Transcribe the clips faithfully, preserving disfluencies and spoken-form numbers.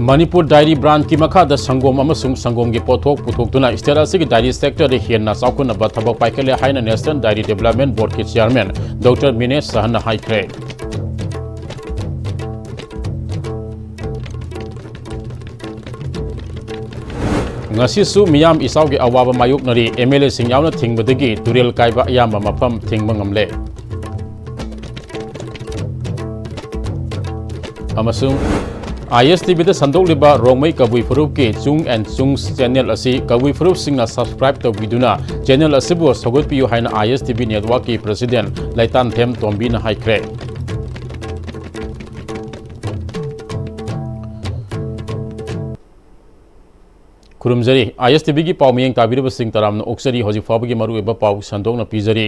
Manipur dairy ꯕ꯭ꯔꯥꯟꯀꯤ ꯃꯈꯥꯗ ꯁꯪꯒꯣꯝ ꯑꯃꯁꯨꯡ ꯁꯪꯒꯣꯝꯒꯤ ꯄꯣꯠꯊꯣꯛ ꯄꯨꯊꯣꯛꯇꯨꯅ ꯁ꯭ꯇꯦꯠ ꯑꯁꯤꯒꯤ ꯗꯥꯏꯔꯤ ꯁꯦꯛꯇꯔꯗ ꯍꯦꯟꯅ ꯆꯥꯎꯈꯠꯅꯕ ꯊꯕꯛ ꯄꯥꯏꯈꯠꯂꯦ ꯍꯥꯏꯅ ꯅꯦꯁꯅꯦꯜ ꯗꯥꯏꯔꯤ ꯗꯤꯕꯦꯂꯞꯃꯦꯟ ꯕꯣꯔꯗꯀꯤ ꯆꯤꯌꯥꯔꯃꯦꯟ ꯗꯣꯛꯇꯔ ꯃꯤꯅꯦꯁ ꯁꯍꯟꯅ ꯍꯥꯏꯈ꯭ꯔꯦ꯫ ꯉꯁꯤꯁꯨ ꯃꯤꯌꯥꯝ ꯏꯆꯥꯎꯒꯤ ꯑꯋꯥꯕ ꯃꯥꯌꯣꯛꯅꯔꯤ꯫ ꯑꯦꯝ ꯑꯦꯜ ꯑꯦꯁꯤꯡ ꯌꯥꯎꯅ ꯊꯤꯡꯕꯗꯒꯤ ꯇꯨꯔꯦꯜ ꯀꯥꯏꯕ ꯑꯌꯥꯝꯕ ꯃꯐꯝ ꯊꯤꯡꯕ ꯉꯝꯂꯦ꯫ ꯑꯃꯁꯨꯡ ꯑꯥꯏ ꯑꯦꯁ ꯇꯤ ꯚꯤꯗ ꯁꯟꯗꯣꯛꯂꯤꯕ ꯔꯣꯡꯃꯩ ꯀꯕꯨꯏ ꯐꯨꯔꯨꯞꯀꯤ ꯆꯨꯡ ꯑꯦꯟ ꯆꯨꯡꯁ ꯆꯦꯅꯦꯜ ꯑꯁꯤ ꯀꯕꯨꯏ ꯐꯨꯔꯨꯞꯁꯤꯡꯅ ꯁꯕꯁꯀ꯭ꯔꯥꯏꯕ ꯇꯧꯕꯤꯗꯨꯅ ꯆꯦꯅꯦꯜ ꯑꯁꯤꯕꯨ ꯁꯧꯒꯠꯄꯤꯌꯨ ꯍꯥꯏꯅ ꯑꯥꯏ ꯑꯦꯁ ꯇꯤ ꯚꯤ ꯅꯦꯠꯋꯥꯔꯛꯀꯤ ꯄ꯭ꯔꯁꯤꯗꯦꯟ ꯂꯩꯇꯥꯟꯊꯦꯝ ꯇꯣꯝꯕꯤꯅ ꯍꯥꯏꯈ꯭ꯔꯦ꯫ ꯈꯨꯔꯨꯝꯖꯔꯤ꯫ ꯑꯥꯏ ꯑꯦꯁ ꯇꯤ ꯚꯤꯒꯤ ꯄꯥꯎ ꯃꯤꯠꯌꯦꯡ ꯇꯥꯕꯤꯔꯤꯕꯁꯤꯡ ꯇꯔꯥꯝꯅ ꯑꯣꯛꯆꯔꯤ꯫ ꯍꯧꯖꯤꯛ ꯐꯥꯎꯕꯒꯤ ꯃꯔꯨꯑꯣꯏꯕ ꯄꯥꯎ ꯁꯟꯗꯣꯛꯅ ꯄꯤꯖꯔꯤ꯫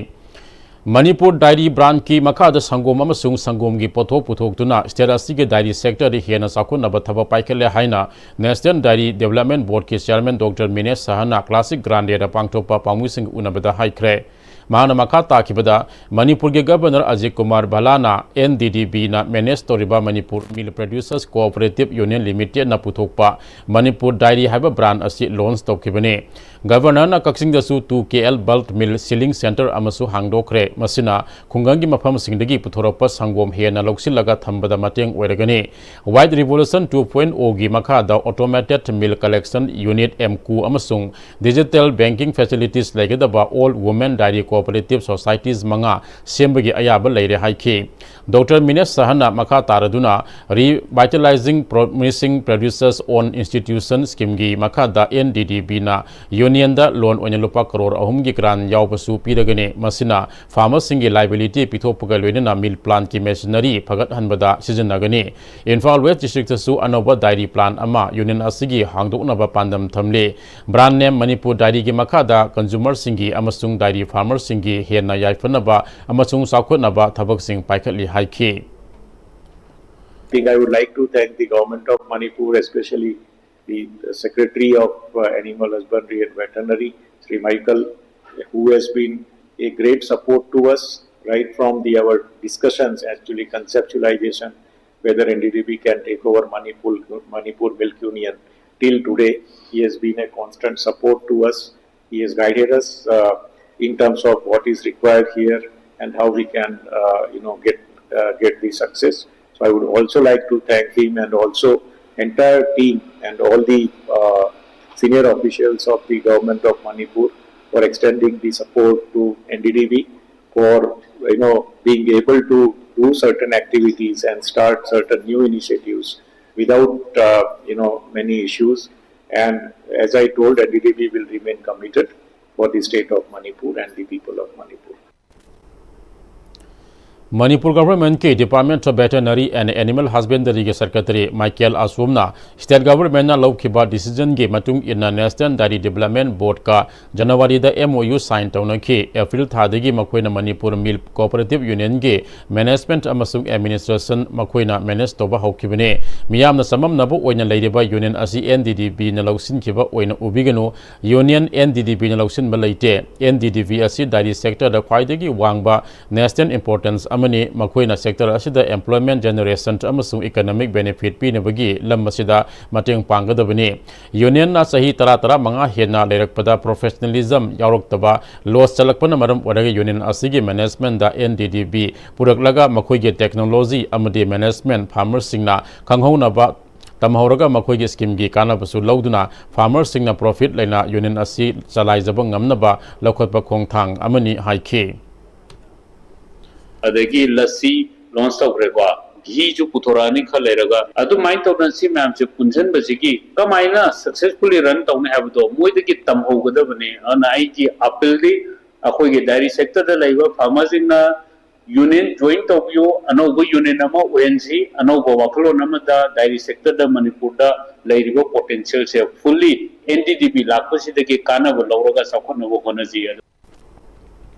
ꯃꯅꯤꯄꯨꯔ ꯗꯥꯏꯔꯤ ꯕ꯭ꯔꯥꯟꯀꯤ ꯃꯈꯥꯗ ꯁꯪꯒꯣꯝ ꯑꯃꯁꯨꯡ ꯁꯪꯒꯣꯝꯒꯤ ꯄꯣꯠꯊꯣꯛ ꯄꯨꯊꯣꯛꯇꯨꯅ ꯁ꯭ꯇꯦꯠ ꯑꯁꯤꯒꯤ ꯗꯥꯏꯔꯤ ꯁꯦꯛꯇꯔꯗ ꯍꯦꯟꯅ ꯆꯥꯎꯈꯠꯅꯕ ꯊꯕꯛ ꯄꯥꯏꯈꯠꯂꯦ ꯍꯥꯏꯅ ꯅꯦꯁꯅꯦꯜ ꯗꯥꯏꯔꯤ ꯗꯤꯕꯦꯂꯞꯃꯦꯟ ꯕꯣꯔꯗꯀꯤ ꯆꯤꯌꯥꯔꯃꯦꯟ ꯗꯣꯛꯇꯔ ꯃꯤꯅꯦꯁ ꯁꯍꯥꯅ ꯀ꯭ꯂꯥꯁꯤꯛ ꯒ꯭ꯔꯥꯟꯗꯦꯗ ꯄꯥꯡꯊꯣꯛꯄ ꯄꯥꯎꯃꯤꯁꯤꯡꯒ ꯎꯅꯕꯗ ꯍꯥꯏꯈ꯭ꯔꯦ꯫ ꯃꯍꯥꯛꯅ ꯃꯈꯥ ꯇꯥꯈꯤꯕꯗ, ꯃꯅꯤꯄꯨꯔꯒꯤ ꯒꯕꯔꯅꯔ ꯑꯖꯤꯠ ꯀꯨꯃꯥꯔ ꯚꯂꯥꯅ ꯑꯦꯟ ꯗꯤ ꯗꯤ ꯕꯤꯅ ꯃꯦꯅꯦꯖ ꯇꯧꯔꯤꯕ Manipur milk producers cooperative union ꯂꯤꯃꯤꯇꯦꯗꯅ ꯄꯨꯊꯣꯛꯄ ꯃꯅꯤꯄꯨꯔ ꯗꯥꯏꯔꯤ ꯍꯥꯏꯕ ꯕ꯭ꯔꯥꯟ ꯑꯁꯤ ꯂꯣꯟꯆ ꯇꯧꯈꯤꯕꯅꯤ꯫ ꯒꯕꯔꯅꯔꯅ ꯀꯛꯆꯤꯡꯗꯁꯨ two K L bulk milk chilling centre ꯑꯃꯁꯨ ꯍꯥꯡꯗꯣꯛꯈ꯭ꯔꯦ꯫ ꯃꯁꯤꯅ ꯈꯨꯡꯒꯪꯒꯤ ꯃꯐꯝꯁꯤꯡꯗꯒꯤ ꯄꯨꯊꯣꯔꯛꯄ ꯁꯪꯒꯣꯝ ꯍꯦꯟꯅ ꯂꯧꯁꯤꯜꯂꯒ ꯊꯝꯕꯗ ꯃꯇꯦꯡ ꯑꯣꯏꯔꯒꯅꯤ꯫ White Revolution two point O ꯒꯤ ꯃꯈꯥꯗ Automated Milk Collection Unit, ꯑꯦꯝꯀꯨ, ꯑꯃꯁꯨꯡ Digital Banking Facilities ꯂꯩꯒꯗꯕ All Women Dairy Cooperative Societies ꯃꯉꯥ ꯁꯦꯝꯕꯒꯤ ꯑꯌꯥꯕ ꯂꯩꯔꯦ ꯍꯥꯏꯈꯤ꯫ ꯗꯣꯛꯇꯔ ꯃꯤꯅꯦꯁ ꯁꯍꯟꯅ ꯃꯈꯥ ꯇꯥꯔꯗꯨꯅ Revitalizing Promising Producers Own Institution Scheme ꯒꯤ ꯃꯈꯥꯗ ꯑꯦꯟ ꯗꯤ ꯗꯤ ꯕꯤꯅ ꯌꯨꯅꯤꯌꯟꯗ ꯂꯣꯟ ꯑꯣꯏꯅ ꯂꯨꯄꯥ ꯀꯔꯣꯔ ꯑꯍꯨꯝꯒꯤ ꯒ꯭ꯔꯥꯟ ꯌꯥꯎꯕꯁꯨ ꯄꯤꯔꯒꯅꯤ꯫ ꯃꯁꯤꯅ ꯐꯥꯔꯃꯔꯁꯤꯡꯒꯤ ꯂꯥꯏꯕꯤꯂꯤꯇꯤ ꯄꯤꯊꯣꯛꯄꯒ ꯂꯣꯏꯅꯅ ꯃꯤꯜꯛ ꯄ꯭ꯂꯥꯟꯠꯀꯤ ꯃꯦꯁꯤꯅꯔꯤ ꯐꯒꯠꯍꯟꯕꯗ ꯁꯤꯖꯤꯟꯅꯒꯅꯤ꯫ ꯏꯝꯐꯥꯜ ꯋꯦꯁ ꯗꯤꯁꯇ꯭ꯔꯤꯛꯇꯁꯨ ꯑꯅꯧꯕ ꯗꯥꯏꯔꯤ ꯄ꯭ꯂꯥꯟꯠ ꯑꯃ ꯌꯨꯅꯤꯌꯟ ꯑꯁꯤꯒꯤ ꯍꯥꯡꯗꯣꯛꯅꯕ ꯄꯥꯟꯗꯝ ꯊꯝꯂꯤ꯫ ꯕ꯭ꯔꯥꯟ ꯅꯦꯝ ꯃꯅꯤꯄꯨꯔ ꯗꯥꯏꯔꯤꯒꯤ ꯃꯈꯥꯗ ꯀꯟꯖꯨꯃꯔꯁꯤꯡꯒꯤ ꯑꯃꯁꯨꯡ ꯗꯥꯏꯔꯤ ꯐꯥꯔꯃꯔꯁꯤꯡꯒꯤ ꯍꯦꯟꯅ ꯌꯥꯏꯐꯅꯕ ꯑꯃꯁꯨꯡ ꯆꯥꯎꯈꯠꯅꯕ ꯊꯕꯛꯁꯤꯡ ꯄꯥꯏꯈꯠꯂꯤ ꯍꯥꯏꯈꯤ꯫ I think I would like to thank the government of Manipur, especially the Secretary of uh, Animal Husbandry and Veterinary, Sri Michael, who has been a great support to us right from the our discussions, actually conceptualization, whether N D D B can take over Manipur, Manipur Milk Union. Till today, he has been a constant support to us. He has guided us uh, in terms of what is required here and how we can, uh, you know, get uh, get the success. So I would also like to thank him and also entire team and all the uh, senior officials of the government of Manipur for extending the support to N D D B for, you know, being able to do certain activities and start certain new initiatives without, uh, you know, many issues. And as I told, N D D B will remain committed for the state of Manipur and the people of Manipur. Manipur Government ꯀꯤ Department of Veterinary and Animal Husbandry ꯒꯤ Secretary Michael Asomꯅ State Government ꯅ ꯂꯧꯈꯤꯕ decision ꯒꯤ ꯃꯇꯨꯡ ꯏꯟꯅ National Dairy Development Board ꯀ January ꯗ M O U sign ꯇꯧꯅꯈꯤ꯫ April ꯊꯥꯗꯒꯤ ꯃꯈꯣꯏꯅ Manipur Milk Cooperative Union ꯒꯤ management ꯑꯃꯁꯨꯡ administration ꯃꯈꯣꯏꯅ manage ꯇꯧꯕ ꯍꯧꯈꯤꯕꯅꯤ꯫ ꯃꯤꯌꯥꯝꯅ ꯆꯃꯝꯅꯕ ꯑꯣꯏꯅ ꯂꯩꯔꯤꯕ union ꯑꯁꯤ N D D B ꯅ ꯂꯧꯁꯤꯟꯈꯤꯕ ꯑꯣꯏꯅ ꯎꯕꯤꯒꯅꯨ꯫ Union N D D B ꯅ ꯂꯧꯁꯤꯟꯕ ꯂꯩꯇꯦ꯫ N D D B ꯑꯁꯤ dairy sector ꯗ ꯈ꯭ꯋꯥꯏꯗꯒꯤ ꯋꯥꯡꯕ national importance ꯑꯃꯅꯤ꯫ ꯃꯈꯣꯏꯅ sector ꯑꯁꯤꯗ employment generation ꯑꯃꯁꯨꯡ economic benefit ꯄꯤꯅꯕꯒꯤ ꯂꯝ ꯑꯁꯤꯗ ꯃꯇꯦꯡ ꯄꯥꯡꯒꯗꯕꯅꯤ꯫ Union ꯅ ꯆꯍꯤ ꯇꯔꯥ, ꯇꯔꯥꯃꯉꯥ ꯍꯦꯟꯅ ꯂꯩꯔꯛꯄꯗ professionalism ꯌꯥꯎꯔꯛꯇꯕ, loss ꯆꯠꯂꯛꯄꯅ ꯃꯔꯝ ꯑꯣꯏꯔꯒ union ꯑꯁꯤꯒꯤ management ꯗ N D D B ꯄꯨꯔꯛꯂꯒ ꯃꯈꯣꯏꯒꯤ technology ꯑꯃꯗꯤ management farmer ꯁꯤꯡꯅ ꯈꯪꯍꯧꯅꯕ ꯇꯝꯍꯧꯔꯒ ꯃꯈꯣꯏꯒꯤ scheme ꯒꯤ ꯀꯥꯟꯅꯕꯁꯨ ꯂꯧꯗꯨꯅ farmer ꯁꯤꯡꯅ profit ꯂꯩꯅ union ꯑꯁꯤ ꯆꯂꯥꯏꯖꯕ ꯉꯝꯅꯕ ꯂꯧꯈꯠꯄ ꯈꯣꯡꯊꯥꯡ ꯑꯃꯅꯤ ꯍꯥꯏꯈꯤ꯫ ꯑꯗꯒꯤ ꯂꯁꯤ launch ꯇꯧꯈ꯭ꯔꯦꯀꯣ, ꯘꯤꯁꯨ ꯄꯨꯊꯣꯔꯛꯑꯅꯤ ꯈꯔ ꯂꯩꯔꯒ꯫ ꯑꯗꯨꯃꯥꯏꯅ ꯇꯧꯗꯅ ꯁꯤ ꯃꯌꯥꯝꯁꯦ ꯄꯨꯟꯁꯤꯟꯕꯁꯤꯒꯤ ꯀꯃꯥꯏꯅ successfully run ꯇꯧꯅꯤ ꯍꯥꯏꯕꯗꯣ ꯃꯣꯏꯗꯒꯤ ꯇꯝꯍꯧꯒꯗꯕꯅꯤ꯫ ꯑꯗꯨꯅ ꯑꯩꯒꯤ appeal ꯗꯤ ꯑꯩꯈꯣꯏꯒꯤ dairy sector ꯗ ꯂꯩꯕ farmer ꯁꯤꯡꯅ union join ꯇꯧꯕꯤꯌꯨ, ꯑꯅꯧꯕ union ꯑꯃ ꯑꯣꯏꯍꯟꯁꯤ, ꯑꯅꯧꯕ ꯋꯥꯈꯜꯂꯣꯟ ꯑꯃꯗ dairy sector ꯗ ꯃꯅꯤꯄꯨꯔꯗ ꯂꯩꯔꯤꯕ potential ꯁꯦ fully N D D B ꯂꯥꯛꯄꯁꯤꯗꯒꯤ ꯀꯥꯟꯅꯕ ꯂꯧꯔꯒ ꯆꯥꯎꯈꯠꯅꯕ ꯍꯣꯠꯅꯁꯤ꯫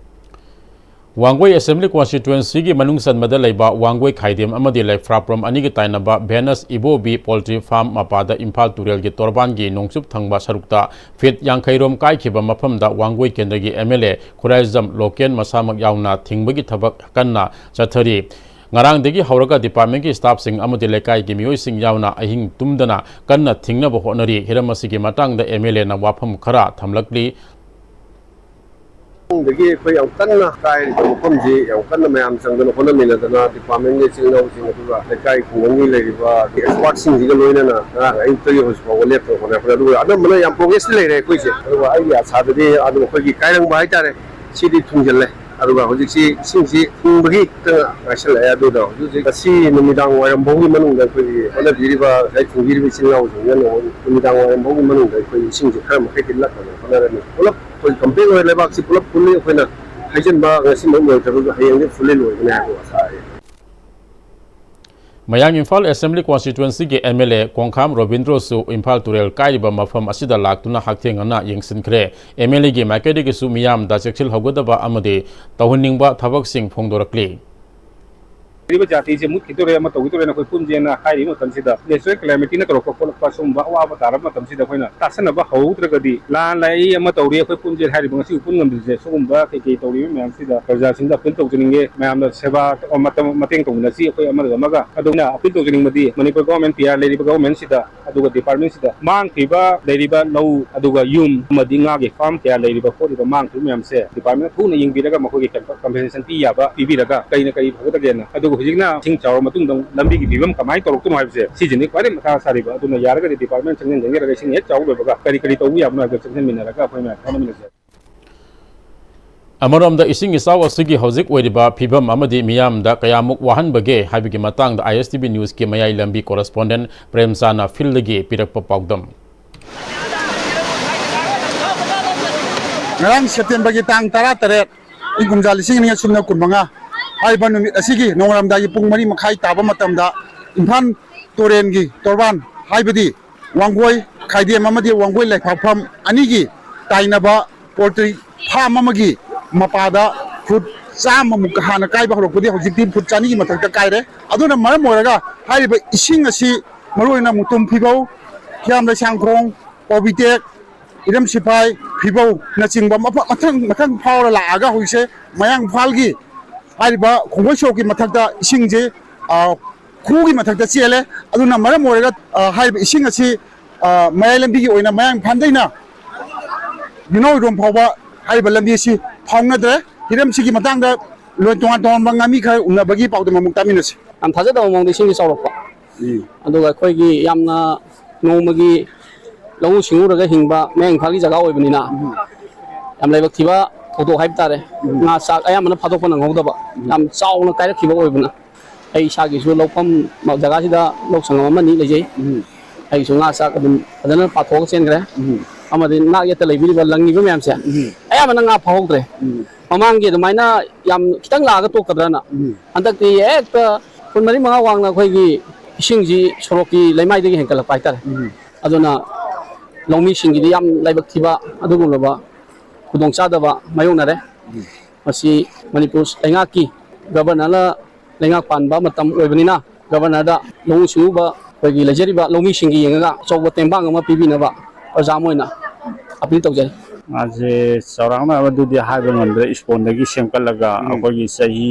ꯋꯥꯡꯒꯣꯏ Assembly Constituency ꯒꯤ ꯃꯅꯨꯡ ꯆꯟꯕꯗ ꯂꯩꯕ ꯋꯥꯡꯒꯣꯏ ꯈꯥꯏꯗꯦꯝ ꯑꯃꯗꯤ ꯂꯩꯐ꯭ꯔꯥꯄ꯭ꯔꯣꯝ ꯑꯅꯤꯒꯤ ꯇꯥꯏꯅꯕ Venus ꯏꯕꯣꯕꯤ Poultry Farm ꯃꯄꯥꯗ ꯏꯝꯐꯥꯜ ꯇꯨꯔꯦꯜꯒꯤ ꯇꯣꯔꯕꯥꯟꯒꯤ ꯅꯣꯡꯆꯨꯞ ꯊꯪꯕ ꯁꯔꯨꯛꯇ feet ꯌꯥꯡꯈꯩ ꯔꯣꯝ ꯀꯥꯏꯈꯤꯕ ꯃꯐꯝꯗ ꯋꯥꯡꯒꯣꯏ ꯀꯦꯟꯗ꯭ꯔꯒꯤ M L A Khuraijam local ꯃꯁꯥꯃꯛ ꯌꯥꯎꯅ ꯊꯤꯡꯕꯒꯤ ꯊꯕꯛ ꯀꯟꯅ ꯆꯠꯊꯔꯤ꯫ ꯉꯔꯥꯡꯗꯒꯤ ꯍꯧꯔꯒ ꯗꯤꯄꯥꯔꯠꯃꯦꯟꯒꯤ ꯁ꯭ꯇꯥꯐꯁꯤꯡ ꯑꯃꯗꯤ ꯂꯩꯀꯥꯏꯒꯤ ꯃꯤꯑꯣꯏꯁꯤꯡ ꯌꯥꯎꯅ ꯑꯍꯤꯡ ꯇꯨꯝꯗꯅ ꯀꯟꯅ ꯊꯤꯡꯅꯕ ꯍꯣꯠꯅꯔꯤ꯫ ꯍꯤꯔꯝ ꯑꯁꯤꯒꯤ ꯃꯇꯥꯡꯗ ꯑꯦꯝ ꯑꯦꯜ ꯑꯦꯅ ꯋꯥꯐꯝ ꯈꯔ ꯊꯝꯂꯛꯂꯤ꯫ ꯃꯇꯨꯡꯗꯒꯤ ꯑꯩꯈꯣꯏ ꯌꯥꯝ ꯀꯟꯅ ꯀꯥꯏꯔꯤꯕ ꯃꯐꯝꯁꯤ ꯌꯥꯝ ꯀꯟꯅ ꯃꯌꯥꯝ ꯆꯪꯗꯅ ꯍꯣꯠꯅꯃꯤꯟꯅꯗꯅ ꯗꯤꯄꯥꯔꯠꯃꯦꯟꯒꯤ ꯏꯆꯤꯜ ꯏꯅꯥꯎꯁꯤꯡ, ꯑꯗꯨꯒ ꯂꯩꯀꯥꯏ ꯈꯨꯡꯒꯪꯒꯤ ꯂꯩꯔꯤꯕ ꯑꯦꯛꯁꯄꯥꯔꯠꯁꯤꯡꯁꯤꯒ ꯂꯣꯏꯅꯅ ꯉꯔꯥꯡ ꯑꯌꯨꯛꯇꯒꯤ ꯍꯧꯖꯤꯛ ꯐꯥꯎꯕ ꯂꯦꯞꯇꯅ ꯍꯣꯠꯅꯔꯛꯄꯅꯦ꯫ ꯑꯗꯨꯒ ꯑꯅꯝꯕꯅ ꯌꯥꯝ ꯄ꯭ꯔꯣꯒ꯭ꯔꯦꯁꯇꯤ ꯂꯩꯔꯦ ꯑꯩꯈꯣꯏꯁꯦ꯫ ꯑꯗꯨꯒ ꯑꯩꯒꯤ ꯑꯁꯥꯗꯗꯤ ꯑꯗꯨꯝ ꯑꯩꯈꯣꯏꯒꯤ ꯀꯥꯏꯔꯪꯕ ꯍꯥꯏꯇꯥꯔꯦ, ꯁꯤꯗꯤ ꯊꯨꯡꯖꯤꯜꯂꯦ꯫ ꯑꯗꯨꯒ ꯍꯧꯖꯤꯛꯁꯤ ꯏꯁꯤꯡꯁꯤ ꯊꯨꯡꯕꯒꯤ ꯈꯛꯇ ꯉꯥꯏꯁꯜꯂꯛꯑꯦ꯫ ꯑꯗꯨꯅ ꯍꯧꯖꯤꯛ ꯍꯧꯖꯤꯛ ꯉꯁꯤ ꯅꯨꯃꯤꯗꯥꯡ ꯋꯥꯏꯔꯝ ꯐꯥꯎꯒꯤ ꯃꯅꯨꯡꯗ ꯑꯩꯈꯣꯏꯒꯤ ꯍꯣꯠꯅꯕꯤꯔꯤꯕ ꯉꯁꯥꯏ ꯊꯨꯡꯕꯤꯔꯤꯕ ꯏꯆꯤꯜ ꯏꯅꯥꯎꯁꯤꯡꯁꯤꯅ ꯅꯨꯃꯤꯗꯥꯡ ꯋꯥꯏꯔꯝ ꯐꯥꯎꯒꯤ ꯃꯅꯨꯡꯗ ꯑꯩꯈꯣꯏ ꯏꯁꯤꯡꯁꯤ ꯈꯔ ꯃꯈꯩꯗꯤ ꯂꯥꯛꯅꯕ ꯍꯣꯠꯅꯔꯅꯤ꯫ ꯄꯨꯂꯞ ꯑꯩꯈꯣꯏ ꯀꯝꯄ꯭ꯂꯦꯟ ꯑꯣꯏꯔꯦ, ꯂꯩꯕꯥꯛꯁꯤ ꯄꯨꯂꯞ ꯐꯨꯜꯂꯤ꯫ ꯑꯩꯈꯣꯏꯅ ꯍꯥꯏꯖꯤꯟꯕ ꯉꯁꯤꯃꯛ ꯂꯣꯏꯗ꯭ꯔꯒꯁꯨ ꯍꯌꯦꯡꯗꯤ ꯐꯨꯜꯂꯤ ꯂꯣꯏꯒꯅꯤ ꯍꯥꯏꯕ ꯑꯁꯥ ꯂꯩ꯫ ꯃꯌꯥꯡ ꯏꯝꯐꯥꯜ ꯑꯦꯁꯦꯝꯕ꯭ꯂꯤ ꯀꯣꯟꯁꯇꯤꯇ꯭ꯋꯦꯟꯁꯤꯒꯤ ꯑꯦꯝ ꯑꯦꯜ ꯑꯦ ꯀꯣꯡꯈꯥꯝ ꯔꯣꯕꯤꯟꯗ꯭ꯔꯣꯁꯨ ꯏꯝꯐꯥꯜ ꯇꯨꯔꯦꯜ ꯀꯥꯏꯔꯤꯕ ꯃꯐꯝ ꯑꯁꯤꯗ ꯂꯥꯛꯇꯨꯅ ꯍꯛꯊꯦꯡꯅꯅ ꯌꯦꯡꯁꯤꯟꯈ꯭ꯔꯦ꯫ ꯑꯦꯝ ꯑꯦꯜ ꯑꯦꯒꯤ ꯃꯥꯏꯀꯩꯗꯒꯤꯁꯨ ꯃꯤꯌꯥꯝꯗ ꯆꯦꯛꯁꯤꯜꯍꯧꯒꯗꯕ ꯑꯃꯗꯤ ꯇꯧꯍꯟꯅꯤꯡꯕ ꯊꯕꯛꯁꯤꯡ ꯐꯣꯡꯗꯣꯔꯛꯂꯤ꯫ ꯂꯩꯔꯤꯕ ꯖꯥꯇꯤꯁꯦ ꯃꯨꯠꯈꯤꯗꯣꯔꯦ, ꯑꯃ ꯇꯧꯈꯤꯗꯣꯔꯦꯅ ꯑꯩꯈꯣꯏ ꯄꯨꯟꯁꯦꯅ ꯍꯥꯏꯔꯤꯕ ꯃꯇꯝꯁꯤꯗ, natural calamity ꯅ ꯇꯧꯔꯛꯄ ꯈꯣꯠꯂꯛꯄ ꯁꯨꯝꯕ ꯑꯋꯥꯕ ꯇꯥꯔꯕ ꯃꯇꯝꯁꯤꯗ ꯑꯩꯈꯣꯏꯅ ꯇꯥꯁꯟꯅꯕ ꯍꯧꯍꯧꯗ꯭ꯔꯒꯗꯤ, ꯂꯥꯟ ꯂꯥꯛꯏ, ꯑꯃ ꯇꯧꯔꯤ, ꯑꯩꯈꯣꯏ ꯄꯨꯟꯁꯦ ꯍꯥꯏꯔꯤꯕ ꯉꯁꯤ ꯄꯨꯟ ꯉꯝꯗ꯭ꯔꯤꯁꯦ ꯁꯤꯒꯨꯝꯕ ꯀꯩ ꯀꯩ ꯇꯧꯔꯤꯕ ꯃꯌꯥꯝꯁꯤꯗ ꯄ꯭ꯔꯖꯥꯁꯤꯡꯗ ꯑꯄꯤꯜ ꯇꯧꯖꯅꯤꯡꯉꯦ꯫ ꯃꯌꯥꯝꯅ ꯁꯦꯕꯥ ꯃꯇꯝ ꯃꯇꯦꯡ ꯇꯧꯃꯤꯟꯅꯁꯤ ꯑꯩꯈꯣꯏ ꯑꯃꯒ ꯑꯃꯒ꯫ ꯑꯗꯨꯅ ꯑꯄꯤꯜ ꯇꯧꯖꯅꯤꯡꯕꯗꯤ ꯃꯅꯤꯄꯨꯔ ꯒꯣꯔꯃꯦꯟ, ꯄꯤ ꯑꯥꯔ ꯂꯩꯔꯤꯕ ꯒꯣꯔꯃꯦꯟꯁꯤꯗ, ꯑꯗꯨꯒ ꯗꯤꯄꯥꯔꯠꯃꯦꯟꯁꯤꯗ ꯃꯥꯡꯈ꯭ꯔꯤꯕ ꯂꯩꯔꯤꯕ ꯂꯧ, ꯑꯗꯨꯒ ꯌꯨꯝ ꯑꯃꯗꯤ ꯉꯥꯒꯤ ꯐꯥꯔꯝ ꯀꯌꯥ ꯂꯩꯔꯤꯕ ꯈꯣꯠꯂꯤꯕ ꯃꯥꯡꯈ꯭ꯔꯤꯕ ꯃꯌꯥꯝꯁꯦ ꯗꯤꯄꯥꯔꯠꯃꯦꯟꯅ ꯊꯨꯅ ꯌꯦꯡꯕꯤꯔꯒ ꯃꯈꯣꯏꯒꯤ ꯀꯝꯄꯦꯟꯁꯦꯁꯟ ꯄꯤ ꯌꯥꯕ ꯄꯤꯕꯤꯔꯒ ꯀꯔꯤꯅ ꯀꯔꯤ ꯐꯒꯗꯒꯦꯅ꯫ ꯑꯗꯨꯒ ꯍꯧꯖꯤꯛꯅ ꯏꯁꯤꯡ ꯆꯥꯎꯔ ꯃꯇꯨꯡꯗ ꯂꯝꯕꯤꯒꯤ ꯐꯤꯕꯝ ꯀꯃꯥꯏꯅ ꯇꯧꯔꯛꯇꯣꯏꯅꯣ ꯍꯥꯏꯕꯁꯦ, ꯁꯤꯁꯤꯅꯤ ꯈ꯭ꯋꯥꯏꯗꯩ ꯃꯊꯥ ꯁꯥꯔꯤꯕ꯫ ꯑꯗꯨꯅ ꯌꯥꯔꯒꯗꯤ ꯗꯤꯄꯥꯔꯠꯃꯦꯟ ꯆꯪꯁꯤꯟ ꯆꯪꯁꯤꯜꯂꯒ ꯏꯁꯤꯡ ꯍꯦꯛ ꯆꯥꯎ ꯂꯣꯏꯕꯒ ꯀꯔꯤ ꯀꯔꯤ ꯇꯧꯕ ꯌꯥꯕꯅꯣ ꯍꯥꯏꯕꯗꯣ ꯆꯪꯁꯤꯟꯃꯤꯟꯅꯔꯒ ꯑꯩꯈꯣꯏ ꯃꯌꯥꯝ ꯍꯣꯠꯅꯃꯤꯟꯅꯁꯦ꯫ ꯑꯃꯔꯣꯝꯗ ꯏꯁꯤꯡ ꯏꯆꯥꯎ ꯑꯁꯤꯒꯤ ꯍꯧꯖꯤꯛ ꯑꯣꯏꯔꯤꯕ ꯐꯤꯕꯝ ꯑꯃꯗꯤ ꯃꯤꯌꯥꯝꯗ ꯀꯌꯥꯃꯨꯛ ꯋꯥꯍꯟꯕꯒꯦ ꯍꯥꯏꯕꯒꯤ ꯃꯇꯥꯡꯗ ꯑꯥꯏ ꯑꯦꯁ ꯇꯤ ꯚꯤ ꯅ꯭ꯌꯨꯁꯀꯤ ꯃꯌꯥꯏ ꯂꯝꯕꯤ ꯀꯣꯔꯦꯁꯄꯣꯟꯗꯦꯟ ꯄ꯭ꯔꯦꯝꯆꯥꯟꯅ ꯐꯤꯜꯗꯒꯤ ꯄꯤꯔꯛꯄ ꯄꯥꯎꯗꯝ꯫ ꯉꯔꯥꯡ ꯁꯦꯞꯇꯦꯝꯕꯔꯒꯤ ꯇꯥꯡ ꯇꯔꯥꯇꯔꯦꯠ, ꯏꯪ ꯀꯨꯝꯖꯥ ꯂꯤꯁꯤꯡ ꯑꯅꯤꯒ ꯁꯨꯞꯅ ꯀꯨꯟꯃꯉꯥ ꯍꯥꯏꯔꯤꯕ ꯅꯨꯃꯤꯠ ꯑꯁꯤꯒꯤ ꯅꯣꯡꯉꯥꯜꯂꯝꯗꯥꯏꯒꯤ ꯄꯨꯡ ꯃꯔꯤ ꯃꯈꯥꯏ ꯇꯥꯕ ꯃꯇꯝꯗ ꯏꯝꯐꯥꯜ ꯇꯨꯔꯦꯜꯒꯤ ꯇꯣꯔꯕꯥꯟ ꯍꯥꯏꯕꯗꯤ ꯋꯥꯡꯒꯣꯏ ꯈꯥꯏꯗꯦꯝ ꯑꯃꯗꯤ ꯋꯥꯡꯒꯣꯏ ꯂꯩꯐꯥꯛꯐꯝ ꯑꯅꯤꯒꯤ ꯇꯥꯏꯅꯕ ꯄꯣꯜꯇ꯭ꯔꯤ ꯐꯥꯔꯝ ꯑꯃꯒꯤ ꯃꯄꯥꯗ ꯐꯨꯠ ꯆꯥꯝꯃꯃꯨꯛ ꯍꯥꯟꯅ ꯀꯥꯏꯕ ꯍꯧꯔꯛꯄꯗꯤ ꯍꯧꯖꯤꯛꯇꯤ ꯐꯨꯠ ꯆꯅꯤꯒꯤ ꯃꯊꯛꯇ ꯀꯥꯏꯔꯦ꯫ ꯑꯗꯨꯅ ꯃꯔꯝ ꯑꯣꯏꯔꯒ ꯍꯥꯏꯔꯤꯕ ꯏꯁꯤꯡ ꯑꯁꯤ ꯃꯔꯨꯑꯣꯏꯅ ꯃꯨꯇꯨꯝ ꯐꯤꯕꯧ, ꯍꯤꯌꯥꯝ ꯂꯩꯁꯥꯡꯈꯣꯡ, ꯄꯥꯎꯕꯤꯇꯦꯛ, ꯏꯔꯝ ꯁꯤꯐꯥꯏ, ꯐꯤꯕꯧꯅꯆꯤꯡꯕ ꯃꯐꯝ ꯃꯊꯪ ꯃꯊꯪ ꯐꯥꯎꯔ ꯂꯥꯛꯑꯒ ꯍꯧꯖꯤꯛꯁꯦ ꯃꯌꯥꯡ ꯏꯝꯐꯥꯜꯒꯤ ꯍꯥꯏꯔꯤꯕ ꯈꯣꯡꯕꯣꯏ ꯁꯣꯔꯣꯛꯀꯤ ꯃꯊꯛꯇ ꯏꯁꯤꯡꯁꯦ, ꯑ, ꯈꯨꯒꯤ ꯃꯊꯛꯇ ꯆꯦꯜꯂꯦ꯫ ꯑꯗꯨꯅ ꯃꯔꯝ ꯑꯣꯏꯔꯒ, ꯑ, ꯍꯥꯏꯔꯤꯕ ꯏꯁꯤꯡ ꯑꯁꯤ, ꯑ, ꯃꯌꯥꯏ ꯂꯝꯕꯤꯒꯤ ꯑꯣꯏꯅ ꯃꯌꯥꯡ ꯏꯝꯐꯥꯜꯗꯩꯅ ꯌꯨꯅꯧꯔꯣꯝ ꯐꯥꯎꯕ ꯍꯥꯏꯔꯤꯕ ꯂꯝꯕꯤ ꯑꯁꯤ ꯐꯥꯎꯅꯗ꯭ꯔꯦ꯫ ꯍꯤꯔꯝꯁꯤꯒꯤ ꯃꯇꯥꯡꯗ ꯂꯣꯏ ꯇꯣꯉꯥꯟ ꯇꯣꯉꯥꯟꯕ ꯉꯥꯃꯤ ꯈꯔ ꯎꯅꯕꯒꯤ ꯄꯥꯎꯗꯝ ꯑꯃꯨꯛ ꯇꯥꯃꯤꯟꯅꯁꯤ꯫ ꯌꯥꯝ ꯊꯥꯖꯗꯕ ꯃꯑꯣꯡꯗ ꯏꯁꯤꯡꯁꯤ ꯆꯥꯎꯔꯛꯄ꯫ ꯎꯝ꯫ ꯑꯗꯨꯒ ꯑꯩꯈꯣꯏꯒꯤ ꯌꯥꯝꯅ ꯅꯣꯡꯃꯒꯤ ꯂꯧꯎ ꯁꯤꯡꯎꯔꯒ ꯍꯤꯡꯕ ꯃꯌꯥꯡ ꯏꯝꯐꯥꯜꯒꯤ ꯖꯒꯥ ꯑꯣꯏꯕꯅꯤꯅ, ꯎꯝ꯫ ꯌꯥꯝ ꯂꯥꯏꯕꯛ ꯊꯤꯕ ꯊꯧꯗꯣꯛ ꯍꯥꯏꯕ ꯇꯥꯔꯦ꯫ ꯎꯝ꯫ ꯉꯥ ꯆꯥꯛ ꯑꯌꯥꯝꯕꯅ ꯐꯥꯗꯣꯛꯄ ꯅꯪꯍꯧꯗꯕ, ꯎꯝ꯫ ꯌꯥꯝ ꯆꯥꯎꯅ ꯀꯥꯏꯔꯛꯈꯤꯕ ꯑꯣꯏꯕꯅ꯫ ꯑꯩ ꯏꯁꯥꯒꯤꯁꯨ ꯂꯧꯐꯝ ꯖꯒꯥꯁꯤꯗ ꯂꯧ ꯁꯪꯉꯝ ꯑꯃ ꯑꯅꯤ ꯂꯩꯖꯩ꯫ ꯎꯝ꯫ ꯑꯩꯒꯤꯁꯨ ꯉꯥ ꯆꯥꯛ ꯑꯗꯨꯝ ꯐꯖꯅ ꯄꯥꯊꯣꯛꯑꯒ ꯆꯦꯟꯈ꯭ꯔꯦ꯫ ꯎꯝ꯫ ꯑꯃꯗꯤ ꯅꯥꯛ ꯌꯦꯠꯇ ꯂꯩꯕꯤꯔꯤꯕ ꯂꯪꯉꯤꯕ ꯃꯌꯥꯝꯁꯦ, ꯎꯝ꯫ ꯑꯌꯥꯝꯕꯅ ꯉꯥ ꯐꯥꯍꯧꯗ꯭ꯔꯦ꯫ ꯎꯝ꯫ ꯃꯃꯥꯡꯒꯤ ꯑꯗꯨꯃꯥꯏꯅ ꯌꯥꯝ ꯈꯤꯇꯪ ꯂꯥꯛꯑꯒ ꯇꯣꯛꯀꯗ꯭ꯔꯅ꯫ ꯎꯝ꯫ ꯍꯟꯗꯛꯇꯤ ꯍꯦꯛꯇ ꯐꯨꯠ ꯃꯔꯤ ꯃꯉꯥ ꯋꯥꯡꯅ ꯑꯩꯈꯣꯏꯒꯤ ꯏꯁꯤꯡꯁꯤ ꯁꯣꯔꯣꯛꯀꯤ ꯂꯩꯃꯥꯏꯗꯒꯤ ꯍꯦꯟꯒꯠꯂꯛꯄ ꯍꯥꯏꯇꯥꯔꯦ꯫ ꯎꯝ꯫ ꯑꯗꯨꯅ ꯂꯧꯃꯤꯁꯤꯡꯒꯤꯗꯤ ꯌꯥꯝ ꯂꯥꯏꯕꯛ ꯊꯤꯕ ꯑꯗꯨꯒꯨꯝꯂꯕ ꯈꯨꯗꯣꯡꯆꯥꯗꯕ ꯃꯥꯌꯣꯛꯅꯔꯦ꯫ ꯎꯝ꯫ ꯃꯁꯤ ꯃꯅꯤꯄꯨꯔ ꯂꯩꯉꯥꯛꯀꯤ ꯒꯕꯔꯅꯔꯅ ꯂꯩꯉꯥꯛ ꯄꯥꯟꯕ ꯃꯇꯝ ꯑꯣꯏꯕꯅꯤꯅ, ꯒꯕꯔꯅꯔꯗ ꯂꯧꯎ ꯁꯤꯡꯎꯕ ꯑꯩꯈꯣꯏꯒꯤ ꯂꯩꯖꯔꯤꯕ ꯂꯧꯃꯤꯁꯤꯡꯒꯤ ꯌꯦꯡꯉꯒ ꯑꯆꯧꯕ ꯇꯦꯡꯕꯥꯡ ꯑꯃ ꯄꯤꯕꯤꯅꯕ ꯄ꯭ꯔꯖꯥ ꯑꯃ ꯑꯣꯏꯅ ꯑꯄꯤꯜ ꯇꯧꯖꯔꯤ꯫ ꯃꯥꯁꯦ ꯆꯥꯎꯔꯥꯛꯅ ꯑꯗꯨꯗꯤ ꯍꯥꯏꯕ ꯉꯝꯗ꯭ꯔꯦ꯫ ꯏꯁꯄꯣꯟꯗꯒꯤ ꯁꯦꯝꯒꯠꯂꯒ ꯎꯝ꯫ ꯑꯩꯈꯣꯏꯒꯤ ꯆꯍꯤ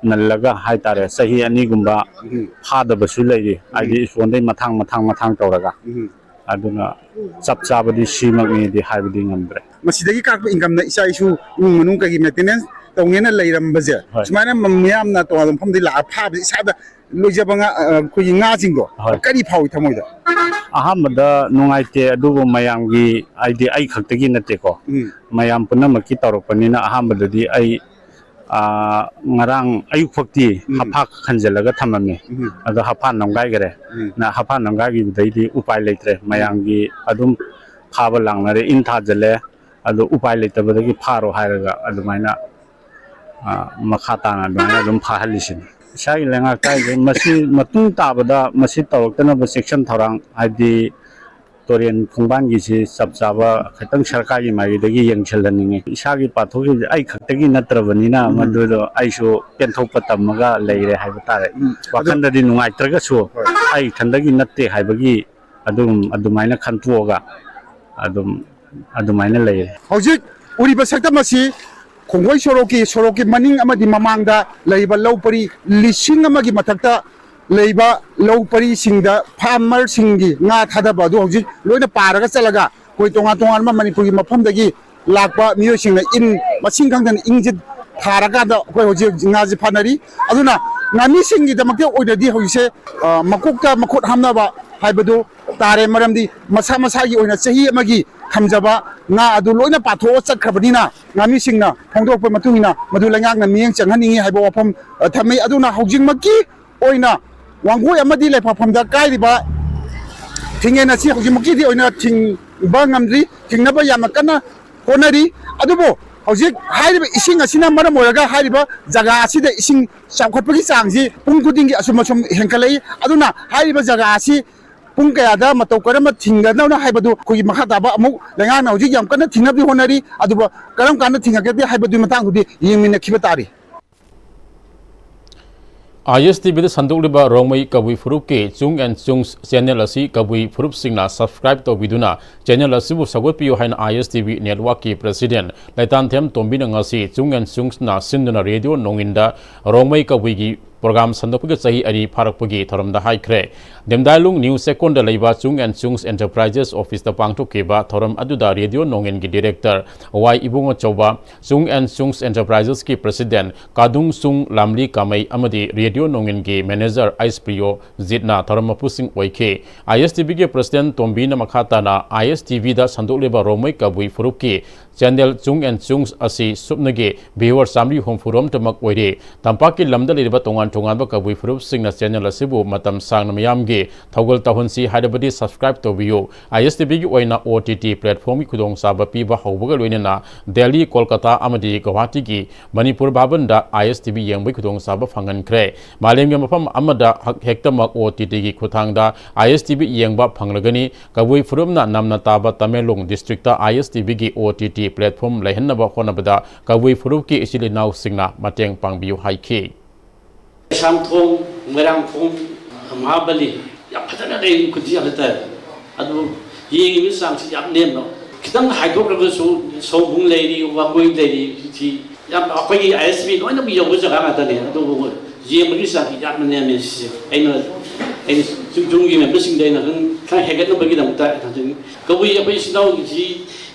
ꯅꯜꯂꯒ ꯍꯥꯏꯇꯥꯔꯦ, ꯆꯍꯤ ꯑꯅꯤꯒꯨꯝꯕ ꯎꯝ꯫ ꯐꯥꯗꯕꯁꯨ ꯂꯩꯔꯤ꯫ ꯎꯝ꯫ ꯍꯥꯏꯗꯤ ꯏꯁꯄꯣꯟꯗꯩ ꯃꯊꯥꯡ ꯃꯊꯥꯡ ꯃꯊꯥꯡ ꯇꯧꯔꯒ꯫ ꯎꯝ꯫ ꯑꯗꯨꯅ ꯆꯞ ꯆꯥꯕꯗꯤ ꯁꯤꯃꯛꯅꯤꯗꯤ ꯍꯥꯏꯕꯗꯤ ꯉꯝꯗ꯭ꯔꯦ꯫ ꯃꯁꯤꯗꯒꯤ ꯀꯥꯔꯛꯄ ꯏꯟꯀꯝꯅ ꯏꯆꯥ ꯏꯁꯨ ꯏꯃꯨꯡ ꯃꯅꯨꯡ ꯀꯩꯒꯤ ꯃꯦꯟꯇꯦꯅꯦꯟꯁ ꯇꯧꯅꯦꯅ ꯂꯩꯔꯝꯕꯁꯦ, ꯍꯣꯏ꯫ ꯁꯨꯃꯥꯏꯅ ꯃ-, ꯃꯤꯌꯥꯝꯅ ꯇꯣꯉꯥꯟꯕ ꯃꯐꯝꯗꯒꯤ ꯂꯥꯛꯑ ꯐꯥꯕꯁꯦ ꯏꯁꯥꯗ ꯂꯣꯏꯖꯕ ꯉꯥ, ꯑ, ꯑꯩꯈꯣꯏꯒꯤ ꯉꯥꯁꯤꯡꯗꯣ ꯍꯣꯏ꯫ ꯀꯔꯤ ꯐꯥꯎꯏ ꯊꯃꯣꯏꯗ? ꯑꯍꯥꯟꯕꯗ ꯅꯨꯡꯉꯥꯏꯇꯦ, ꯑꯗꯨꯕꯨ ꯃꯌꯥꯝꯒꯤ, ꯍꯥꯏꯗꯤ ꯑꯩ ꯈꯛꯇꯒꯤ ꯅꯠꯇꯦꯀꯣ, ꯎꯝ꯫ ꯃꯌꯥꯝ ꯄꯨꯝꯅꯃꯛꯀꯤ ꯇꯧꯔꯛꯄꯅꯤꯅ ꯑꯍꯥꯟꯕꯗꯗꯤ ꯑꯩ, ꯑ, ꯉꯔꯥꯡ ꯑꯌꯨꯛ ꯐꯥꯎꯇꯤ ꯎꯝ꯫ ꯍꯥꯐꯥ ꯈꯟꯖꯤꯜꯂꯒ ꯊꯝꯃꯝꯃꯤ꯫ ꯎꯝ꯫ ꯑꯗꯣ ꯍꯥꯐꯥ ꯅꯝꯒꯥꯏꯈꯔꯦ꯫ ꯎꯝ꯫ ꯅ ꯍꯥꯐꯥ ꯅꯝꯒꯥꯏꯈꯤꯕꯗꯩꯗꯤ ꯎꯄꯥꯏ ꯂꯩꯇ꯭ꯔꯦ꯫ ꯎꯝ꯫ ꯃꯌꯥꯝꯒꯤ ꯑꯗꯨꯝ ꯐꯥꯕ ꯂꯥꯛꯅꯔꯦ, ꯏꯟ ꯊꯥꯖꯤꯜꯂꯦ꯫ ꯑꯗꯣ ꯎꯄꯥꯏ ꯂꯩꯇꯕꯗꯒꯤ ꯐꯥꯔꯣ ꯍꯥꯏꯔꯒ ꯑꯗꯨꯃꯥꯏꯅ, ꯑ, ꯃꯈꯥ ꯇꯥꯅ ꯑꯗꯨꯃꯥꯏꯅ ꯑꯗꯨꯝ ꯐꯥꯍꯜꯂꯤꯁꯤꯅꯤ꯫ ꯏꯁꯥꯒꯤ ꯂꯩꯉꯥꯛꯇ ꯍꯥꯏꯁꯦ ꯃꯁꯤ ꯃꯇꯨꯡ ꯇꯥꯕꯗ ꯃꯁꯤ ꯇꯧꯔꯛꯇꯅꯕ ꯆꯦꯛꯁꯤꯟ ꯊꯧꯔꯥꯡ, ꯍꯥꯏꯗꯤ ꯇꯨꯔꯦꯟ ꯈꯣꯡꯕꯥꯟꯒꯤꯁꯤ ꯆꯞ ꯆꯥꯕ ꯈꯤꯇꯪ ꯁꯔꯀꯥꯔꯒꯤ ꯃꯥꯏꯀꯩꯗꯒꯤ ꯌꯦꯡꯁꯤꯜꯍꯟꯅꯤꯡꯉꯤ꯫ ꯏꯁꯥꯒꯤ ꯄꯥꯊꯣꯛꯈꯤꯕꯁꯦ ꯑꯩ ꯈꯛꯇꯒꯤ ꯅꯠꯇ꯭ꯔꯕꯅꯤꯅ ꯎꯝ꯫ ꯃꯗꯨꯗꯣ ꯑꯩꯁꯨ ꯄꯦꯟꯊꯣꯛꯄ ꯇꯝꯃꯒ ꯂꯩꯔꯦ ꯍꯥꯏꯕ ꯇꯥꯔꯦ꯫ ꯎꯝ꯫ ꯑꯗꯨ ꯋꯥꯈꯜꯗꯗꯤ ꯅꯨꯡꯉꯥꯏꯇ꯭ꯔꯒꯁꯨ ꯍꯣꯏ꯫ ꯑꯩ ꯏꯊꯟꯗꯒꯤ ꯅꯠꯇꯦ ꯍꯥꯏꯕꯒꯤ ꯑꯗꯨꯝ ꯑꯗꯨꯃꯥꯏꯅ ꯈꯟꯇꯣꯛꯑꯒ ꯑꯗꯨꯝ ꯑꯗꯨꯃꯥꯏꯅ ꯂꯩꯔꯦ꯫ ꯍꯧꯖꯤꯛ ꯎꯔꯤꯕ ꯁꯛꯇꯝ ꯑꯁꯤ ꯀꯣꯡꯒꯣꯏ ꯁꯣꯔꯣꯛꯀꯤ, ꯁꯣꯔꯣꯛꯀꯤ ꯃꯅꯤꯡ ꯑꯃꯗꯤ ꯃꯃꯥꯡꯗ ꯂꯩꯕ ꯂꯧ ꯄꯔꯤ ꯂꯤꯁꯤꯡ ꯑꯃꯒꯤ ꯃꯊꯛꯇ ꯂꯩꯕ ꯂꯧ ꯄꯔꯤꯁꯤꯡꯗ farmerꯁꯤꯡꯒꯤ ꯉꯥ ꯊꯥꯗꯕ ꯑꯗꯨ ꯍꯧꯖꯤꯛ ꯂꯣꯏꯅ ꯄꯥꯔꯒ ꯆꯠꯂꯒ ꯑꯩꯈꯣꯏ ꯇꯣꯉꯥꯟ ꯇꯣꯉꯥꯟꯕ ꯃꯅꯤꯄꯨꯔꯒꯤ ꯃꯐꯝꯗꯒꯤ ꯂꯥꯛꯄ ꯃꯤꯑꯣꯏꯁꯤꯡꯅ ꯏꯟ ꯃꯁꯤꯡ ꯈꯪꯗꯅ ꯏꯟꯁꯤ ꯊꯥꯔꯀꯥꯟꯗ ꯑꯩꯈꯣꯏ ꯍꯧꯖꯤꯛ ꯍꯧꯖꯤꯛ ꯉꯥꯁꯤ ꯐꯥꯅꯔꯤ꯫ ꯑꯗꯨꯅ ꯉꯥꯃꯤꯁꯤꯡꯒꯤꯗꯃꯛꯇ ꯑꯣꯏꯅꯗꯤ ꯍꯧꯖꯤꯛꯁꯦ, ꯑ, ꯃꯀꯣꯛꯇ ꯃꯈꯨꯠ ꯍꯥꯝꯅꯕ ꯍꯥꯏꯕꯗꯨ ꯇꯥꯔꯦ꯫ ꯃꯔꯝꯗꯤ ꯃꯁꯥ ꯃꯁꯥꯒꯤ ꯑꯣꯏꯅ ꯆꯍꯤ ꯑꯃꯒꯤ ꯊꯝꯖꯕ ꯉꯥ ꯑꯗꯨ ꯂꯣꯏꯅ ꯄꯥꯊꯣꯛꯑ ꯆꯠꯈ꯭ꯔꯕꯅꯤꯅ ꯉꯥꯃꯤꯁꯤꯡꯅ ꯐꯣꯡꯗꯣꯔꯛꯄ ꯃꯇꯨꯡ ꯏꯟꯅ ꯃꯗꯨ ꯂꯩꯉꯥꯛꯅ ꯃꯤꯠꯌꯦꯡ ꯆꯪꯍꯟꯅꯤꯡꯉꯤ ꯍꯥꯏꯕ ꯋꯥꯐꯝ, ꯑ, ꯊꯝꯃꯤ꯫ ꯑꯗꯨꯅ ꯍꯧꯖꯤꯛꯃꯛꯀꯤ ꯑꯣꯏꯅ ꯋꯥꯡꯒꯣꯏ ꯑꯃꯗꯤ ꯂꯩꯐꯝꯐꯝꯗ ꯀꯥꯏꯔꯤꯕ ꯊꯤꯡꯉꯦꯟ ꯑꯁꯤ ꯍꯧꯖꯤꯛꯃꯛꯀꯤꯗꯤ ꯑꯣꯏꯅ ꯊꯤꯡꯕ ꯉꯝꯗ꯭ꯔꯤ, ꯊꯤꯡꯅꯕ ꯌꯥꯝꯅ ꯀꯟꯅ ꯍꯣꯠꯅꯔꯤ꯫ ꯑꯗꯨꯕꯨ ꯍꯧꯖꯤꯛ ꯍꯥꯏꯔꯤꯕ ꯏꯁꯤꯡ ꯑꯁꯤꯅ ꯃꯔꯝ ꯑꯣꯏꯔꯒ ꯍꯥꯏꯔꯤꯕ ꯖꯒꯥ ꯑꯁꯤꯗ ꯏꯁꯤꯡ ꯆꯥꯎꯈꯠꯄꯒꯤ ꯆꯥꯡꯁꯤ ꯄꯨꯡ ꯈꯨꯗꯤꯡꯒꯤ ꯑꯁꯨꯝ ꯑꯁꯨꯝ ꯍꯦꯟꯒꯠꯂꯛꯏ꯫ ꯑꯗꯨꯅ ꯍꯥꯏꯔꯤꯕ ꯖꯒꯥ ꯑꯁꯤ ꯄꯨꯡ ꯀꯌꯥꯗ ꯃꯇꯧ ꯀꯔꯝꯅ ꯊꯤꯡꯒꯗꯕꯅꯣ ꯍꯥꯏꯕꯗꯨ ꯑꯩꯈꯣꯏꯒꯤ ꯃꯈꯥ ꯇꯥꯕ ꯑꯃꯨꯛ ꯂꯩꯉꯥꯛꯅ ꯍꯧꯖꯤꯛ ꯌꯥꯝ ꯀꯟꯅ ꯊꯤꯡꯅꯕꯗꯤ ꯍꯣꯠꯅꯔꯤ꯫ ꯑꯗꯨꯕꯨ ꯀꯔꯝ ꯀꯥꯟꯗ ꯊꯤꯡꯉꯛꯀꯗꯦ ꯍꯥꯏꯕꯗꯨꯒꯤ ꯃꯇꯥꯡꯗꯨꯗꯤ ꯌꯦꯡꯃꯤꯟꯅꯈꯤꯕ ꯇꯥꯔꯤ꯫ ꯑꯥꯏ ꯑꯦꯁ ꯇꯤ ꯚꯤꯗ ꯁꯟꯗꯣꯛꯂꯤꯕ ꯔꯣꯡꯃꯩ ꯀꯕꯨꯏ ꯐꯨꯔꯨꯞꯀꯤ ꯆꯨꯡ ꯑꯦꯟ ꯆꯨꯡꯁ ꯆꯦꯅꯦꯜ ꯑꯁꯤ ꯀꯕꯨꯏ ꯐꯨꯔꯨꯞꯁꯤꯡꯅ subscribe ꯇꯧꯕꯤꯗꯨꯅ ꯆꯦꯅꯦꯜ ꯑꯁꯤꯕꯨ ꯁꯧꯒꯠꯄꯤꯌꯨ ꯍꯥꯏꯅ ꯑꯥꯏ ꯑꯦꯁ ꯇꯤ ꯚꯤ ꯅꯦꯠꯋꯥꯔꯛꯀꯤ ꯄ꯭ꯔꯦꯁꯤꯗꯦꯟ ꯂꯩꯇꯥꯟꯊꯦꯝ ꯇꯣꯝꯕꯤꯅ ꯉꯁꯤ ꯆꯨꯡ ꯑꯦꯟ ꯆꯨꯡꯁꯅ ꯁꯤꯟꯗꯨꯅ ꯔꯦꯗꯤꯑꯣ ꯅꯣꯡꯏꯟꯗ ꯔꯣꯡꯃꯩ ꯀꯕꯨꯏꯒꯤ ꯄ꯭ꯔꯣꯒ꯭ꯔꯥꯝ ꯁꯟꯗꯣꯛꯄꯒꯤ ꯆꯍꯤ ꯑꯅꯤ ꯐꯥꯔꯛꯄꯒꯤ ꯊꯧꯔꯝꯗ ꯍꯥꯏꯈ꯭ꯔꯦ꯫ ꯗꯦꯝꯗꯥꯏꯂꯨꯡ ꯅ꯭ꯌꯨ ꯆꯦꯛꯀꯣꯟꯗ ꯂꯩꯕ ꯆꯨꯡ ꯑꯦꯟ ꯆꯨꯡꯁ ꯑꯦꯟꯇꯔꯄ꯭ꯔꯥꯏꯖꯦꯁ ꯑꯣꯐꯤꯁꯇ ꯄꯥꯡꯊꯣꯛꯈꯤꯕ ꯊꯧꯔꯝ ꯑꯗꯨꯗ ꯔꯦꯗꯤꯑꯣ ꯅꯣꯡꯏꯟꯒꯤ director Y Ibungochouba, Chung and ꯆꯨꯡꯁ ꯑꯦꯟꯇꯔꯄ꯭ꯔꯥꯏꯖꯦꯁꯀꯤ ꯄ꯭ꯔꯦꯁꯤꯗꯦꯟ ꯀꯥꯗꯨꯡ ꯆꯨꯡ ꯂꯥꯝꯂꯤ ꯀꯥꯃꯩ ꯑꯃꯗꯤ ꯔꯦꯗꯤꯑꯣ ꯅꯣꯡꯏꯟꯒꯤ ꯃꯦꯅꯦꯖꯔ ꯑꯩꯁ ꯄ꯭ꯔꯤꯌꯣ ꯖꯤꯠꯅ ꯊꯧꯔꯝ ꯃꯄꯨꯁꯤꯡ ꯑꯣꯏꯈꯤ꯫ ꯑꯥꯏ ꯑꯦꯁ ꯇꯤ ꯚꯤꯒꯤ ꯄ꯭ꯔꯦꯁꯤꯗꯦꯟ ꯇꯣꯝꯕꯤꯅ ꯃꯈꯥ ꯇꯥꯅ ꯑꯥꯏ ꯑꯦꯁ ꯇꯤ ꯚꯤꯗ ꯁꯟꯗꯣꯛꯂꯤꯕ ꯔꯣꯡꯃꯩ ꯀꯕꯨꯏ ꯐꯨꯔꯨꯞꯀꯤ ꯆꯦꯅꯦꯜ ꯆꯨꯡ ꯑꯦꯟ ꯆꯨꯡꯁ ꯑꯁꯤ ꯁꯨꯞꯅꯒꯤ viewer ꯆꯥꯃꯔꯤ ꯍꯨꯝꯐꯨ ꯔꯣꯝꯇꯃꯛ ꯑꯣꯏꯔꯤ꯫ ꯇꯝꯄꯥꯛꯀꯤ ꯂꯝꯗ ꯂꯩꯔꯤꯕ ꯇꯣꯉꯥꯟ ꯇꯣꯉꯥꯟꯕ ꯀꯕꯨꯏ ꯐꯨꯔꯨꯞꯁꯤꯡꯅ ꯆꯦꯅꯦꯜ ꯑꯁꯤꯕꯨ ꯃꯇꯝ ꯁꯥꯡꯅ ꯃꯤꯌꯥꯝꯒꯤ ꯊꯧꯒꯜ ꯇꯧꯍꯟꯁꯤ ꯍꯥꯏꯔꯕꯗꯤ subscribe ꯇꯧꯕꯤꯌꯨ꯫ ꯑꯥꯏ ꯑꯦꯁ ꯇꯤ ꯚꯤꯒꯤ ꯑꯣꯏꯅ ꯑꯣ ꯇꯤ ꯇꯤ ꯄ꯭ꯂꯦꯠꯐꯣꯝꯒꯤ ꯈꯨꯗꯣꯡꯆꯥꯕ ꯄꯤꯕ ꯍꯧꯕꯒ ꯂꯣꯏꯅꯅ ꯗꯦꯜꯂꯤ, ꯀꯣꯜꯀꯇꯥ ꯑꯃꯗꯤ ꯒꯧꯍꯥꯇꯤꯒꯤ ꯃꯅꯤꯄꯨꯔ ꯚꯥꯕꯟꯗ ꯑꯥꯏ ꯑꯦꯁ ꯇꯤ ꯚꯤ ꯌꯦꯡꯕꯒꯤ ꯈꯨꯗꯣꯡꯆꯥꯕ ꯐꯪꯍꯟꯈ꯭ꯔꯦ꯫ ꯃꯥꯂꯦꯝꯒꯤ ꯃꯐꯝ ꯑꯃꯗ ꯍꯛ-, ꯍꯦꯛꯇꯃꯛ ꯑꯣ ꯇꯤ ꯇꯤꯒꯤ ꯈꯨꯠꯊꯥꯡꯗ ꯑꯥꯏ ꯑꯦꯁ ꯇꯤ ꯚꯤ ꯌꯦꯡꯕ ꯐꯪꯂꯒꯅꯤ꯫ ꯀꯕꯨꯏ ꯐꯨꯔꯨꯞꯅ ꯅꯝꯅ ꯇꯥꯕ ꯇꯃꯦꯡꯂꯣꯡ ꯗꯤꯁꯇ꯭ꯔꯤꯛꯇ ꯑꯥꯏ ꯑꯦꯁ ꯇꯤ ꯚꯤꯒꯤ ꯑꯣ ꯇꯤ ꯇꯤ ꯄ꯭ꯂꯦꯠꯐꯣꯝ ꯂꯩꯍꯟꯅꯕ ꯍꯣꯠꯅꯕꯗ ꯀꯕꯨꯏ ꯐꯨꯔꯨꯞꯀꯤ ꯏꯆꯤꯜ ꯏꯅꯥꯎꯁꯤꯡꯅ ꯃꯇꯦꯡ ꯄꯥꯡꯕꯤꯌꯨ ꯍꯥꯏꯈꯤ꯫ ꯀꯩꯁꯥꯝꯊꯣꯡ, ꯃꯣꯏꯔꯥꯡꯈꯣꯡ, ꯃꯍꯥꯕꯂꯤ ꯌꯥꯝ ꯐꯖꯅ ꯂꯩ, ꯈꯨꯟꯁꯤ ꯌꯥꯝ ꯐꯖꯅ ꯇꯥꯏ꯫ ꯑꯗꯨꯕꯨ ꯌꯦꯡꯉꯤꯕ ꯆꯥꯡꯁꯤ ꯌꯥꯝ ꯅꯦꯝꯅ, ꯈꯤꯇꯪ ꯍꯥꯏꯗꯣꯛꯈ꯭ꯔꯒꯁꯨ ꯁꯣꯝꯕꯨꯡ ꯂꯩꯔꯤ, ꯋꯥꯡꯒꯣꯏ ꯂꯩꯔꯤ, ꯁꯤ ꯌꯥꯝ ꯑꯩꯈꯣꯏꯒꯤ ꯑꯥꯏ ꯑꯦꯁ ꯕꯤ ꯂꯣꯏꯅꯃꯛ ꯌꯧꯕ ꯖꯒꯥ ꯉꯥꯛꯇꯅꯦ꯫ ꯑꯗꯨꯕꯨ ꯌꯦꯡꯕꯒꯤ ꯆꯥꯡꯁꯤ ꯌꯥꯝꯅ ꯅꯦꯝꯃꯦ꯫ ꯁꯤꯁꯦ ꯑꯩꯅ ꯑꯩꯅ ꯆꯨꯝ ꯆꯨꯝꯒꯤ ꯃꯦꯝꯕꯔꯁꯤꯡꯗ ꯑꯩꯅ ꯑꯗꯨꯝ ꯈꯔ ꯍꯦꯟꯒꯠꯅꯕꯒꯤꯗꯃꯛꯇ ꯍꯥꯏꯖꯅꯤꯡꯉꯤ꯫ ꯀꯕꯨꯏ ꯑꯩꯈꯣꯏ ꯏꯆꯤꯜ ꯏꯅꯥꯎꯒꯤꯁꯤ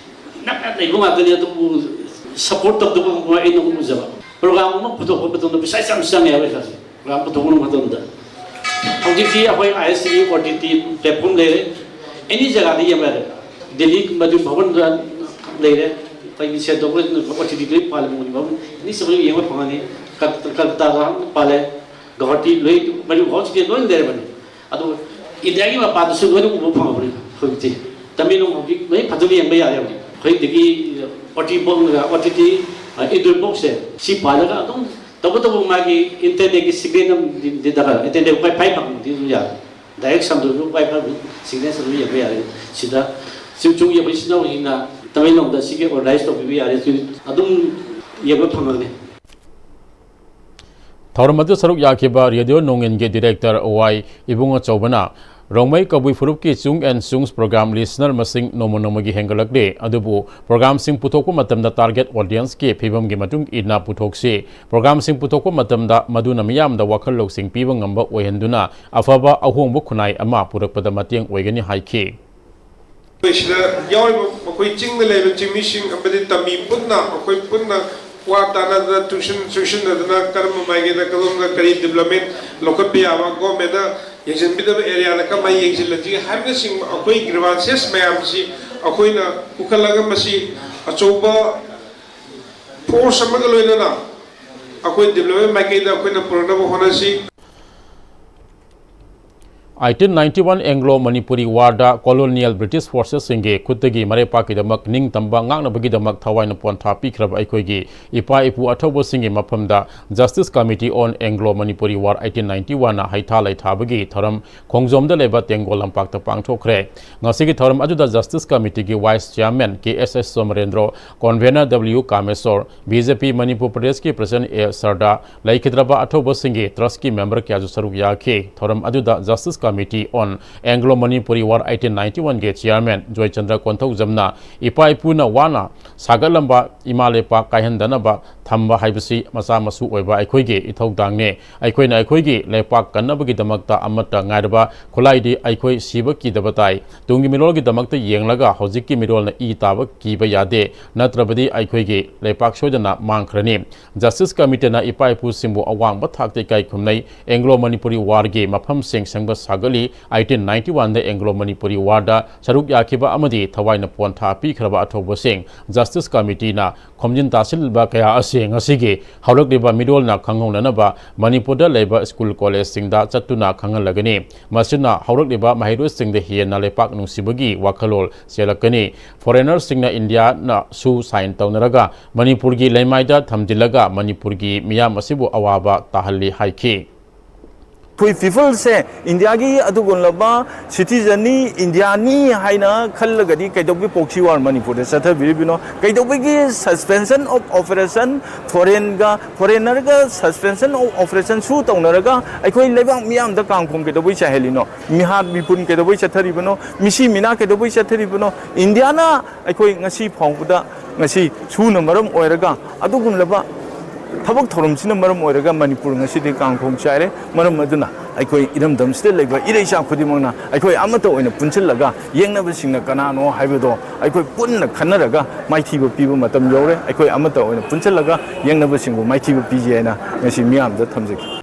ꯅꯛꯅ ꯂꯩꯕ ꯉꯥꯛꯇꯅꯤ꯫ ꯑꯗꯨꯕꯨ ꯁꯄꯣꯔꯠ ꯇꯧꯗꯕ ꯑꯩꯅ ꯑꯃꯨꯛ ꯎꯖꯕ꯫ ꯄ꯭ꯔꯣꯒ꯭ꯔꯥꯝ ꯑꯃ ꯄꯨꯊꯣꯛꯄ ꯃꯇꯝꯗ ꯄꯩꯁꯥ ꯌꯥꯝ ꯆꯪꯉꯦ ꯍꯥꯏꯕ ꯄꯩꯁꯥꯁꯦ꯫ ꯄ꯭ꯔꯣꯒ꯭ꯔꯥꯝ ꯄꯨꯊꯣꯛꯄ ꯃꯇꯝꯗ ꯍꯧꯖꯤꯛꯇꯤ ꯑꯩꯈꯣꯏ I S T V O T T platform ꯂꯩꯔꯦ꯫ ꯑꯦꯅꯤ ꯖꯒꯥꯗ ꯌꯦꯡꯕ ꯌꯥꯔꯦ꯫ ꯗꯦꯜꯂꯤ ꯃꯗꯨ ꯚꯕꯟꯗ ꯂꯩꯔꯦ꯫ ꯑꯩꯈꯣꯏꯒꯤ ꯁꯦꯟ ꯇꯧꯕ ꯑꯣ ꯇꯤ ꯇꯤ ꯂꯣꯏ ꯄꯥꯜꯂꯦ꯫ ꯃꯣꯏ ꯚꯕꯟ ꯑꯦꯅꯤ ꯁꯕꯖꯦꯛ ꯌꯦꯡꯕ ꯐꯪꯉꯅꯤ꯫ ꯀꯜ-, ꯀꯜꯀꯇꯥꯗ ꯄꯥꯜꯂꯦ꯫ ꯒꯧꯍꯥꯇꯤ ꯂꯣꯏ ꯃꯔꯤ ꯍꯧꯖꯤꯛꯇꯤ ꯂꯣꯏ ꯂꯩꯔꯕꯅꯤ꯫ ꯑꯗꯨ ꯏꯟꯗꯤꯌꯥꯒꯤ ꯃꯄꯥꯟꯗꯁꯨ ꯂꯣꯏꯅ ꯎꯕ ꯐꯪꯉꯕꯅꯤ ꯍꯧꯖꯤꯛꯇꯤ꯫ ꯇꯃꯦꯡꯂꯣꯡ ꯍꯧꯖꯤꯛ ꯂꯣꯏ ꯐꯖꯅ ꯌꯦꯡꯕ ꯌꯥꯔꯦ ꯍꯧꯖꯤꯛ꯫ ꯑꯩꯈꯣꯏꯗꯒꯤ ꯑꯣ ꯇꯤ ꯕꯣꯛ-, ꯑꯣ ꯇꯤ ꯇꯤ, ꯑ, ꯏꯟꯗꯣꯔ ꯕꯣꯛꯁꯁꯦ ꯁꯤ ꯄꯥꯜꯂꯒ ꯑꯗꯨꯝ ꯇꯧꯕꯇꯕꯨ ꯃꯥꯒꯤ ꯏꯟꯇꯔꯅꯦꯠꯀꯤ ꯁꯤꯒꯅꯦꯜ ꯑꯃꯗꯤ ꯗꯔꯀꯥꯔ꯫ ꯏꯟꯇꯔꯅꯦꯠ ꯋꯥꯏ ꯐꯥꯏ ꯐꯪꯕꯗꯤ ꯑꯗꯨꯝ ꯌꯥꯔꯦ꯫ ꯗꯥꯏꯔꯦꯛ ꯁꯝꯗ꯭ꯔꯁꯨ ꯋꯥꯏ ꯐꯥꯏ ꯁꯤꯒꯅꯦꯜ ꯑꯗꯨꯝ ꯌꯦꯡꯕ ꯌꯥꯔꯦ꯫ ꯁꯤꯗ ꯆꯨꯝ ꯆꯨꯝꯒꯤ ꯑꯩꯈꯣꯏ ꯏꯆꯤꯜ ꯏꯅꯥꯎꯁꯤꯡꯅ ꯇꯃꯦꯡꯂꯣꯡꯗ ꯁꯤꯒꯤ ꯑꯣꯔꯒꯅꯥꯏꯖ ꯇꯧꯕꯤꯕ ꯌꯥꯔꯦ꯫ ꯁꯤ ꯑꯗꯨꯝ ꯌꯦꯡꯕ ꯐꯪꯒꯅꯤ꯫ ꯊꯧꯔꯝ ꯑꯗꯨ ꯁꯔꯨꯛ ꯌꯥꯈꯤꯕ ꯔꯦꯗꯤꯑꯣ ꯅꯣꯡꯏꯟꯒꯤ ꯗꯤꯔꯦꯛꯇꯔ ꯋꯥꯏ ꯏꯕꯨꯡ ꯑꯆꯧꯕꯅ ꯔꯣꯡꯃꯩ ꯀꯕꯨꯏ ꯐꯨꯔꯨꯞꯀꯤ ꯆꯨꯡ ꯑꯦꯟ ꯆꯨꯡꯁ ꯄ꯭ꯔꯣꯒ꯭ꯔꯥꯝ ꯂꯤꯁꯅꯔ ꯃꯁꯤꯡ ꯅꯣꯡꯃ ꯅꯣꯡꯃꯒꯤ ꯍꯦꯟꯒꯠꯂꯛꯂꯤ, ꯑꯗꯨꯕꯨ ꯄ꯭ꯔꯣꯒ꯭ꯔꯥꯝꯁꯤꯡ ꯄꯨꯊꯣꯛꯄ ꯃꯇꯝꯗ ꯇꯥꯔꯒꯦꯠ ꯑꯣꯗꯤꯌꯟꯁꯀꯤ ꯐꯤꯕꯝꯒꯤ ꯃꯇꯨꯡ ꯏꯟꯅ ꯄꯨꯊꯣꯛꯁꯤ꯫ ꯄ꯭ꯔꯣꯒ꯭ꯔꯥꯝꯁꯤꯡ ꯄꯨꯊꯣꯛꯄ ꯃꯇꯝꯗ ꯃꯗꯨꯅ ꯃꯤꯌꯥꯝꯗ ꯋꯥꯈꯜ ꯂꯧꯁꯤꯡ ꯄꯤꯕ ꯉꯝꯕ ꯑꯣꯏꯍꯟꯗꯨꯅ ꯑꯐꯕ ꯑꯍꯣꯡꯕ ꯈꯨꯟꯅꯥꯏ ꯑꯃ ꯄꯨꯔꯛꯄꯗ ꯃꯇꯦꯡ ꯑꯣꯏꯒꯅꯤ ꯍꯥꯏꯈꯤ꯫ ꯑꯩꯈꯣꯏ ꯁꯤꯗ ꯌꯥꯎꯔꯤꯕ ꯃꯈꯣꯏ ꯆꯤꯡꯗ ꯂꯩꯔꯤꯕ ꯆꯤꯡꯃꯤꯁꯤꯡ ꯑꯃꯗꯤ ꯇꯝꯃꯤ ꯄꯨꯟꯅ ꯑꯩꯈꯣꯏ ꯄꯨꯟꯅ ꯋꯥ ꯇꯥꯟꯅꯗꯅ ꯆꯨꯡꯁꯤꯟ-, ꯆꯨꯡꯁꯤꯟꯅꯗꯅ ꯀꯔꯝꯕ ꯃꯥꯏꯀꯩꯗ ꯀꯗꯣꯝꯗ ꯀꯔꯤ ꯗꯤꯕ꯭ꯂꯞꯃꯦꯟ ꯂꯧꯈꯠꯄ ꯌꯥꯕ ꯒꯣꯔꯃꯦꯟꯅ ꯌꯦꯡꯁꯤꯟꯕꯤꯗꯕ ꯑꯦꯔꯤꯌꯥꯗ ꯀꯃꯥꯏꯅ ꯌꯦꯡꯁꯤꯜꯂꯁꯤꯒꯦ ꯍꯥꯏꯕꯅꯆꯤꯡꯕ ꯑꯩꯈꯣꯏ ꯒ꯭ꯔꯤꯚꯥꯟꯁꯦꯁ ꯃꯌꯥꯝꯁꯤ ꯑꯩꯈꯣꯏꯅ ꯄꯨꯈꯠꯂꯒ ꯃꯁꯤ ꯑꯆꯧꯕ ꯐꯣꯔꯁ ꯑꯃꯒ ꯂꯣꯏꯅꯅ ꯑꯩꯈꯣꯏ ꯗꯤꯕ꯭ꯂꯞꯃꯦꯟ ꯃꯥꯏꯀꯩꯗ ꯑꯩꯈꯣꯏꯅ ꯄꯨꯔꯛꯅꯕ ꯍꯣꯠꯅꯁꯤ꯫ Eighteen ninety one Anglo Manipuri ꯋꯥꯔꯗ ꯀꯣꯂꯣꯅꯤꯌꯦꯜ ꯕ꯭ꯔꯤꯇꯤꯁ ꯐꯣꯔꯁꯦꯁꯁꯤꯡꯒꯤ ꯈꯨꯠꯇꯒꯤ ꯃꯔꯩꯄꯥꯛꯀꯤꯗꯃꯛ ꯅꯤꯡꯇꯝꯕ ꯉꯥꯛꯅꯕꯒꯤꯗꯃꯛ ꯊꯋꯥꯏꯅ ꯄꯣꯟꯊꯥ ꯄꯤꯈ꯭ꯔꯕ ꯑꯩꯈꯣꯏꯒꯤ ꯏꯄꯥ ꯏꯄꯨ ꯑꯊꯧꯕꯁꯤꯡꯒꯤ ꯃꯐꯝꯗ Justice Committee on Anglo Manipuri War eighteen ninety ꯋꯥꯟꯅ ꯍꯩꯊꯥ ꯂꯩꯊꯥꯕꯒꯤ ꯊꯧꯔꯝ ꯈꯣꯡꯖꯣꯝꯗ ꯂꯩꯕ ꯇꯦꯡꯒꯣꯜ ꯂꯝꯄꯥꯛꯇ ꯄꯥꯡꯊꯣꯛꯈ꯭ꯔꯦ꯫ ꯉꯁꯤꯒꯤ ꯊꯧꯔꯝ ꯑꯗꯨꯗ Justice Committeeꯒꯤ Vice Chairman ꯀꯦ ꯑꯦꯁ ꯑꯦꯁ ꯁꯣꯃꯔꯦꯟꯗ꯭ꯔꯣ, Convener ꯗꯕ꯭ꯂꯤꯎ ꯀꯥꯃꯦꯁꯣꯔ, ꯕꯤ ꯖꯦ ꯄꯤ ꯃꯅꯤꯄꯨꯔ ꯄ꯭ꯔꯗꯦꯁꯀꯤ President ꯑꯦ ꯁꯔꯗꯥ, ꯂꯩꯈꯤꯗ꯭ꯔꯕ ꯑꯊꯧꯕꯁꯤꯡꯒꯤ ꯇ꯭ꯔꯁꯀꯤ ꯃꯦꯝꯕꯔ ꯀꯌꯥꯁꯨ ꯁꯔꯨꯛ ꯌꯥꯈꯤ꯫ ꯊꯧꯔꯝ ꯑꯗꯨꯗ Justice Committee on Anglo-Manipuri War eighteen ninety-one ꯒꯤ chairman ꯖꯣꯏꯆꯟꯗ꯭ꯔ ꯀꯣꯟꯊꯧꯖꯝꯅ ꯏꯄꯥ ꯏꯄꯨꯅ ꯋꯥꯅ ꯁꯥꯒꯠꯂꯝꯕ ꯏꯃꯥ ꯂꯩꯄꯥꯛ ꯀꯥꯏꯍꯟꯗꯅꯕ ꯊꯝꯕ ꯍꯥꯏꯕꯁꯤ ꯃꯆꯥ ꯃꯁꯨ ꯑꯣꯏꯕ ꯑꯩꯈꯣꯏꯒꯤ ꯏꯊꯧꯗꯥꯡꯅꯤ꯫ ꯑꯩꯈꯣꯏꯅ ꯑꯩꯈꯣꯏꯒꯤ ꯂꯩꯄꯥꯛ ꯀꯟꯅꯕꯒꯤꯗꯃꯛꯇ ꯑꯃꯠꯇ ꯉꯥꯏꯔꯕ ꯈꯨꯠꯂꯥꯏꯗꯤ ꯑꯩꯈꯣꯏ ꯁꯤꯕ ꯀꯤꯗꯕ ꯇꯥꯏ꯫ ꯇꯨꯡꯒꯤ ꯃꯤꯔꯣꯜꯒꯤꯗꯃꯛꯇ ꯌꯦꯡꯂꯒ ꯍꯧꯖꯤꯛꯀꯤ ꯃꯤꯔꯣꯜꯅ ꯏ ꯇꯥꯕ ꯀꯤꯕ ꯌꯥꯗꯦ, ꯅꯠꯇ꯭ꯔꯕꯗꯤ ꯑꯩꯈꯣꯏꯒꯤ ꯂꯩꯄꯥꯛ ꯁꯣꯏꯗꯅ ꯃꯥꯡꯈ꯭ꯔꯅꯤ꯫ Justice Committeeꯅ ꯏꯄꯥ ꯏꯄꯨꯁꯤꯡꯕꯨ ꯑꯋꯥꯡꯕ ꯊꯥꯛꯇ ꯏꯀꯥꯏ ꯈꯨꯝꯅꯩ꯫ Anglo-Manipuri Warꯒꯤ ꯃꯐꯝꯁꯤꯡ ꯁꯦꯝꯒꯠ ꯁꯥꯒꯠꯂꯤ꯫ Eighteen ninety-oneꯗ Anglo-Manipuri Warꯗ ꯁꯔꯨꯛ ꯌꯥꯈꯤꯕ ꯑꯃꯗꯤ ꯊꯋꯥꯏꯅ ꯄꯣꯟꯊꯥ ꯄꯤꯈ꯭ꯔꯕ ꯑꯊꯧꯕꯁꯤꯡ Justice Committeeꯅ ꯈꯣꯝꯖꯤꯟ ꯇꯥꯁꯤꯜꯂꯤꯕ ꯀꯌꯥ ꯑꯁꯤ ꯉꯁꯤꯒꯤ ꯍꯧꯔꯛꯂꯤꯕ ꯃꯤꯔꯣꯜꯅ ꯈꯪꯍꯧꯅꯅꯕ ꯃꯅꯤꯄꯨꯔꯗ ꯂꯩꯕ school collegeꯁꯤꯡꯗ ꯆꯠꯇꯨꯅ ꯈꯪꯍꯜꯂꯒꯅꯤ꯫ ꯃꯁꯤꯅ ꯍꯧꯔꯛꯂꯤꯕ ꯃꯍꯩꯔꯣꯏꯁꯤꯡꯗ ꯍꯦꯟꯅ ꯂꯩꯄꯥꯛ ꯅꯨꯡꯁꯤꯕꯒꯤ ꯋꯥꯈꯜꯂꯣꯟ ꯆꯦꯜꯂꯛꯀꯅꯤ꯫ Foreignerꯁꯤꯡꯅ ꯏꯟꯗꯤꯌꯥꯅ ꯁꯨ sign ꯇꯧꯅꯔꯒ ꯃꯅꯤꯄꯨꯔꯒꯤ ꯂꯩꯃꯥꯏꯗ ꯊꯝꯖꯤꯜꯂꯒ ꯃꯅꯤꯄꯨꯔꯒꯤ ꯃꯤꯌꯥꯝ ꯑꯁꯤꯕꯨ ꯑꯋꯥꯕ ꯇꯥꯍꯜꯂꯤ ꯍꯥꯏꯈꯤ꯫ ꯑꯩꯈꯣꯏ peopleꯁꯦ ꯏꯟꯗꯤꯌꯥꯒꯤ ꯑꯗꯨꯒꯨꯝꯂꯕ citizenꯅꯤ, ꯏꯟꯗꯤꯌꯥꯅꯤ ꯍꯥꯏꯅ ꯈꯜꯂꯒꯗꯤ ꯀꯩꯗꯧꯕꯒꯤ proxy war ꯃꯅꯤꯄꯨꯔꯗ ꯆꯠꯊꯕꯤꯔꯤꯕꯅꯣ? ꯀꯩꯗꯧꯕꯒꯤ suspension of operation, foreignꯒ, foreignerꯒ suspension of operation ꯁꯨ ꯇꯧꯅꯔꯒ ꯑꯩꯈꯣꯏ ꯂꯩꯕꯥꯛ ꯃꯤꯌꯥꯝꯗ ꯀꯥꯡꯈꯣꯡ ꯀꯩꯗꯧꯕꯒꯤ ꯆꯥꯏꯍꯜꯂꯤꯅꯣ? ꯃꯤꯍꯥꯠ ꯃꯤꯄꯨꯟ ꯀꯩꯗꯧꯕꯒꯤ ꯆꯠꯊꯔꯤꯕꯅꯣ? ꯃꯤꯁꯤ ꯃꯤꯅꯥ ꯀꯩꯗꯧꯕꯒꯤ ꯆꯠꯊꯔꯤꯕꯅꯣ? ꯏꯟꯗꯤꯌꯥꯅ ꯑꯩꯈꯣꯏ ꯉꯁꯤ ꯐꯥꯎꯕꯗ, ꯉꯁꯤ ꯁꯨꯅ ꯃꯔꯝ ꯑꯣꯏꯔꯒ, ꯑꯗꯨꯒꯨꯝꯂꯕ ꯊꯕꯛ ꯊꯧꯔꯝꯁꯤꯅ ꯃꯔꯝ ꯑꯣꯏꯔꯒ ꯃꯅꯤꯄꯨꯔ ꯉꯁꯤꯗꯤ ꯀꯥꯡꯈꯣꯡ ꯆꯥꯏꯔꯦ꯫ ꯃꯔꯝ ꯑꯗꯨꯅ ꯑꯩꯈꯣꯏ ꯏꯔꯝꯗꯝꯁꯤꯗ ꯂꯩꯕ ꯏꯔꯩꯆꯥ ꯈꯨꯗꯤꯡꯃꯛꯅ ꯑꯩꯈꯣꯏ ꯑꯃꯠꯇ ꯑꯣꯏꯅ ꯄꯨꯟꯁꯤꯜꯂꯒ ꯌꯦꯛꯅꯕꯁꯤꯡꯅ ꯀꯅꯥꯅꯣ ꯍꯥꯏꯕꯗꯣ ꯑꯩꯈꯣꯏ ꯄꯨꯟꯅ ꯈꯟꯅꯔꯒ ꯃꯥꯏꯊꯤꯕ ꯄꯤꯕ ꯃꯇꯝ ꯌꯧꯔꯦ꯫ ꯑꯩꯈꯣꯏ ꯑꯃꯠꯇ ꯑꯣꯏꯅ ꯄꯨꯟꯁꯤꯜꯂꯒ ꯌꯦꯛꯅꯕꯁꯤꯡꯕꯨ ꯃꯥꯏꯊꯤꯕ ꯄꯤꯖꯩ ꯍꯥꯏꯅ ꯉꯁꯤ ꯃꯤꯌꯥꯝꯗ ꯊꯝꯖꯒꯦ꯫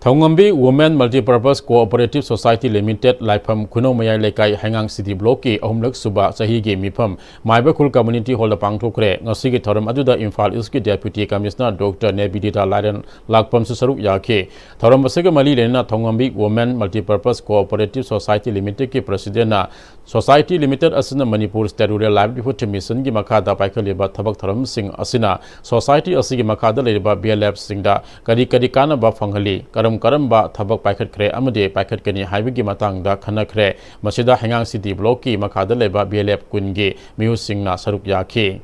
ꯊꯧꯉꯝꯕꯤ Women Multipurpose Cooperative Society Limited, ꯂꯥꯏꯐꯝ, ꯈꯨꯅꯧ ꯃꯌꯥꯏ ꯂꯩꯀꯥꯏ, ꯍꯩꯉꯥꯡ city blockꯀꯤ ꯑꯍꯨꯝꯂꯛ ꯁꯨꯕ ꯆꯍꯤꯒꯤ ꯃꯤꯐꯝ ꯃꯥꯏꯕ ꯈꯨꯜ community hallꯗ ꯄꯥꯡꯊꯣꯛꯈ꯭ꯔꯦ꯫ ꯉꯁꯤꯒꯤ ꯊꯧꯔꯝ ꯑꯗꯨꯗ ꯏꯝꯐꯥꯜ Eastꯀꯤ Deputy Commissioner Doctor ꯅꯦꯕꯤꯗꯤꯇꯥ ꯂꯥꯏꯔꯦꯟ ꯂꯥꯛꯄꯝꯁꯨ ꯁꯔꯨꯛ ꯌꯥꯈꯤ꯫ ꯊꯧꯔꯝ ꯑꯁꯤꯒ ꯃꯔꯤ ꯂꯩꯅꯅ ꯊꯧꯉꯝꯕꯤ Women Multipurpose Cooperative Society Limitedꯀꯤ Presidentꯅ Society Limited ꯑꯁꯤꯅ ꯃꯅꯤꯄꯨꯔ State Rural Livelihood Missionꯒꯤ ꯃꯈꯥꯗ ꯄꯥꯏꯈꯠꯂꯤꯕ ꯊꯕꯛ ꯊꯧꯔꯝꯁꯤꯡ ꯑꯁꯤꯅ society ꯑꯁꯤꯒꯤ ꯃꯈꯥꯗ ꯂꯩꯔꯤꯕ VLFꯁꯤꯡꯗ ꯀꯔꯤ ꯀꯔꯤ ꯀꯥꯟꯅꯕ ꯐꯪꯍꯜꯂꯤ, ꯀꯔꯝ ꯀꯔꯝꯕ ꯊꯕꯛ ꯄꯥꯏꯈꯠꯈ꯭ꯔꯦ ꯑꯃꯗꯤ ꯄꯥꯏꯈꯠꯀꯅꯤ ꯍꯥꯏꯕꯒꯤ ꯃꯇꯥꯡꯗ ꯈꯟꯅꯈ꯭ꯔꯦ꯫ ꯃꯁꯤꯗ ꯍꯩꯉꯥꯡ city blockꯀꯤ ꯃꯈꯥꯗ ꯂꯩꯕ VLF ꯀꯨꯟꯒꯤ ꯃꯤꯍꯨꯠꯁꯤꯡꯅ ꯁꯔꯨꯛ ꯌꯥꯈꯤ꯫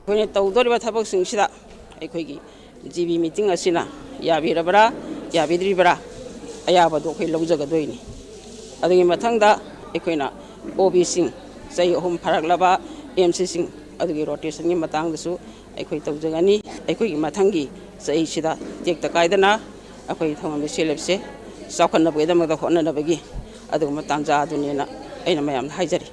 ꯑꯩꯈꯣꯏꯅ ꯇꯧꯗꯣꯔꯤꯕ ꯊꯕꯛꯁꯤꯡꯁꯤꯗ ꯑꯩꯈꯣꯏꯒꯤ GB meeting ꯑꯁꯤꯅ ꯌꯥꯕꯤꯔꯕ꯭ꯔꯥ, ꯌꯥꯕꯤꯗ꯭ꯔꯤꯕ꯭ꯔꯥ? ꯑꯌꯥꯕꯗꯣ ꯑꯩꯈꯣꯏ ꯂꯧꯖꯒꯗꯣꯏꯅꯤ꯫ ꯑꯗꯨꯒꯤ ꯃꯊꯪꯗ ꯑꯩꯈꯣꯏꯅ ꯑꯣ ꯕꯤꯁꯤꯡ, ꯆꯍꯤ ꯑꯍꯨꯝ ꯐꯥꯔꯛꯂꯕ ꯑꯦꯝ ꯁꯤꯁꯤꯡ ꯑꯗꯨꯒꯤ ꯔꯣꯇꯦꯁꯟꯒꯤ ꯃꯇꯥꯡꯗꯁꯨ ꯑꯩꯈꯣꯏ ꯇꯧꯖꯒꯅꯤ꯫ ꯑꯩꯈꯣꯏꯒꯤ ꯃꯊꯪꯒꯤ ꯆꯍꯤꯁꯤꯗ ꯇꯦꯛꯇ ꯀꯥꯏꯗꯅ ꯑꯩꯈꯣꯏꯒꯤ ꯊꯧꯔꯝꯒꯤ ꯁꯦꯂꯦꯞꯁꯦ ꯆꯥꯎꯈꯠꯅꯕꯒꯤꯗꯃꯛꯇ ꯍꯣꯠꯅꯅꯕꯒꯤ ꯑꯗꯨꯒꯨꯝꯕ ꯇꯥꯟꯖꯥ ꯑꯗꯨꯅꯦꯅ ꯑꯩꯅ ꯃꯌꯥꯝꯗ ꯍꯥꯏꯖꯔꯤ꯫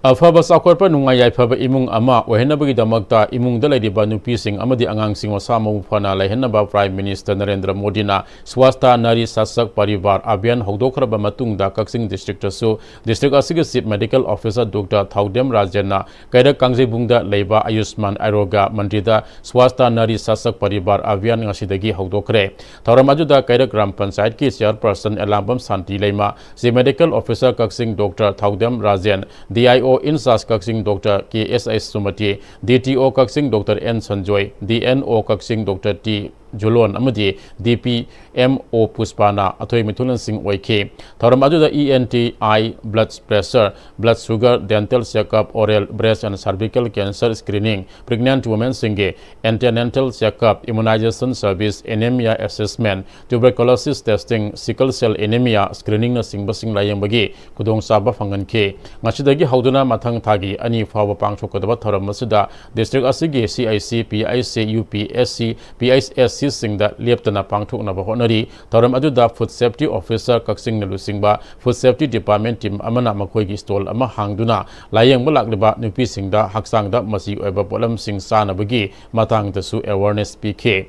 ꯑꯐꯕ ꯆꯥꯎꯈꯠꯄ ꯅꯨꯡꯉꯥꯏ ꯌꯥꯏꯐꯕ ꯏꯃꯨꯡ ꯑꯃ ꯑꯣꯏꯍꯟꯅꯕꯒꯤꯗꯃꯛꯇ ꯏꯃꯨꯡꯗ ꯂꯩꯔꯤꯕ ꯅꯨꯄꯤꯁꯤꯡ ꯑꯃꯗꯤ ꯑꯉꯥꯡꯁꯤꯡ ꯃꯁꯥ ꯃꯎ ꯐꯅ ꯂꯩꯍꯟꯅꯕ Prime Minister ꯅꯔꯦꯟꯗ꯭ꯔ ꯃꯣꯗꯤꯅ Swastha Nari Sashakt Parivar Abhiyan ꯍꯧꯗꯣꯛꯈ꯭ꯔꯕ ꯃꯇꯨꯡꯗ ꯀꯛꯆꯤꯡ districtꯇꯁꯨ district ꯑꯁꯤꯒꯤ Chief Medical Officer Doctor ꯊꯧꯗꯦꯝ ꯔꯥꯖꯦꯟꯅ ꯀꯩꯔꯛ ꯀꯥꯡꯖꯩꯕꯨꯡꯗ ꯂꯩꯕ ꯑꯌꯨꯁꯃꯥꯟ ꯑꯔꯣꯒ꯭ꯌ ꯃꯟꯗꯤꯔꯗ Swastha Nari Sashakt Parivar Abhiyan ꯉꯁꯤꯗꯒꯤ ꯍꯧꯗꯣꯛꯈ꯭ꯔꯦ꯫ ꯊꯧꯔꯝ ꯑꯗꯨꯗ ꯀꯩꯔꯛ ꯒ꯭ꯔꯥꯝ ꯄꯟꯆꯥꯌꯠꯀꯤ chairperson Elangbam Shanti Leima, Chief Medical Officer Kakching Doctor ꯊꯧꯗꯦꯝ Rajen, D I O in charge Kakching Doctor K S S ꯁꯨꯃꯇꯤ, D T O Kakching Doctor N Sanjoy, D N O Kakching Doctor T ꯖꯨꯂꯣꯟ ꯑꯃꯗꯤ D P M O ꯄꯨꯁꯄꯥꯅ ꯑꯊꯣꯏ ꯃꯤꯊꯨꯂꯟꯁꯤꯡ ꯑꯣꯏꯈꯤ꯫ ꯊꯧꯔꯝ ꯑꯗꯨꯗ E N T, eye, blood pressure, blood sugar, dental checkup, oral, breast and cervical cancer screening, pregnant womenꯁꯤꯡꯒꯤ antenatal checkup, immunization service, anemia assessment, tuberculosis testing, sickle cell anemia screeningꯅꯆꯤꯡꯕꯁꯤꯡ ꯂꯥꯌꯦꯡꯕꯒꯤ ꯈꯨꯗꯣꯡꯆꯥꯕ ꯐꯪꯍꯟꯈꯤ꯫ ꯉꯁꯤꯗꯒꯤ ꯍꯧꯗꯨꯅ ꯃꯊꯪ ꯊꯥꯒꯤ ꯑꯅꯤ ꯐꯥꯎꯕ ꯄꯥꯡꯊꯣꯛꯀꯗꯕ ꯊꯧꯔꯝ ꯑꯁꯤꯗ district ꯑꯁꯤꯒꯤ C I C, P I C, U P S C, P H S Cꯁꯤꯡꯗ ꯂꯦꯞꯇꯅ ꯄꯥꯡꯊꯣꯛꯅꯕ ꯍꯣꯠꯅꯔꯤ꯫ ꯊꯧꯔꯝ ꯑꯗꯨꯗ Food Safety Officer ꯀꯛꯆꯤꯡꯅ ꯂꯨꯆꯤꯡꯕ Food Safety Department team ꯑꯃꯅ ꯃꯈꯣꯏꯒꯤ stall ꯑꯃ ꯍꯥꯡꯗꯨꯅ ꯂꯥꯌꯦꯡꯕ ꯂꯥꯛꯂꯤꯕ ꯅꯨꯄꯤꯁꯤꯡꯗ ꯍꯛꯆꯥꯡꯗ ꯃꯆꯤ ꯑꯣꯏꯕ ꯄꯣꯠꯂꯝꯁꯤꯡ ꯆꯥꯅꯕꯒꯤ ꯃꯇꯥꯡꯗꯁꯨ awareness ꯄꯤꯈꯤ꯫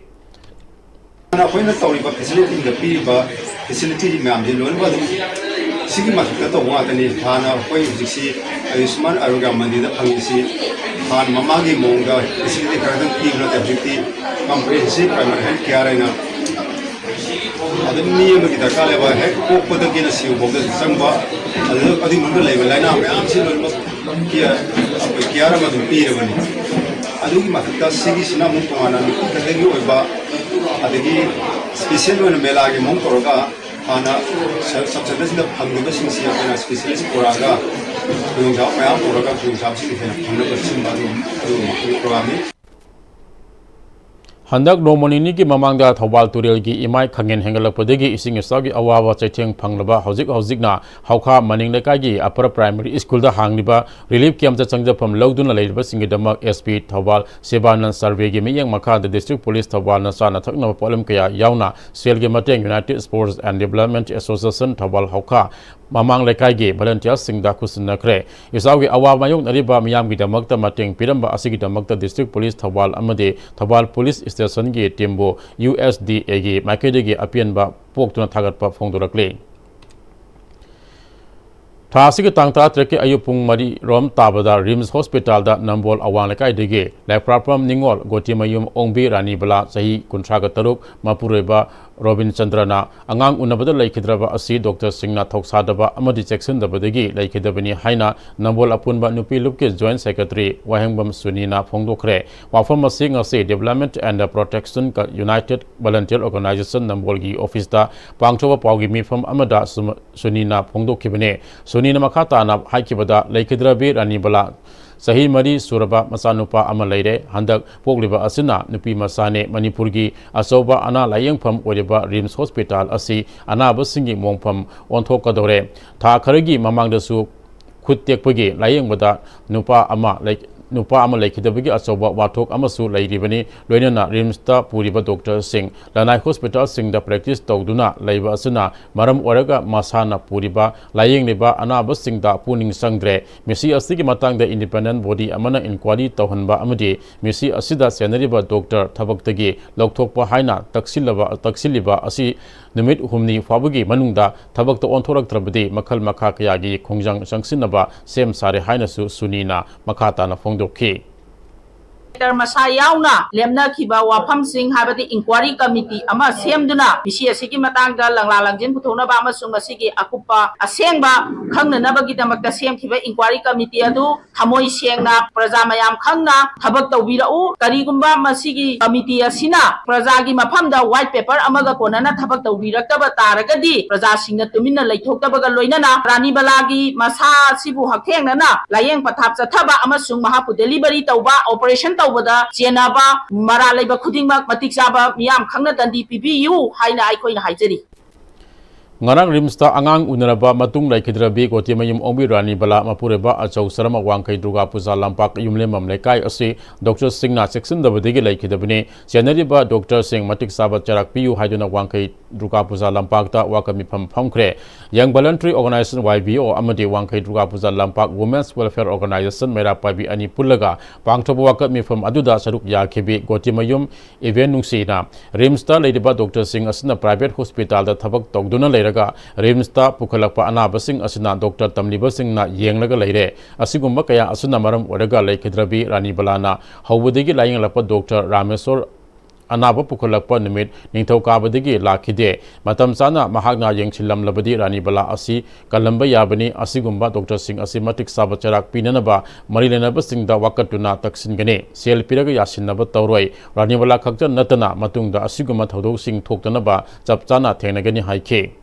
ꯑꯩꯈꯣꯏꯅ ꯇꯧꯔꯤꯕ facilityꯗ ꯄꯤꯔꯤꯕ facility ꯃꯌꯥꯝꯁꯤ ꯂꯣꯏꯅꯃꯛ ꯑꯗꯨꯝ ꯁꯤꯒꯤ ꯃꯊꯛꯇ ꯇꯧꯕ ꯉꯥꯛꯇꯅꯤ꯫ ꯍꯥꯟꯅ ꯑꯩꯈꯣꯏ ꯍꯧꯖꯤꯛꯁꯤ ꯑꯌꯨꯁꯃꯥꯟ ꯑꯔꯣꯒ꯭ꯌ ꯃꯟꯗꯤꯔꯗ ꯐꯪꯉꯤꯁꯤ ꯍꯥꯟꯅ ꯃꯃꯥꯡꯒꯤ ꯃꯑꯣꯡꯗ facility ꯈꯔꯗꯪ ꯄꯤꯕ ꯅꯠꯇꯦ꯫ ꯍꯧꯖꯤꯛꯇꯤ comprehensive primary health care ꯍꯥꯏꯅ ꯑꯗꯨꯝ ꯃꯤ ꯑꯃꯒꯤ ꯗꯔꯀꯥꯔ ꯂꯩꯕ ꯍꯦꯛ ꯄꯣꯛꯄꯗꯒꯤꯅ ꯁꯤꯕ ꯐꯥꯎꯗ ꯆꯪꯕ, ꯑꯗꯨ ꯑꯗꯨꯒꯤ ꯃꯅꯨꯡꯗ ꯂꯩꯕ ꯂꯥꯏꯅꯥ ꯃꯌꯥꯝꯁꯤ ꯂꯣꯏꯅꯃꯛ care, ꯑꯩꯈꯣꯏ care ꯑꯃ ꯑꯗꯨꯝ ꯄꯤꯔꯕꯅꯤ꯫ ꯑꯗꯨꯒꯤ ꯃꯊꯛꯇ ꯁꯤꯒꯤꯁꯤꯅ ꯑꯃꯨꯛ ꯇꯣꯉꯥꯟꯅ ꯅꯨꯄꯤ ꯈꯛꯇꯒꯤ ꯑꯣꯏꯕ, ꯑꯗꯒꯤ special ꯑꯣꯏꯅ ꯃꯦꯂꯥꯒꯤ ꯃꯑꯣꯡ ꯇꯧꯔꯒ ꯍꯥꯟꯅ sub centerꯁꯤꯗ ꯐꯪꯗꯕꯁꯤꯡꯁꯤ ꯑꯩꯈꯣꯏꯅ specialist ꯄꯨꯔꯛꯑꯒ ꯈꯨꯗꯣꯡꯆꯥꯕ ꯃꯌꯥꯝ ꯄꯨꯔꯒ ꯈꯨꯗꯣꯡꯆꯥꯕꯁꯤꯡ ꯍꯦꯟꯅ ꯐꯪꯅꯕ ꯁꯤꯟꯕ ꯑꯗꯨ, ꯑꯗꯨꯒꯨꯝꯕ programmeꯅꯤ꯫ ꯍꯟꯗꯛ ꯅꯣꯡꯃ ꯅꯤꯅꯤꯒꯤ ꯃꯃꯥꯡꯗ ꯊꯧꯕꯥꯜ ꯇꯨꯔꯦꯜꯒꯤ ꯏꯃꯥꯏ ꯈꯪꯍꯦꯟ ꯍꯦꯟꯒꯠꯂꯛꯄꯗꯒꯤ ꯏꯁꯤꯡ ꯏꯆꯥꯎꯒꯤ ꯑꯋꯥꯕ ꯆꯩꯊꯦꯡ ꯐꯪꯂꯕ ꯍꯧꯖꯤꯛ ꯍꯧꯖꯤꯛꯅ ꯍꯧꯈꯥ ꯃꯅꯤꯡ ꯂꯩꯀꯥꯏꯒꯤ Upper Primary Schoolꯗ ꯍꯥꯡꯂꯤꯕ relief campꯇ ꯆꯪꯖꯐꯝ ꯂꯧꯗꯨꯅ ꯂꯩꯔꯤꯕꯁꯤꯡꯒꯤꯗꯃꯛ SP ꯊꯧꯕꯥꯜ ꯁꯤꯕꯥꯅꯟ ꯁꯔꯚꯦꯒꯤ ꯃꯤꯠꯌꯦꯡ ꯃꯈꯥꯗ district police ꯊꯧꯕꯥꯜꯅ ꯆꯥꯅ ꯊꯛꯅꯕ ꯄꯣꯠꯂꯝ ꯀꯌꯥ ꯌꯥꯎꯅ ꯁꯦꯜꯒꯤ ꯃꯇꯦꯡ United Sports and Development Association Thoubal ꯍꯧꯈꯥ ꯃꯃꯥꯡ ꯂꯩꯀꯥꯏꯒꯤ volunteerꯁꯤꯡꯗ ꯈꯨꯠꯁꯤꯟꯅꯈ꯭ꯔꯦ꯫ ꯏꯆꯥꯎꯒꯤ ꯑꯋꯥꯕ ꯃꯥꯌꯣꯛꯅꯔꯤꯕ ꯃꯤꯌꯥꯝꯒꯤꯗꯃꯛꯇ ꯃꯇꯦꯡ ꯄꯤꯔꯝꯕ ꯑꯁꯤꯒꯤꯗꯃꯛꯇ district police ꯊꯧꯕꯥꯜ ꯑꯃꯗꯤ ꯊꯧꯕꯥꯜ police stationꯒꯤ teamꯕꯨ USDAꯒꯤ ꯃꯥꯏꯀꯩꯗꯒꯤ ꯑꯄꯦꯟꯕ ꯄꯣꯛꯇꯨꯅ ꯊꯥꯒꯠꯄ ꯐꯣꯡꯗꯣꯔꯛꯂꯤ꯫ ꯊꯥ ꯑꯁꯤꯒꯤ ꯇꯥꯡ ꯇꯔꯥꯇꯔꯦꯠꯀꯤ ꯑꯌꯨꯛ ꯄꯨꯡ ꯃꯔꯤ ꯔꯣꯝ ꯇꯥꯕꯗ RIMS hospitalꯗ ꯅꯝꯕꯣꯜ ꯑꯋꯥꯡ ꯂꯩꯀꯥꯏꯗꯒꯤ ꯂꯥꯏꯄ꯭ꯔꯥꯛꯄꯝ ꯅꯤꯉꯣꯜ ꯒꯣꯇꯤꯃꯌꯨꯝ ꯑꯣꯡꯕꯤ ꯔꯥꯅꯤꯕꯂꯥ ꯆꯍꯤ ꯀꯨꯟꯊ꯭ꯔꯥꯒ ꯇꯔꯨꯛ ꯃꯄꯨꯔꯣꯏꯕ ꯔꯣꯕꯤꯟ ꯆꯟꯗ꯭ꯔꯅ ꯑꯉꯥꯡ ꯎꯅꯕꯗ ꯂꯩꯈꯤꯗ꯭ꯔꯕ ꯑꯁꯤ ꯗꯣꯛꯇꯔꯁꯤꯡꯅ ꯊꯧꯁꯥꯗꯕ ꯑꯃꯗꯤ ꯆꯦꯛꯁꯤꯟꯗꯕꯗꯒꯤ ꯂꯩꯈꯤꯗꯕꯅꯤ ꯍꯥꯏꯅ ꯅꯝꯕꯣꯜ ꯑꯄꯨꯟꯕ ꯅꯨꯄꯤ ꯂꯨꯞꯀꯤ joint secretary ꯋꯥꯍꯦꯡꯕꯝ ꯁꯨꯅꯤꯅ ꯐꯣꯡꯗꯣꯛꯈ꯭ꯔꯦ꯫ ꯋꯥꯐꯝ ꯑꯁꯤ ꯉꯁꯤ Development and Protection United Volunteer Organization ꯅꯝꯕꯣꯜꯒꯤ officeꯇ ꯄꯥꯡꯊꯣꯛꯄ ꯄꯥꯎꯒꯤ ꯃꯤꯐꯝ ꯑꯃꯗ ꯁꯨꯝ ꯁꯨꯅꯤꯅ ꯐꯣꯡꯗꯣꯛꯈꯤꯕꯅꯤ꯫ ꯁꯨꯅꯤꯅ ꯃꯈꯥ ꯇꯥꯅ ꯍꯥꯏꯈꯤꯕꯗ, ꯂꯩꯈꯤꯗ꯭ꯔꯕꯤ ꯔꯥꯅꯤꯕꯂꯥ ꯆꯍꯤ ꯃꯔꯤ ꯁꯨꯔꯕ ꯃꯆꯥꯅꯨꯄꯥ ꯑꯃ ꯂꯩꯔꯦ꯫ ꯍꯟꯗꯛ ꯄꯣꯛꯂꯤꯕ ꯑꯁꯤꯅ ꯅꯨꯄꯤ ꯃꯆꯥꯅꯦ꯫ ꯃꯅꯤꯄꯨꯔꯒꯤ ꯑꯆꯧꯕ ꯑꯅꯥ ꯂꯥꯌꯦꯡꯐꯝ ꯑꯣꯏꯔꯤꯕ RIMS hospital ꯑꯁꯤ ꯑꯅꯥꯕꯁꯤꯡꯒꯤ ꯃꯣꯡꯐꯝ ꯑꯣꯟꯊꯣꯛꯀꯗꯧꯔꯦ꯫ ꯊꯥ ꯈꯔꯒꯤ ꯃꯃꯥꯡꯗꯁꯨ ꯈꯨꯠ ꯇꯦꯛꯄꯒꯤ ꯂꯥꯌꯦꯡꯕꯗ ꯅꯨꯄꯥ ꯑꯃ ꯂꯩ-, ꯅꯨꯄꯥ ꯑꯃ ꯂꯩꯈꯤꯗꯕꯒꯤ ꯑꯆꯧꯕ ꯋꯥꯊꯣꯛ ꯑꯃꯁꯨ ꯂꯩꯔꯤꯕꯅꯤ꯫ ꯂꯣꯏꯅꯅ RIMSꯇ ꯄꯨꯔꯤꯕ ꯗꯣꯛꯇꯔꯁꯤꯡ ꯂꯅꯥꯏ hospitalꯁꯤꯡꯗ practice ꯇꯧꯗꯨꯅ ꯂꯩꯕ ꯑꯁꯤꯅ ꯃꯔꯝ ꯑꯣꯏꯔꯒ ꯃꯁꯥꯅ ꯄꯨꯔꯤꯕ ꯂꯥꯌꯦꯡꯂꯤꯕ ꯑꯅꯥꯕꯁꯤꯡꯗ ꯄꯨꯛꯅꯤꯡ ꯆꯪꯗ꯭ꯔꯦ꯫ ꯃꯤꯁꯤ ꯑꯁꯤꯒꯤ ꯃꯇꯥꯡꯗ independent body ꯑꯃꯅ inquiry ꯇꯧꯍꯟꯕ ꯑꯃꯗꯤ ꯃꯤꯁꯤ ꯑꯁꯤꯗ ꯁꯦꯟꯅꯔꯤꯕ ꯗꯣꯛꯇꯔ ꯊꯕꯛꯇꯒꯤ ꯂꯧꯊꯣꯛꯄ ꯍꯥꯏꯅ ꯇꯛꯁꯤꯜꯂꯕ, ꯇꯛꯁꯤꯜꯂꯤꯕ ꯑꯁꯤ ꯅꯨꯃꯤꯠ ꯍꯨꯝꯅꯤ ꯐꯥꯎꯕꯒꯤ ꯃꯅꯨꯡꯗ ꯊꯕꯛꯇ ꯑꯣꯟꯊꯣꯔꯛꯇ꯭ꯔꯕꯗꯤ ꯃꯈꯜ ꯃꯈꯥ ꯀꯌꯥꯒꯤ ꯈꯣꯡꯖꯪ ꯆꯪꯁꯤꯟꯅꯕ ꯁꯦꯝ ꯁꯥꯔꯦ ꯍꯥꯏꯅꯁꯨ ꯁꯨꯅꯤꯅ ꯃꯈꯥ ꯇꯥꯅ ꯐꯣꯡꯗꯣꯛꯈꯤ꯫ ꯗꯣꯛꯇꯔ ꯃꯁꯥ ꯌꯥꯎꯅ ꯂꯦꯞꯅꯈꯤꯕ ꯋꯥꯐꯝꯁꯤꯡ, ꯍꯥꯏꯕꯗꯤ inquiry committee ꯑꯃ ꯁꯦꯝꯗꯨꯅ ꯃꯤꯁꯤ ꯑꯁꯤꯒꯤ ꯃꯇꯥꯡꯗ ꯂꯪꯂꯥ ꯂꯪꯖꯤꯟ ꯄꯨꯊꯣꯛꯅꯕ ꯑꯃꯁꯨꯡ ꯃꯁꯤꯒꯤ ꯑꯀꯨꯞꯄ ꯑꯁꯦꯡꯕ ꯈꯪꯅꯅꯕꯒꯤꯗꯃꯛꯇ ꯁꯦꯝꯈꯤꯕ inquiry committee ꯑꯗꯨ ꯊꯃꯣꯏ ꯁꯦꯡꯅ ꯄ꯭ꯔꯖꯥ ꯃꯌꯥꯝ ꯈꯪꯅ ꯊꯕꯛ ꯇꯧꯕꯤꯔꯛꯎ꯫ ꯀꯔꯤꯒꯨꯝꯕ ꯃꯁꯤꯒꯤ committee ꯑꯁꯤꯅ ꯄ꯭ꯔꯖꯥꯒꯤ ꯃꯐꯝꯗ white paper ꯑꯃꯒ ꯀꯣꯟꯅꯅ ꯊꯕꯛ ꯇꯧꯕꯤꯔꯛꯇꯕ ꯇꯥꯔꯒꯗꯤ ꯄ꯭ꯔꯖꯥꯁꯤꯡꯅ ꯇꯨꯃꯤꯟꯅ ꯂꯩꯊꯣꯛꯇꯕꯒ ꯂꯣꯏꯅꯅ ꯔꯥꯅꯤꯕꯂꯥꯒꯤ ꯃꯁꯥ ꯑꯁꯤꯕꯨ ꯍꯛꯊꯦꯡꯅꯅ ꯂꯥꯌꯦꯡ ꯄꯊꯥꯞ ꯆꯠꯊꯕ ꯑꯃꯁꯨꯡ ꯃꯍꯥꯛꯄꯨ delivery ꯇꯧꯕ, operation ꯇꯧꯕ ꯇꯧꯕꯗ ꯆꯦꯟꯅꯕ ꯃꯔꯥꯜ ꯂꯩꯕ ꯈꯨꯗꯤꯡꯃꯛ ꯃꯇꯤꯛ ꯆꯥꯕ ꯃꯤꯌꯥꯝ ꯈꯪꯅ ꯗꯟꯗꯤ ꯄꯤꯕꯤꯌꯨ ꯍꯥꯏꯅ ꯑꯩꯈꯣꯏꯅ ꯍꯥꯏꯖꯔꯤ꯫ ꯉꯔꯥꯡ ꯔꯤꯝꯁꯇ ꯑꯉꯥꯡ ꯎꯅꯔꯕ ꯃꯇꯨꯡ ꯂꯩꯈꯤꯗ꯭ꯔꯕꯤ ꯒꯣꯇꯤꯃꯌꯨꯝ ꯑꯣꯡꯕꯤ ꯔꯥꯅꯤ ꯕꯂꯥ ꯃꯄꯨꯔꯣꯏꯕ ꯑꯆꯧ ꯁꯔꯃ ꯋꯥꯡꯈꯩ ꯗꯨꯔꯒꯥ ꯄꯨꯖꯥ ꯂꯝꯄꯥꯛ ꯌꯨꯝꯂꯦꯝꯕꯝ ꯂꯩꯀꯥꯏ ꯑꯁꯤ ꯗꯣꯛꯇꯔꯁꯤꯡꯅ ꯆꯦꯛꯁꯤꯟꯗꯕꯗꯒꯤ ꯂꯩꯈꯤꯗꯕꯅꯤ꯫ ꯆꯦꯟꯅꯔꯤꯕ ꯗꯣꯛꯇꯔꯁꯤꯡ ꯃꯇꯤꯛ ꯆꯥꯕ ꯆꯩꯔꯥꯛ ꯄꯤꯌꯨ ꯍꯥꯏꯗꯨꯅ ꯋꯥꯡꯈꯩ ꯗꯨꯔꯒꯥ ꯄꯨꯖꯥ ꯂꯝꯄꯥꯛꯇ ꯋꯥꯀꯠ ꯃꯤꯐꯝ ꯐꯝꯈ꯭ꯔꯦ꯫ Young Voluntary Organization, Y V O, ꯑꯃꯗꯤ ꯋꯥꯡꯈꯩ ꯗꯨꯔꯒꯥ ꯄꯨꯖꯥ ꯂꯝꯄꯥꯛ Women's Welfare Organization ꯃꯩꯔꯥ ꯄꯥꯏꯕꯤ ꯑꯅꯤ ꯄꯨꯜꯂꯒ ꯄꯥꯡꯊꯣꯛꯄ ꯋꯥꯀꯠ ꯃꯤꯐꯝ ꯑꯗꯨꯗ ꯁꯔꯨꯛ ꯌꯥꯈꯤꯕꯤ ꯒꯣꯇꯤꯃꯌꯨꯝ ꯏꯕꯦꯟ ꯅꯨꯡꯁꯤꯅ ꯔꯤꯝꯁꯇ ꯂꯩꯔꯤꯕ ꯗꯣꯛꯇꯔꯁꯤꯡ ꯑꯁꯤꯅ ꯄ꯭ꯔꯥꯏꯚꯦꯠ ꯍꯣꯁꯄꯤꯇꯥꯜꯗ ꯊꯕꯛ ꯇꯧꯗꯨꯅ ꯂꯩꯔꯒ ꯔꯤꯝꯁꯇ ꯄꯨꯈꯠꯂꯛꯄ ꯑꯅꯥꯕꯁꯤꯡ ꯑꯁꯤꯅ ꯗꯣꯛꯇꯔ ꯇꯝꯂꯤꯕꯁꯤꯡꯅ ꯌꯦꯡꯂꯒ ꯂꯩꯔꯦ꯫ ꯑꯁꯤꯒꯨꯝꯕ ꯀꯌꯥ ꯑꯁꯤꯅ ꯃꯔꯝ ꯑꯣꯏꯔꯒ ꯂꯩꯈꯤꯗ꯭ꯔꯕꯤ ꯔꯥꯅꯤ ꯕꯂꯥꯅ ꯍꯧꯕꯗꯒꯤ ꯂꯥꯌꯦꯡꯂꯛꯄ ꯗꯣꯛꯇꯔ ꯔꯥꯃꯦꯁꯣꯔ ꯑꯅꯥꯕ ꯄꯨꯈꯠꯂꯛꯄ ꯅꯨꯃꯤꯠ ꯅꯤꯡꯊꯧꯀꯥꯕꯗꯒꯤ ꯂꯥꯛꯈꯤꯗꯦ꯫ ꯃꯇꯝ ꯆꯥꯅ ꯃꯍꯥꯛꯅ ꯌꯦꯡꯁꯤꯜꯂꯝꯂꯕꯗꯤ ꯔꯥꯅꯤ ꯕꯂꯥ ꯑꯁꯤ ꯀꯜꯂꯝꯕ ꯌꯥꯕꯅꯤ꯫ ꯑꯁꯤꯒꯨꯝꯕ ꯗꯣꯛꯇꯔꯁꯤꯡ ꯑꯁꯤ ꯃꯇꯤꯛ ꯆꯥꯕ ꯆꯩꯔꯥꯛ ꯄꯤꯅꯅꯕ ꯃꯔꯤ ꯂꯩꯅꯕꯁꯤꯡꯗ ꯋꯥꯀꯠꯇꯨꯅ ꯇꯛꯁꯤꯟꯒꯅꯤ꯫ ꯁꯦꯜ ꯄꯤꯔꯒ ꯌꯥꯁꯤꯟꯅꯕ ꯇꯧꯔꯣꯏ꯫ ꯔꯥꯅꯤ ꯕꯂꯥ ꯈꯛꯇ ꯅꯠꯇꯅ ꯃꯇꯨꯡꯗ ꯑꯁꯤꯒꯨꯝꯕ ꯊꯧꯗꯣꯛꯁꯤꯡ ꯊꯣꯛꯇꯅꯕ ꯆꯞ ꯆꯥꯅ ꯊꯦꯡꯅꯒꯅꯤ ꯍꯥꯏꯈꯤ꯫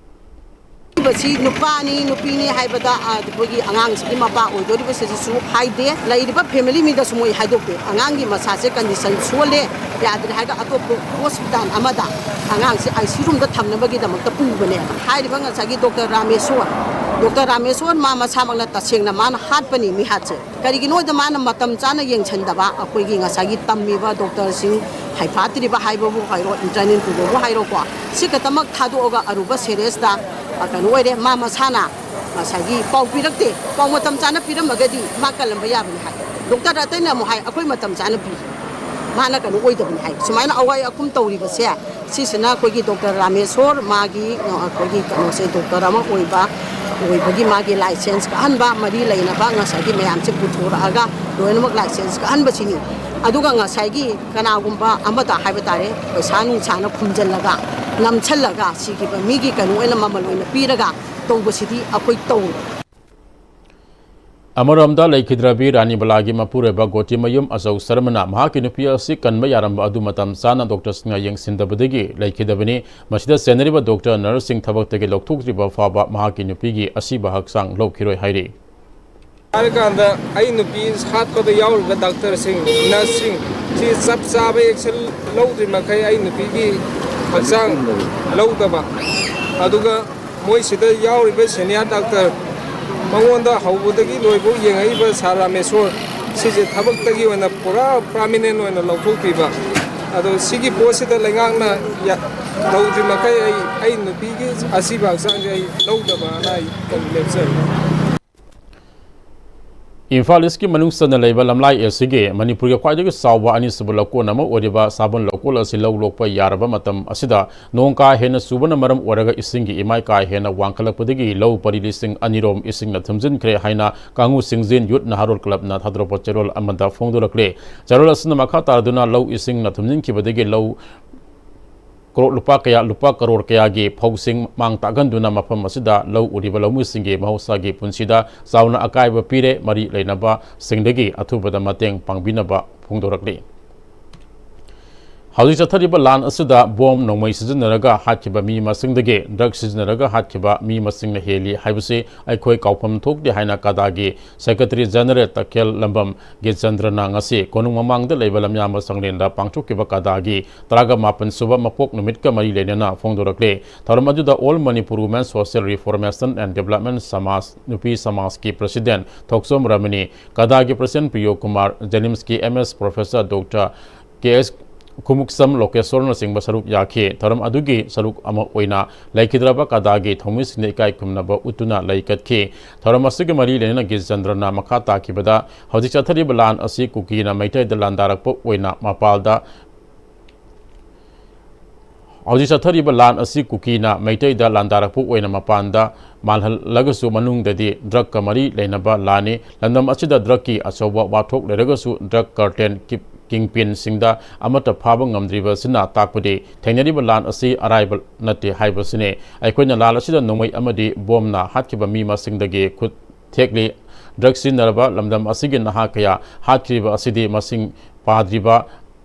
ꯁꯤ ꯅꯨꯄꯥꯅꯤ, ꯅꯨꯄꯤꯅꯤ ꯍꯥꯏꯕꯗ, ꯑ, ꯑꯩꯈꯣꯏꯒꯤ ꯑꯉꯥꯡꯁꯤꯒꯤ ꯃꯄꯥ ꯑꯣꯏꯗꯣꯔꯤꯕꯁꯤꯗꯁꯨ ꯍꯥꯏꯗꯦ, ꯂꯩꯔꯤꯕ ꯐꯦꯃꯤꯂꯤ ꯃꯤꯗꯁꯨ ꯃꯣꯏ ꯍꯥꯏꯗꯣꯛꯇꯦ꯫ ꯑꯉꯥꯡꯒꯤ ꯃꯁꯥꯁꯦ ꯀꯟꯗꯤꯁꯟ ꯁꯣꯜꯂꯦ, ꯌꯥꯗ꯭ꯔꯦ ꯍꯥꯏꯔꯒ ꯑꯇꯣꯞꯄ ꯍꯣꯁꯄꯤꯇꯥꯜ ꯑꯃꯗ ꯑꯉꯥꯡꯁꯦ ꯑꯥꯏ ꯁꯤ ꯔꯨꯝꯗ ꯊꯝꯅꯕꯒꯤꯗꯃꯛꯇ ꯄꯨꯕꯅꯦꯕ꯫ ꯍꯥꯏꯔꯤꯕ ꯉꯁꯥꯏꯒꯤ ꯗꯣꯛꯇꯔ ꯔꯥꯃꯦꯁꯣꯔ, ꯗꯣꯛꯇꯔ ꯔꯥꯃꯦꯁꯣꯔ ꯃꯥ ꯃꯁꯥꯃꯛꯅ ꯇꯁꯦꯡꯅ ꯃꯥꯅ ꯍꯥꯠꯄꯅꯤ ꯃꯤꯍꯥꯠꯁꯦ꯫ ꯀꯔꯤꯒꯤꯅꯣꯗ ꯃꯥꯅ ꯃꯇꯝ ꯆꯥꯅ ꯌꯦꯡꯁꯤꯟꯗꯕ ꯑꯩꯈꯣꯏꯒꯤ ꯉꯁꯥꯏꯒꯤ ꯇꯝꯃꯤꯕ ꯗꯣꯛꯇꯔꯁꯤꯡ, ꯍꯩꯐꯥꯠꯇ꯭ꯔꯤꯕ ꯍꯥꯏꯕꯕꯨ ꯍꯥꯏꯔꯣ, ꯏꯟꯇꯔꯅꯦꯜ ꯄꯨꯕꯕꯨ ꯍꯥꯏꯔꯣꯀꯣ, ꯁꯤ ꯈꯛꯇꯃꯛ ꯊꯥꯗꯣꯛꯑꯒ ꯑꯔꯨꯕ ꯁꯦꯔꯤꯌꯁꯇ, ꯑ, ꯀꯩꯅꯣ ꯑꯣꯏꯔꯦ, ꯃꯥ ꯃꯁꯥꯅ ꯉꯁꯥꯏꯒꯤ ꯄꯥꯎ ꯄꯤꯔꯛꯇꯦ꯫ ꯄꯥꯎ ꯃꯇꯝ ꯆꯥꯅ ꯄꯤꯔꯝꯃꯒꯗꯤ ꯃꯥ ꯀꯜꯂꯝꯕ ꯌꯥꯕꯅꯤ ꯍꯥꯏ꯫ ꯗꯣꯛꯇꯔ ꯑꯇꯩꯅ ꯑꯃꯨꯛ ꯍꯥꯏ, "ꯑꯩꯈꯣꯏ ꯃꯇꯝ ꯆꯥꯅ ꯄꯤ, ꯃꯥꯅ ꯀꯩꯅꯣ ꯑꯣꯏꯗꯕꯅꯤ" ꯍꯥꯏ꯫ ꯁꯨꯃꯥꯏꯅ ꯑꯋꯥꯏ ꯑꯈꯨꯝ ꯇꯧꯔꯤꯕꯁꯦ, ꯁꯤꯁꯤꯅ ꯑꯩꯈꯣꯏꯒꯤ ꯗꯣꯛꯇꯔ ꯔꯥꯃꯦꯁꯣꯔ, ꯃꯥꯒꯤ, ꯑ, ꯑꯩꯈꯣꯏꯒꯤ ꯀꯩꯅꯣꯁꯦ, ꯗꯣꯛꯇꯔ ꯑꯃ ꯑꯣꯏꯕ, ꯑꯣꯏꯕꯒꯤ ꯃꯥꯒꯤ ꯂꯥꯏꯁꯦꯟꯁ ꯀꯛꯍꯟꯕ, ꯃꯔꯤ ꯂꯩꯅꯕ ꯉꯁꯥꯏꯒꯤ ꯃꯌꯥꯝꯁꯦ ꯄꯨꯊꯣꯔꯛꯑꯒ ꯂꯣꯏꯅꯃꯛ ꯂꯥꯏꯁꯦꯟꯁ ꯀꯛꯍꯟꯕꯁꯤꯅꯤ꯫ ꯑꯗꯨꯒ ꯉꯁꯥꯏꯒꯤ ꯀꯅꯥꯒꯨꯝꯕ ꯑꯃꯗ ꯍꯥꯏꯕ ꯇꯥꯔꯦ, ꯄꯩꯁꯥ ꯅꯨꯡꯁꯥꯅ ꯈꯨꯝꯖꯤꯜꯂꯒ, ꯅꯝꯁꯤꯜꯂꯒ, ꯁꯤꯈꯤꯕ ꯃꯤꯒꯤ ꯀꯩꯅꯣ ꯑꯣꯏꯅ ꯃꯃꯜ ꯑꯣꯏꯅ ꯄꯤꯔꯒ ꯇꯧꯕꯁꯤꯗꯤ ꯑꯩꯈꯣꯏ ꯇꯧꯔꯣꯏ꯫ ꯑꯃꯔꯣꯝꯗ, ꯂꯩꯈꯤꯗ꯭ꯔꯕꯤ ꯔꯥꯅꯤ ꯕꯂꯥꯒꯤ ꯃꯄꯨꯔꯣꯏꯕ ꯒꯣꯇꯤꯃꯌꯨꯝ ꯑꯆꯧ ꯁꯔꯃꯅ ꯃꯍꯥꯛꯀꯤ ꯅꯨꯄꯤ ꯑꯁꯤ ꯀꯟꯕ ꯌꯥꯔꯝꯕ ꯑꯗꯨ ꯃꯇꯝ ꯆꯥꯅ ꯗꯣꯛꯇꯔꯁꯤꯡꯅ ꯌꯦꯡꯁꯤꯟꯗꯕꯗꯒꯤ ꯂꯩꯈꯤꯗꯕꯅꯤ꯫ ꯃꯁꯤꯗ ꯆꯦꯟꯅꯔꯤꯕ ꯗꯣꯛꯇꯔ, ꯅꯔꯁꯁꯤꯡ ꯊꯕꯛꯇꯒꯤ ꯂꯧꯊꯣꯛꯇ꯭ꯔꯤꯕ ꯐꯥꯎꯕ ꯃꯍꯥꯛꯀꯤ ꯅꯨꯄꯤꯒꯤ ꯑꯁꯤꯕ ꯍꯛꯆꯥꯡ ꯂꯧꯈꯤꯔꯣꯏ ꯍꯥꯏꯔꯤ꯫ ꯍꯥꯏꯔꯀꯥꯟꯗ ꯑꯩ ꯅꯨꯄꯤ ꯍꯥꯠꯄꯗ ꯌꯥꯎꯔꯤꯕ ꯗꯥꯛꯇꯔꯁꯤꯡ, ꯅꯔꯁꯁꯤꯡ ꯁꯤ ꯆꯞ ꯆꯥꯕ action ꯂꯧꯗ꯭ꯔꯤ ꯃꯈꯩ ꯑꯩ ꯅꯨꯄꯤꯒꯤ ꯍꯛꯆꯥꯡ ꯂꯧꯗꯕ, ꯑꯗꯨꯒ ꯃꯣꯏꯁꯤꯗ ꯌꯥꯎꯔꯤꯕ senior doctor, ꯃꯉꯣꯟꯗ ꯍꯧꯕꯗꯒꯤ ꯂꯣꯏꯕꯧ ꯌꯦꯡꯉꯛꯏꯕ ꯁꯥꯔ ꯔꯥꯃꯦꯁꯣꯔ, ꯁꯤꯁꯦ ꯊꯕꯛꯇꯒꯤ ꯑꯣꯏꯅ ꯄꯨꯔꯥ permanent ꯑꯣꯏꯅ ꯂꯧꯊꯣꯛꯄꯤꯕ꯫ ꯑꯗꯣ ꯁꯤꯒꯤ ꯄꯣꯠꯁꯤꯗ ꯂꯩꯉꯥꯛꯅ ꯌꯥ-, ꯇꯧꯗ꯭ꯔꯤ ꯃꯈꯩ ꯑꯩ, ꯑꯩ ꯅꯨꯄꯤꯒꯤ ꯑꯁꯤꯕ ꯍꯛꯆꯥꯡꯁꯦ ꯑꯩ ꯂꯧꯗꯕꯅ ꯑꯩ ꯂꯦꯞꯆꯔꯤ꯫ ꯏꯝꯐꯥꯜ ꯏꯁꯀꯤ ꯃꯅꯨꯡ ꯆꯟꯅ ꯂꯩꯕ ꯂꯝꯂꯥꯏ ꯑꯁꯤꯒꯤ ꯃꯅꯤꯄꯨꯔꯒꯤ ꯈ꯭ꯋꯥꯏꯗꯒꯤ ꯆꯥꯎꯕ ꯑꯅꯤꯁꯨꯕ ꯂꯧꯀꯣꯟ ꯑꯃ ꯑꯣꯏꯔꯤꯕ ꯁꯥꯕꯟ ꯂꯧꯀꯣꯜ ꯑꯁꯤ ꯂꯧ ꯂꯣꯛꯄ ꯌꯥꯔꯕ ꯃꯇꯝ ꯑꯁꯤꯗ ꯅꯣꯡ ꯀꯥ ꯍꯦꯟꯅ ꯆꯨꯕꯅ ꯃꯔꯝ ꯑꯣꯏꯔꯒ ꯏꯁꯤꯡꯒꯤ ꯏꯃꯥꯏ ꯀꯥ ꯍꯦꯟꯅ ꯋꯥꯡꯈꯠꯂꯛꯄꯗꯒꯤ ꯂꯧ ꯄꯔꯤ ꯂꯤꯁꯤꯡ ꯑꯅꯤꯔꯣꯝ ꯏꯁꯤꯡꯅ ꯊꯨꯝꯖꯤꯟꯈ꯭ꯔꯦ ꯍꯥꯏꯅ ꯀꯥꯡꯉꯨ ꯆꯤꯡꯖꯦꯟ ꯌꯨꯠ ꯅꯍꯥꯔꯣꯜ ꯀ꯭ꯂꯕꯅ ꯊꯥꯗꯣꯔꯛꯄ ꯆꯦꯔꯣꯜ ꯑꯃꯗ ꯐꯣꯡꯗꯣꯔꯛꯂꯦ꯫ ꯆꯦꯔꯣꯜ ꯑꯁꯤꯅ ꯃꯈꯥ ꯇꯥꯗꯨꯅ ꯂꯧ ꯏꯁꯤꯡꯅ ꯊꯨꯝꯖꯤꯟꯈꯤꯕꯗꯒꯤ ꯂꯧ ꯀ꯭ꯔꯣ-, ꯂꯨꯄꯥ ꯀꯌꯥ, ꯂꯨꯄꯥ ꯀꯔꯣꯔ ꯀꯌꯥꯒꯤ ꯐꯧꯁꯤꯡ ꯃꯥꯡ ꯇꯥꯛꯍꯟꯗꯨꯅ ꯃꯐꯝ ꯑꯁꯤꯗ ꯂꯧ ꯎꯔꯤꯕ ꯂꯧꯃꯤꯁꯤꯡꯒꯤ ꯃꯍꯧꯁꯥꯒꯤ ꯄꯨꯟꯁꯤꯗ ꯆꯥꯎꯅ ꯑꯀꯥꯏꯕ ꯄꯤꯔꯦ꯫ ꯃꯔꯤ ꯂꯩꯅꯕꯁꯤꯡꯗꯒꯤ ꯑꯊꯨꯕꯗ ꯃꯇꯦꯡ ꯄꯥꯡꯕꯤꯅꯕ ꯐꯣꯡꯗꯣꯔꯛꯂꯤ꯫ ꯍꯧꯖꯤꯛ ꯆꯠꯊꯔꯤꯕ ꯂꯥꯟ ꯑꯁꯤꯗ ꯕꯣꯝ ꯅꯣꯡꯃꯩ ꯁꯤꯖꯤꯟꯅꯔꯒ ꯍꯥꯠꯈꯤꯕ ꯃꯤ ꯃꯁꯤꯡꯗꯒꯤ drug ꯁꯤꯖꯤꯟꯅꯔꯒ ꯍꯥꯠꯈꯤꯕ ꯃꯤ ꯃꯁꯤꯡꯅ ꯍꯦꯜꯂꯤ ꯍꯥꯏꯕꯁꯤ ꯑꯩꯈꯣꯏ ꯀꯥꯎꯐꯝ ꯊꯣꯛꯇꯦ ꯍꯥꯏꯅ ꯀꯗꯥꯒꯤ Secretary General ꯇꯈꯦꯜ ꯂꯝꯕꯝ ꯒꯤꯔꯆꯟꯗ꯭ꯔꯅ ꯉꯁꯤ ꯀꯣꯅꯨꯡ ꯃꯃꯥꯡꯗ ꯂꯩꯕ ꯂꯝꯌꯥꯟꯕ ꯆꯪꯂꯦꯟꯗ ꯄꯥꯡꯊꯣꯛꯈꯤꯕ ꯀꯗꯥꯒꯤ ꯇꯔꯥꯒ ꯃꯥꯄꯟ ꯁꯨꯕ ꯃꯄꯣꯛ ꯅꯨꯃꯤꯠꯀ ꯃꯔꯤ ꯂꯩꯅꯅ ꯐꯣꯡꯗꯣꯔꯛꯂꯦ꯫ ꯊꯧꯔꯝ ꯑꯗꯨꯗ All Manipur Women Social Reformation and Development ꯁꯃꯥꯖ ꯅꯨꯄꯤ ꯁꯃꯥꯖꯀꯤ President ꯊꯣꯛꯆꯣꯝ ꯔꯃꯅꯤ, ꯀꯗꯥꯒꯤ President ꯄ꯭ꯔꯤꯌꯣ Kumar, JNIMSꯀꯤ MS Professor Doctor ꯀꯦ ꯑꯦꯁ ꯈꯨꯃꯨꯛꯁꯝ ꯂꯣꯀꯦꯁꯣꯔꯅꯆꯤꯡꯕ ꯁꯔꯨꯛ ꯌꯥꯈꯤ꯫ ꯊꯧꯔꯝ ꯑꯗꯨꯒꯤ ꯁꯔꯨꯛ ꯑꯃ ꯑꯣꯏꯅ ꯂꯩꯈꯤꯗ꯭ꯔꯕ ꯀꯗꯥꯒꯤ ꯊꯧꯃꯤꯁꯤꯡꯗ ꯏꯀꯥꯏ ꯈꯨꯝꯅꯕ ꯎꯠꯇꯨꯅ ꯂꯩ ꯀꯠꯈꯤ꯫ ꯊꯧꯔꯝ ꯑꯁꯤꯒꯤ ꯃꯔꯤ ꯂꯩꯅꯅ ꯒꯤꯔꯆꯟꯗ꯭ꯔꯅ ꯃꯈꯥ ꯇꯥꯈꯤꯕꯗ, ꯍꯧꯖꯤꯛ ꯆꯠꯊꯔꯤꯕ ꯂꯥꯟ ꯑꯁꯤ ꯀꯨꯀꯤꯅ ꯃꯩꯇꯩꯗ ꯂꯥꯟꯗꯥꯔꯛꯄ ꯑꯣꯏꯅ ꯃꯄꯥꯜꯗ, ꯍꯧꯖꯤꯛ ꯆꯠꯊꯔꯤꯕ ꯂꯥꯟ ꯑꯁꯤ ꯀꯨꯀꯤꯅ ꯃꯩꯇꯩꯗ ꯂꯥꯟꯗꯥꯔꯛꯄ ꯑꯣꯏꯅ ꯃꯄꯥꯟꯗ ꯃꯥꯜꯍꯜꯂꯒꯁꯨ ꯃꯅꯨꯡꯗꯗꯤ drugꯀ ꯃꯔꯤ ꯂꯩꯅꯕ ꯂꯥꯟꯅꯤ꯫ ꯂꯝꯗꯝ ꯑꯁꯤꯗ drugꯀꯤ ꯑꯆꯧꯕ ꯋꯥꯊꯣꯛ ꯂꯩꯔꯒꯁꯨ drug cartel, ꯀꯤ-, kingpinꯁꯤꯡꯗ ꯑꯃꯠꯇ ꯐꯥꯕ ꯉꯝꯗ꯭ꯔꯤꯕꯁꯤꯅ ꯇꯥꯛꯄꯗꯤ ꯊꯦꯡꯅꯔꯤꯕ ꯂꯥꯟ ꯑꯁꯤ ꯑꯔꯥꯏꯕ ꯅꯠꯇꯦ ꯍꯥꯏꯕꯁꯤꯅꯤ꯫ ꯑꯩꯈꯣꯏꯅ ꯂꯥꯟ ꯑꯁꯤꯗ ꯅꯣꯡꯃꯩ ꯑꯃꯗꯤ ꯕꯣꯝꯅ ꯍꯥꯠꯈꯤꯕ ꯃꯤ ꯃꯁꯤꯡꯗꯒꯤ ꯈꯨꯠ ꯊꯦꯛꯂꯤ꯫ Drug ꯁꯤꯖꯤꯟꯅꯔꯕ ꯂꯝꯗꯝ ꯑꯁꯤꯒꯤ ꯅꯍꯥ ꯀꯌꯥ ꯍꯥꯠꯈꯤꯕ ꯑꯁꯤꯗꯤ ꯃꯁꯤꯡ ꯄꯥꯗ꯭ꯔꯤꯕ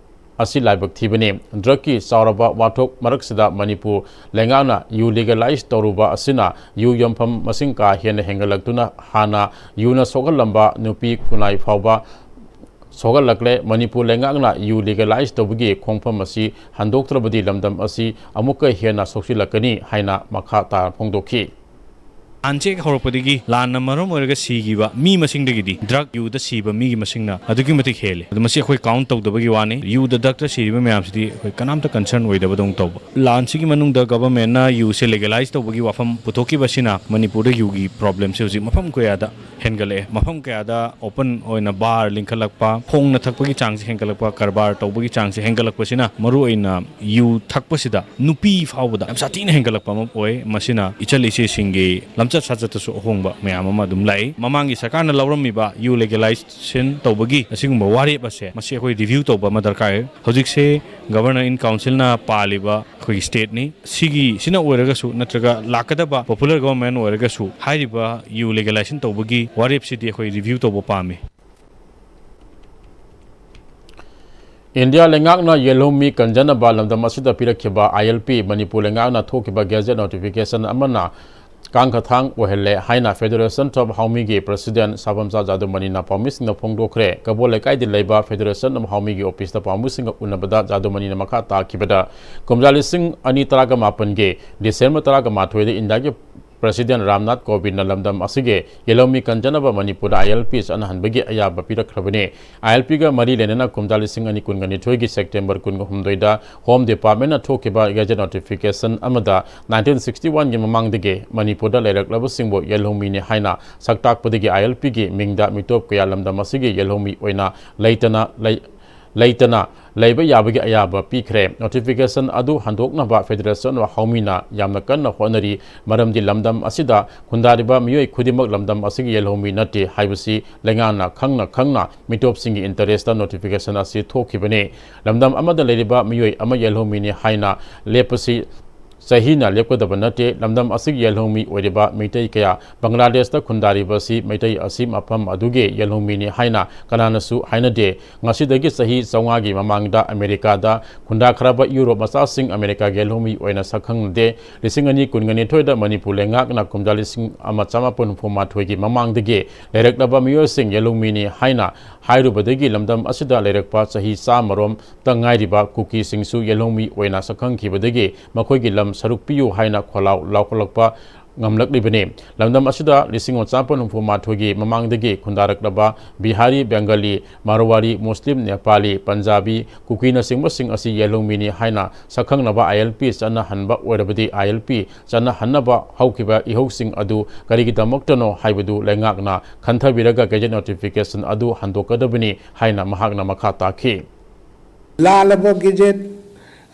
ꯑꯁꯤ ꯂꯥꯏꯕꯛ ꯊꯤꯕꯅꯤ꯫ ꯗ꯭ꯔꯒꯀꯤ ꯆꯥꯎꯔꯕ ꯋꯥꯊꯣꯛ ꯃꯔꯛꯁꯤꯗ ꯃꯅꯤꯄꯨꯔ ꯂꯩꯉꯥꯛꯅ ꯌꯨ ꯂꯤꯒꯦꯂꯥꯏꯖ ꯇꯧꯔꯨꯕ ꯑꯁꯤꯅ ꯌꯨ ꯌꯣꯟꯐꯝ ꯃꯁꯤꯡ ꯀꯥ ꯍꯦꯟꯅ ꯍꯦꯟꯒꯠꯂꯛꯇꯨꯅ ꯍꯥꯟꯅ ꯌꯨꯅ ꯁꯣꯛꯍꯜꯂꯝꯕ ꯅꯨꯄꯤ ꯈꯨꯟꯅꯥꯏ ꯐꯥꯎꯕ ꯁꯣꯛꯍꯜꯂꯛꯂꯦ꯫ ꯃꯅꯤꯄꯨꯔ ꯂꯩꯉꯥꯛꯅ ꯌꯨ ꯂꯤꯒꯦꯂꯥꯏꯖ ꯇꯧꯕꯒꯤ ꯈꯣꯡꯐꯝ ꯑꯁꯤ ꯍꯟꯗꯣꯛꯇ꯭ꯔꯕꯗꯤ ꯂꯝꯗꯝ ꯑꯁꯤ ꯑꯃꯨꯛꯀ ꯍꯦꯟꯅ ꯁꯣꯛꯆꯤꯜꯂꯛꯀꯅꯤ ꯍꯥꯏꯅ ꯃꯈꯥ ꯇꯥꯅ ꯐꯣꯡꯗꯣꯛꯈꯤ꯫ ꯂꯥꯟꯁꯦ ꯍꯦꯛ ꯍꯧꯔꯛꯄꯗꯒꯤ ꯂꯥꯟꯅ ꯃꯔꯝ ꯑꯣꯏꯔꯒ ꯁꯤꯈꯤꯕ ꯃꯤ ꯃꯁꯤꯡꯗꯒꯤꯗꯤ ꯗ꯭ꯔꯒ ꯌꯨꯗ ꯁꯤꯕ ꯃꯤꯒꯤ ꯃꯁꯤꯡꯅ ꯑꯗꯨꯛꯀꯤ ꯃꯇꯤꯛ ꯍꯦꯜꯂꯤ꯫ ꯑꯗꯣ ꯃꯁꯤ ꯑꯩꯈꯣꯏ ꯀꯥꯎꯟ ꯇꯧꯗꯕꯒꯤ ꯋꯥꯅꯤ꯫ ꯌꯨꯗ ꯗ꯭ꯔꯒꯇ ꯁꯤꯔꯤꯕ ꯃꯌꯥꯝꯁꯤꯗꯤ ꯑꯩꯈꯣꯏ ꯀꯅꯥꯝꯇ ꯀꯟꯁꯔꯟ ꯑꯣꯏꯗꯕꯗꯧꯅ ꯇꯧꯕ꯫ ꯂꯥꯟꯁꯤꯒꯤ ꯃꯅꯨꯡꯗ ꯒꯚꯔꯟꯃꯦꯟꯠꯅ ꯌꯨꯁꯦ ꯂꯤꯒꯦꯂꯥꯏꯖ ꯇꯧꯕꯒꯤ ꯋꯥꯐꯝ ꯄꯨꯊꯣꯛꯈꯤꯕꯁꯤꯅ ꯃꯅꯤꯄꯨꯔꯗ ꯌꯨꯒꯤ ꯄ꯭ꯔꯣꯕ꯭ꯂꯦꯝꯁꯦ ꯍꯧꯖꯤꯛ ꯃꯐꯝ ꯀꯌꯥꯗ ꯍꯦꯟꯒꯠꯂꯛꯑꯦ꯫ ꯃꯐꯝ ꯀꯌꯥꯗ ꯑꯣꯄꯟ ꯑꯣꯏꯅ ꯕꯥꯔ ꯂꯤꯡꯈꯠꯂꯛꯄ, ꯐꯣꯡꯅ ꯊꯛꯄꯒꯤ ꯆꯥꯡꯁꯦ ꯍꯦꯟꯒꯠꯂꯛꯄ, ꯀꯔꯕꯥꯔ ꯇꯧꯕꯒꯤ ꯆꯥꯡꯁꯦ ꯍꯦꯟꯒꯠꯂꯛꯄꯁꯤꯅ ꯃꯔꯨꯑꯣꯏꯅ ꯌꯨ ꯊꯛꯄꯁꯤꯗ ꯅꯨꯄꯤ ꯐꯥꯎꯕꯗ ꯌꯥꯝ ꯁꯥꯊꯤꯅ ꯍꯦꯟꯒꯠꯂꯛꯄ ꯑꯃ ꯑꯣꯏ꯫ ꯃꯁꯤꯅ ꯏꯆꯜ ꯏꯆꯦꯁꯤꯡꯒꯤ ꯂꯝꯆꯠ ꯁꯥꯖꯠꯇꯁꯨ ꯑꯍꯣꯡꯕ ꯃꯌꯥꯝ ꯑꯃ ꯑꯗꯨꯝ ꯂꯥꯛꯏ꯫ ꯃꯃꯥꯡꯒꯤ ꯁꯔꯀꯥꯔꯅ ꯂꯧꯔꯝꯃꯤꯕ ꯌꯨ ꯂꯤꯒꯦꯂꯥꯏꯖꯦꯁꯟ ꯇꯧꯕꯒꯤ ꯑꯁꯤꯒꯨꯝꯕ ꯋꯥꯔꯦꯞ ꯑꯁꯦ, ꯃꯁꯤ ꯑꯩꯈꯣꯏ ꯔꯤꯚ꯭ꯌꯨ ꯇꯧꯕ ꯑꯃ ꯗꯔꯀꯥꯔ ꯑꯣꯏ꯫ ꯍꯧꯖꯤꯛꯁꯦ ꯒꯚꯔꯅꯔ ꯏꯟ ꯀꯥꯎꯟꯁꯤꯜꯅ ꯄꯥꯜꯂꯤꯕ ꯑꯩꯈꯣꯏꯒꯤ ꯁ꯭ꯇꯦꯠꯅꯤ꯫ ꯁꯤꯒꯤ, ꯁꯤꯅ ꯑꯣꯏꯔꯒꯁꯨ ꯅꯠꯇ꯭ꯔꯒ ꯂꯥꯛꯀꯗꯕ ꯄꯣꯄꯨꯂꯔ ꯒꯣꯚꯔꯟꯃꯦꯟꯠ ꯑꯣꯏꯔꯒꯁꯨ ꯍꯥꯏꯔꯤꯕ ꯌꯨ ꯂꯤꯒꯦꯂꯥꯏꯖꯦꯁꯟ ꯇꯧꯕꯒꯤ ꯋꯥꯔꯦꯞꯁꯤꯗꯤ ꯑꯩꯈꯣꯏ ꯔꯤꯚ꯭ꯌꯨ ꯇꯧꯕ ꯄꯥꯝꯃꯤ꯫ ꯏꯟꯗꯤꯌꯥ ꯂꯩꯉꯥꯛꯅ ꯌꯦꯜꯍꯧꯃꯤ ꯀꯟꯖꯅꯕ ꯂꯝꯗꯝ ꯑꯁꯤꯗ ꯄꯤꯔꯛꯈꯤꯕ ꯑꯥꯏ ꯑꯦꯜ ꯄꯤ, ꯃꯅꯤꯄꯨꯔ ꯂꯩꯉꯥꯛꯅ ꯊꯣꯛꯈꯤꯕ ꯒꯦꯖꯦꯠ ꯅꯣꯇꯤꯐꯤꯀꯦꯁꯟ ꯑꯃꯅ ꯀꯥꯡꯈꯊꯥꯡ ꯑꯣꯏꯍꯜꯂꯦ ꯍꯥꯏꯅ Federation of ꯍꯥꯎꯃꯤꯒꯤ ꯄ꯭ꯔꯁꯤꯗꯦꯟꯠ ꯁꯥꯕꯝꯆꯥ ꯖꯥꯗꯨꯃꯅꯤꯅ ꯄꯥꯎꯃꯤꯁꯤꯡꯗ ꯐꯣꯡꯗꯣꯛꯈ꯭ꯔꯦ꯫ ꯀꯕꯣ ꯂꯩꯀꯥꯏꯗ ꯂꯩꯕ Federation of ꯍꯥꯎꯃꯤꯒꯤ ꯑꯣꯐꯤꯁꯇ ꯄꯥꯎꯃꯤꯁꯤꯡꯒ ꯎꯅꯕꯗ ꯖꯥꯗꯨꯃꯅꯤꯅ ꯃꯈꯥ ꯇꯥꯈꯤꯕꯗ, ꯀꯨꯝꯖꯥ ꯂꯤꯁꯤꯡ ꯑꯅꯤ ꯇꯔꯥꯒ ꯃꯥꯄꯟꯒꯤ ꯗꯤꯁꯦꯝꯕꯔ ꯇꯔꯥꯒ ꯃꯥꯊꯣꯏꯗ ꯏꯟꯗꯤꯌꯥꯒꯤ ꯄ꯭ꯔꯁꯤꯗꯦꯟꯠ ꯔꯥꯝꯅꯥꯊ ꯀꯣꯕꯤꯟꯗꯅ ꯂꯝꯗꯝ ꯑꯁꯤꯒꯤ ꯌꯦꯜꯍꯧꯃꯤ ꯀꯟꯖꯅꯕ ꯃꯅꯤꯄꯨꯔꯗ ꯑꯥꯏ ꯑꯦꯜ ꯄꯤ ꯆꯠꯅꯍꯟꯕꯒꯤ ꯑꯌꯥꯕ ꯄꯤꯔꯛꯈ꯭ꯔꯕꯅꯤ꯫ ꯑꯥꯏ ꯑꯦꯜ ꯄꯤꯒ ꯃꯔꯤ ꯂꯩꯅꯅ ꯀꯨꯝꯖꯥ ꯂꯤꯁꯤꯡ ꯑꯅꯤ ꯀꯨꯟꯒ ꯅꯤꯊꯣꯏꯒꯤ ꯁꯦꯞꯇꯦꯝꯕꯔ ꯀꯨꯟꯒ ꯍꯨꯝꯗꯣꯏꯗ ꯍꯣꯝ ꯗꯤꯄꯥꯔꯠꯃꯦꯟꯠꯅ ꯊꯣꯛꯈꯤꯕ ꯒꯦꯖꯦꯠ ꯅꯣꯇꯤꯐꯤꯀꯦꯁꯟ ꯑꯃꯗ ꯅꯥꯏꯟꯇꯤꯟ ꯁꯤꯛꯁꯇꯤ ꯋꯥꯟꯒꯤ ꯃꯃꯥꯡꯗꯒꯤ ꯃꯅꯤꯄꯨꯔꯗ ꯂꯩꯔꯛꯂꯕꯁꯤꯡꯕꯨ ꯌꯦꯜꯍꯧꯃꯤꯅꯤ ꯍꯥꯏꯅ ꯁꯛ ꯇꯥꯛꯄꯗꯒꯤ ꯑꯥꯏ ꯑꯦꯜ ꯄꯤꯒꯤ ꯃꯤꯡꯗ ꯃꯤꯇꯣꯞ ꯀꯌꯥ ꯂꯝꯗꯝ ꯑꯁꯤꯒꯤ ꯌꯦꯜꯍꯧꯃꯤ ꯑꯣꯏꯅ ꯂꯩꯇꯅ ꯂꯩ-, ꯂꯩꯇꯅ ꯂꯩꯕ ꯌꯥꯕꯒꯤ ꯑꯌꯥꯕ ꯄꯤꯈ꯭ꯔꯦ꯫ ꯅꯣꯇꯤꯐꯤꯀꯦꯁꯟ ꯑꯗꯨ ꯍꯟꯗꯣꯛꯅꯕ Federation of ꯍꯥꯎꯃꯤꯅ ꯌꯥꯝꯅ ꯀꯟꯅ ꯍꯣꯠꯅꯔꯤ, ꯃꯔꯝꯗꯤ ꯂꯝꯗꯝ ꯑꯁꯤꯗ ꯈꯨꯟꯗꯥꯔꯤꯕ ꯃꯤꯑꯣꯏ ꯈꯨꯗꯤꯡꯃꯛ ꯂꯝꯗꯝ ꯑꯁꯤꯒꯤ ꯌꯦꯜꯍꯧꯃꯤ ꯅꯠꯇꯦ ꯍꯥꯏꯕꯁꯤ ꯂꯩꯉꯥꯛꯅ ꯈꯪꯅ ꯈꯪꯅ ꯃꯤꯇꯣꯞꯁꯤꯡꯒꯤ ꯏꯟꯇꯔꯦꯁꯇ ꯅꯣꯇꯤꯐꯤꯀꯦꯁꯟ ꯑꯁꯤ ꯊꯣꯛꯈꯤꯕꯅꯤ꯫ ꯂꯝꯗꯝ ꯑꯃꯗ ꯂꯩꯔꯤꯕ ꯃꯤꯑꯣꯏ ꯑꯃ ꯌꯦꯜꯍꯧꯃꯤꯅꯤ ꯍꯥꯏꯅ ꯂꯦꯞꯄꯁꯤ ꯆꯍꯤꯅ ꯂꯦꯞꯀꯗꯕ ꯅꯠꯇꯦ꯫ ꯂꯝꯗꯝ ꯑꯁꯤꯒꯤ ꯌꯦꯜꯍꯧꯃꯤ ꯑꯣꯏꯔꯤꯕ ꯃꯤꯇꯩ ꯀꯌꯥ ꯕꯪꯒ꯭ꯂꯥꯗꯦꯁꯇ ꯈꯨꯟꯗꯥꯔꯤꯕ ꯑꯁꯤ ꯃꯩꯇꯩ ꯑꯁꯤ ꯃꯐꯝ ꯑꯗꯨꯒꯤ ꯌꯦꯜꯍꯧꯃꯤꯅꯤ ꯍꯥꯏꯅ ꯀꯅꯥꯅꯁꯨ ꯍꯥꯏꯅꯗꯦ꯫ ꯉꯁꯤꯗꯒꯤ ꯆꯍꯤ ꯆꯥꯝꯃꯉꯥꯒꯤ ꯃꯃꯥꯡꯗ ꯑꯃꯦꯔꯤꯀꯥꯗ ꯈꯨꯟꯗꯥꯈ꯭ꯔꯕ ꯌꯨꯔꯣꯞ ꯃꯆꯥꯁꯤꯡ ꯑꯃꯦꯔꯤꯀꯥꯒꯤ ꯌꯦꯜꯍꯧꯃꯤ ꯑꯣꯏꯅ ꯁꯛꯈꯪꯅꯗꯦ꯫ ꯂꯤꯁꯤꯡ ꯑꯅꯤ ꯀꯨꯟꯒ ꯅꯤꯊꯣꯏꯗ ꯃꯅꯤꯄꯨꯔ ꯂꯩꯉꯥꯛꯅ ꯀꯨꯝꯖꯥ ꯂꯤꯁꯤꯡ ꯑꯃ ꯆꯃꯥꯄꯟ ꯍꯨꯝꯐꯨ ꯃꯥꯊꯣꯏꯒꯤ ꯃꯃꯥꯡꯗꯒꯤ ꯂꯩꯔꯛꯂꯕ ꯃꯤꯑꯣꯏꯁꯤꯡ ꯌꯦꯜꯍꯧꯃꯤꯅꯤ ꯍꯥꯏꯅ ꯍꯥꯏꯔꯨꯕꯗꯒꯤ ꯂꯝꯗꯝ ꯑꯁꯤꯗ ꯂꯩꯔꯛꯄ ꯆꯍꯤ ꯆꯥꯝꯃꯔꯣꯝꯇ ꯉꯥꯏꯔꯤꯕ ꯀꯨꯀꯤꯁꯤꯡꯁꯨ ꯌꯦꯜꯍꯧꯃꯤ ꯑꯣꯏꯅ ꯁꯛꯈꯪꯈꯤꯕꯗꯒꯤ ꯃꯈꯣꯏꯒꯤ ꯂꯝ ꯁꯔꯨꯛ ꯄꯤꯌꯨ ꯍꯥꯏꯅ ꯈꯣꯜꯂꯥꯎ ꯂꯥꯎꯈꯠꯂꯛꯄ ꯉꯝꯂꯛꯂꯤꯕꯅꯤ꯫ ꯂꯝꯗꯝ ꯑꯁꯤꯗ ꯂꯤꯁꯤꯡ ꯑꯃ ꯆꯃꯥꯄꯟ ꯍꯨꯝꯐꯨ ꯃꯥꯊꯣꯏꯒꯤ ꯃꯃꯥꯡꯗꯒꯤ ꯈꯨꯟꯗꯥꯔꯛꯂꯕ ꯕꯤꯍꯥꯔꯤ, ꯕꯦꯡꯒꯥꯂꯤ, ꯃꯥꯔꯋꯥꯔꯤ, ꯃꯨꯁꯂꯤꯝ, ꯅꯦꯄꯥꯂꯤ, ꯄꯟꯖꯥꯕꯤ, ꯀꯨꯀꯤꯅꯆꯤꯡꯕꯁꯤꯡ ꯑꯁꯤ ꯌꯦꯜꯍꯧꯃꯤꯅꯤ ꯍꯥꯏꯅ ꯁꯛꯈꯪꯅꯕ ILP ꯆꯠꯅꯍꯟꯕ ꯑꯣꯏꯔꯕꯗꯤ, ILP ꯆꯠꯅꯍꯟꯅꯕ ꯍꯧꯈꯤꯕ ꯏꯍꯧꯁꯤꯡ ꯑꯗꯨ ꯀꯔꯤꯒꯤꯗꯃꯛꯇꯅꯣ ꯍꯥꯏꯕꯗꯨ ꯂꯩꯉꯥꯛꯅ ꯈꯟꯊꯕꯤꯔꯒ ꯒꯦꯖꯦꯠ ꯅꯣꯇꯤꯐꯤꯀꯦꯁꯟ ꯑꯗꯨ ꯍꯟꯗꯣꯛꯀꯗꯕꯅꯤ ꯍꯥꯏꯅ ꯃꯍꯥꯛꯅ ꯃꯈꯥ ꯇꯥꯈꯤ꯫ ꯂꯥꯜꯂꯕ ꯒꯦꯖꯦꯠ,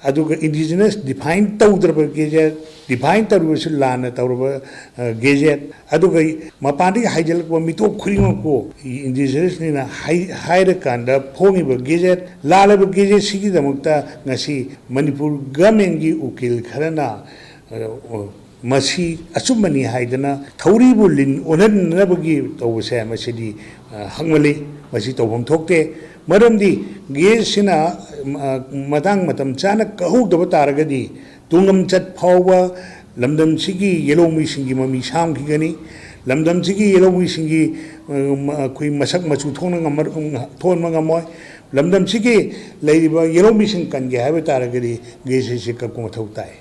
ꯑꯗꯨꯒ ꯏꯟꯗꯤꯖꯤꯅꯁ ꯗꯤꯐꯥꯏꯟ ꯇꯧꯗ꯭ꯔꯕ ꯒꯦꯖꯦꯠ, ꯗꯤꯐꯥꯏꯟ ꯇꯧꯔꯕꯁꯨ ꯂꯥꯟꯅ ꯇꯧꯔꯕ, ꯑ, ꯒꯦꯖꯦꯠ, ꯑꯗꯨꯒ ꯃꯄꯥꯟꯗꯒꯤ ꯍꯥꯏꯖꯤꯜꯂꯛꯄ ꯃꯤꯇꯣꯞ ꯈꯨꯗꯤꯡꯃꯛꯄꯨ ꯏꯟꯗꯤꯖꯤꯅꯁꯅꯤꯅ ꯍꯥꯏ-, ꯍꯥꯏꯔꯀꯥꯟꯗ ꯐꯣꯡꯉꯤꯕ ꯒꯦꯖꯦꯠ, ꯂꯥꯜꯂꯕ ꯒꯦꯖꯦꯠꯁꯤꯒꯤꯗꯃꯛꯇ ꯉꯁꯤ ꯃꯅꯤꯄꯨꯔ ꯒꯃꯦꯟꯒꯤ ꯎꯀꯤꯜ ꯈꯔꯅ, ꯑ, ꯃꯁꯤ ꯑꯆꯨꯝꯕꯅꯤ ꯍꯥꯏꯗꯅ ꯊꯧꯔꯤꯕꯨ ꯂꯤꯟ ꯑꯣꯟꯍꯟꯅꯕꯒꯤ ꯇꯧꯕꯁꯦ, ꯃꯁꯤꯗꯤ, ꯑ, ꯍꯛꯃꯜꯂꯤ꯫ ꯃꯁꯤ ꯇꯧꯐꯝ ꯊꯣꯛꯇꯦ꯫ ꯃꯔꯝꯗꯤ ꯒꯦꯁꯁꯤꯅ, ꯑ, ꯃꯇꯥꯡ ꯃꯇꯝ ꯆꯥꯅ ꯀꯛꯍꯧꯗꯕ ꯇꯥꯔꯒꯗꯤ ꯇꯨꯡꯂꯝꯆꯠ ꯐꯥꯎꯕ ꯂꯝꯗꯝꯁꯤꯒꯤ ꯌꯦꯜꯍꯧꯃꯤꯁꯤꯡꯒꯤ ꯃꯃꯤ ꯁꯥꯝꯈꯤꯒꯅꯤ꯫ ꯂꯝꯗꯝꯁꯤꯒꯤ ꯌꯦꯜꯍꯧꯃꯤꯁꯤꯡꯒꯤ, ꯑ, ꯃ-, ꯑꯩꯈꯣꯏ ꯃꯁꯛ ꯃꯆꯨ ꯊꯣꯛꯅ ꯉꯝꯃ-, ꯊꯣꯛꯍꯟꯕ ꯉꯝꯃꯣꯏ꯫ ꯂꯝꯗꯝꯁꯤꯒꯤ ꯂꯩꯔꯤꯕ ꯌꯦꯜꯍꯧꯃꯤꯁꯤꯡ ꯀꯟꯒꯦ ꯍꯥꯏꯕ ꯇꯥꯔꯒꯗꯤ ꯒꯦꯁ ꯑꯁꯤ ꯀꯛꯄ ꯃꯊꯧ ꯇꯥꯏ꯫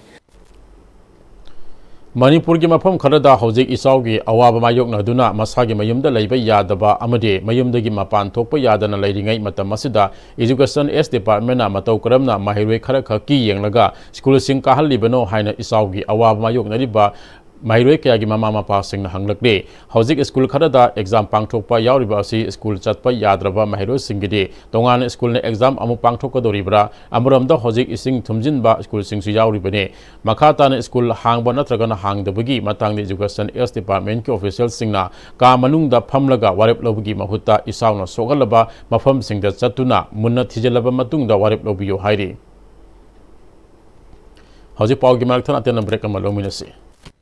ꯃꯅꯤꯄꯨꯔꯒꯤ ꯃꯐꯝ ꯈꯔꯗ ꯍꯧꯖꯤꯛ ꯏꯆꯥꯎꯒꯤ ꯑꯋꯥꯕ ꯃꯥꯌꯣꯛꯅꯗꯨꯅ ꯃꯁꯥꯒꯤ ꯃꯌꯨꯝꯗ ꯂꯩꯕ ꯌꯥꯗꯕ ꯑꯃꯗꯤ ꯃꯌꯨꯝꯗꯒꯤ ꯃꯄꯥꯟ ꯊꯣꯛꯄ ꯌꯥꯗꯅ ꯂꯩꯔꯤꯉꯩ ꯃꯇꯝ ꯑꯁꯤꯗ Education S Departmentꯅ ꯃꯇꯧ ꯀꯔꯝꯅ ꯃꯍꯩꯔꯣꯏ ꯈꯔꯈꯛꯀꯤ ꯌꯦꯡꯂꯒ ꯁ꯭ꯀꯨꯜꯁꯤꯡ ꯀꯥꯍꯜꯂꯤꯕꯅꯣ ꯍꯥꯏꯅ ꯏꯆꯥꯎꯒꯤ ꯑꯋꯥꯕ ꯃꯥꯌꯣꯛꯅꯔꯤꯕ ꯃꯍꯩꯔꯣꯏ ꯀꯌꯥꯒꯤ ꯃꯃꯥ ꯃꯄꯥꯁꯤꯡꯅ ꯍꯪꯂꯛꯂꯤ꯫ ꯍꯧꯖꯤꯛ ꯁ꯭ꯀꯨꯜ ꯈꯔꯗ ꯑꯦꯛꯖꯥꯝ ꯄꯥꯡꯊꯣꯛꯄ ꯌꯥꯎꯔꯤꯕ ꯑꯁꯤ ꯁ꯭ꯀꯨꯜ ꯆꯠꯄ ꯌꯥꯗ꯭ꯔꯕ ꯃꯍꯩꯔꯣꯏꯁꯤꯡꯒꯤꯗꯤ ꯇꯣꯉꯥꯟꯅ ꯁ꯭ꯀꯨꯜꯅ ꯑꯦꯛꯖꯥꯝ ꯑꯃꯨꯛ ꯄꯥꯡꯊꯣꯛꯀꯗꯧꯔꯤꯕ꯭ꯔꯥ? ꯑꯃꯔꯣꯝꯗ ꯍꯧꯖꯤꯛ ꯏꯁꯤꯡ ꯊꯨꯝꯖꯤꯟꯕ ꯁ꯭ꯀꯨꯜꯁꯤꯡꯁꯨ ꯌꯥꯎꯔꯤꯕꯅꯤ꯫ ꯃꯈꯥ ꯇꯥꯅ ꯁ꯭ꯀꯨꯜ ꯍꯥꯡꯕ ꯅꯠꯇ꯭ꯔꯒꯅ ꯍꯥꯡꯗꯕꯒꯤ ꯃꯇꯥꯡꯗ Education S Departmentꯀꯤ officialꯁꯤꯡꯅ ꯀꯥ ꯃꯅꯨꯡꯗ ꯐꯝꯂꯒ ꯋꯥꯔꯦꯞ ꯂꯧꯕꯒꯤ ꯃꯍꯨꯠꯇ ꯏꯆꯥꯎꯅ ꯁꯣꯛꯍꯜꯂꯕ ꯃꯐꯝꯁꯤꯡꯗ ꯆꯠꯇꯨꯅ ꯃꯨꯟꯅ ꯊꯤꯖꯤꯜꯂꯕ ꯃꯇꯨꯡꯗ ꯋꯥꯔꯦꯞ ꯂꯧꯕꯤꯌꯨ ꯍꯥꯏꯔꯤ꯫ ꯍꯧꯖꯤꯛ ꯄꯥꯎꯒꯤ ꯃꯔꯛ ꯊꯠꯅ ꯑꯇꯦꯟꯅ break ꯑꯃ ꯂꯧꯃꯤꯟꯅꯁꯤ꯫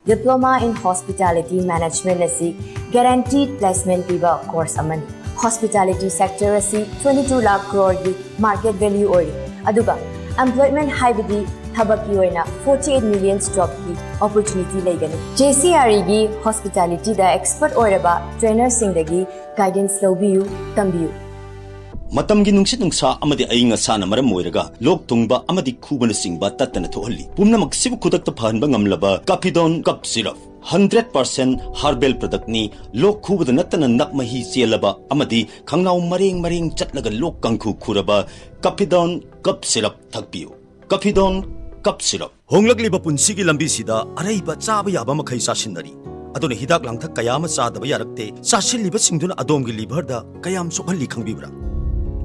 Diploma in Hospitality Management ꯑꯁꯤ guaranteed placement ꯄꯤꯕ course ꯑꯃꯅꯤ꯫ Hospitality sector ꯑꯁꯤ twenty two lakh crore ꯒꯤ market value ꯑꯣꯏꯔꯤ, ꯑꯗꯨꯒ employment ꯍꯥꯏꯕꯗꯤ ꯊꯕꯛꯀꯤ ꯑꯣꯏꯅ forty eight million job ꯀꯤ opportunity ꯂꯩꯒꯅꯤ꯫ JCRE ꯒꯤ hospitality ꯗ expert ꯑꯣꯏꯔꯕ trainer ꯁꯤꯡꯗꯒꯤ guidance ꯂꯧꯕꯤꯌꯨ, ꯇꯝꯕꯤꯌꯨ꯫ ꯃꯇꯝꯒꯤ ꯅꯨꯡꯁꯤꯠ ꯅꯨꯡꯁꯥ ꯑꯃꯗꯤ ꯑꯏꯪ ꯑꯁꯥꯅ ꯃꯔꯝ ꯑꯣꯏꯔꯒ ꯂꯣꯛ ꯊꯨꯡꯕ ꯑꯃꯗꯤ ꯈꯨꯕꯅꯆꯤꯡꯕ ꯇꯠꯇꯅ ꯊꯣꯛꯍꯜꯂꯤ꯫ ꯄꯨꯝꯅꯃꯛꯁꯤꯕꯨ ꯈꯨꯗꯛꯇ ꯐꯍꯟꯕ ꯉꯝꯂꯕ Caphidone Cough Syrup, hundred percent herbal product ꯅꯤ꯫ ꯂꯣꯛ ꯈꯨꯕꯗ ꯅꯠꯇꯅ ꯅꯞ ꯃꯍꯤ ꯆꯦꯜꯂꯕ ꯑꯃꯗꯤ ꯈꯪꯅꯥꯎ ꯃꯔꯦꯡ ꯃꯔꯦꯡ ꯆꯠꯂꯒ ꯂꯣꯛ ꯀꯥꯡꯈꯨ ꯈꯨꯔꯕ Caphidone Cough Syrup ꯊꯛꯄꯤꯌꯨ꯫ Caphidone Cough Syrup꯫ ꯍꯣꯡꯂꯛꯂꯤꯕ ꯄꯨꯟꯁꯤꯒꯤ ꯂꯝꯕꯤꯁꯤꯗ ꯑꯔꯩꯕ ꯆꯥꯕ ꯌꯥꯕ ꯃꯈꯩ ꯆꯥꯁꯤꯟꯅꯔꯤ꯫ ꯑꯗꯨꯅ ꯍꯤꯗꯥꯛ ꯂꯥꯡꯊꯛ ꯀꯌꯥ ꯑꯃ ꯆꯥꯗꯕ ꯌꯥꯔꯛꯇꯦ꯫ ꯆꯥꯁꯤꯜꯂꯤꯕꯁꯤꯡꯗꯨꯅ ꯑꯗꯣꯝꯒꯤ liver ꯗ ꯀꯌꯥꯝ ꯁꯣꯛꯍꯜꯂꯤ ꯈꯪꯕꯤꯕ꯭ꯔꯥ?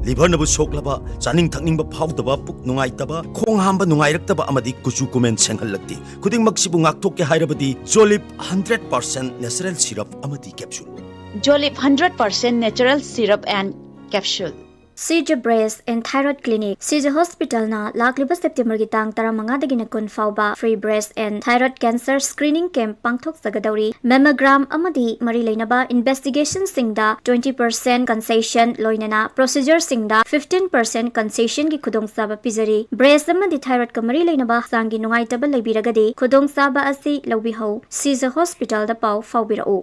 Liver ꯅꯕꯨ ꯁꯣꯛꯂꯕ, ꯆꯥꯅꯤꯡ ꯊꯛꯅꯤꯡꯕ ꯐꯥꯎꯗꯕ, ꯄꯨꯛ ꯅꯨꯡꯉꯥꯏꯇꯕ, ꯈꯣꯡ ꯍꯥꯝꯕ ꯅꯨꯡꯉꯥꯏꯔꯛꯇꯕ ꯑꯃꯗꯤ ꯀꯨꯆꯨ ꯀꯨꯃꯦꯟ ꯁꯦꯡꯍꯜꯂꯛꯇꯦ꯫ ꯈꯨꯗꯤꯡꯃꯛꯁꯤꯕꯨ ꯉꯥꯛꯊꯣꯛꯀꯦ ꯍꯥꯏꯔꯕꯗꯤ Jolib hundred percent natural syrup ꯑꯃꯗꯤ capsule꯫ Jolib hundred percent natural syrup and capsule. Sija Breast and Thyroid Clinic, Sija Hospital ꯅ ꯂꯥꯛꯂꯤꯕ September ꯒꯤ ꯇꯥꯡ ꯇꯔꯥꯃꯉꯥꯗꯒꯤꯅ ꯀꯨꯟ ꯐꯥꯎꯕ free breast and thyroid cancer screening camp ꯄꯥꯡꯊꯣꯛꯆꯒꯗꯧꯔꯤ꯫ Mammogram ꯑꯃꯗꯤ ꯃꯔꯤ ꯂꯩꯅꯕ investigation ꯁꯤꯡꯗ twenty percent concession ꯂꯣꯏꯅꯅ procedure ꯁꯤꯡꯗ fifteen percent concession ꯒꯤ ꯈꯨꯗꯣꯡꯆꯥꯕ ꯄꯤꯖꯔꯤ꯫ Breast ꯑꯃꯗꯤ thyroid ꯀ ꯃꯔꯤ ꯂꯩꯅꯕ ꯍꯛꯆꯥꯡꯒꯤ ꯅꯨꯡꯉꯥꯏꯇꯕ ꯂꯩꯕꯤꯔꯒꯗꯤ ꯈꯨꯗꯣꯡꯆꯥꯕ ꯑꯁꯤ ꯂꯧꯕꯤꯍꯧ꯫ Sija Hospital ꯗ ꯄꯥꯎ ꯐꯥꯎꯕꯤꯔꯛꯎ꯫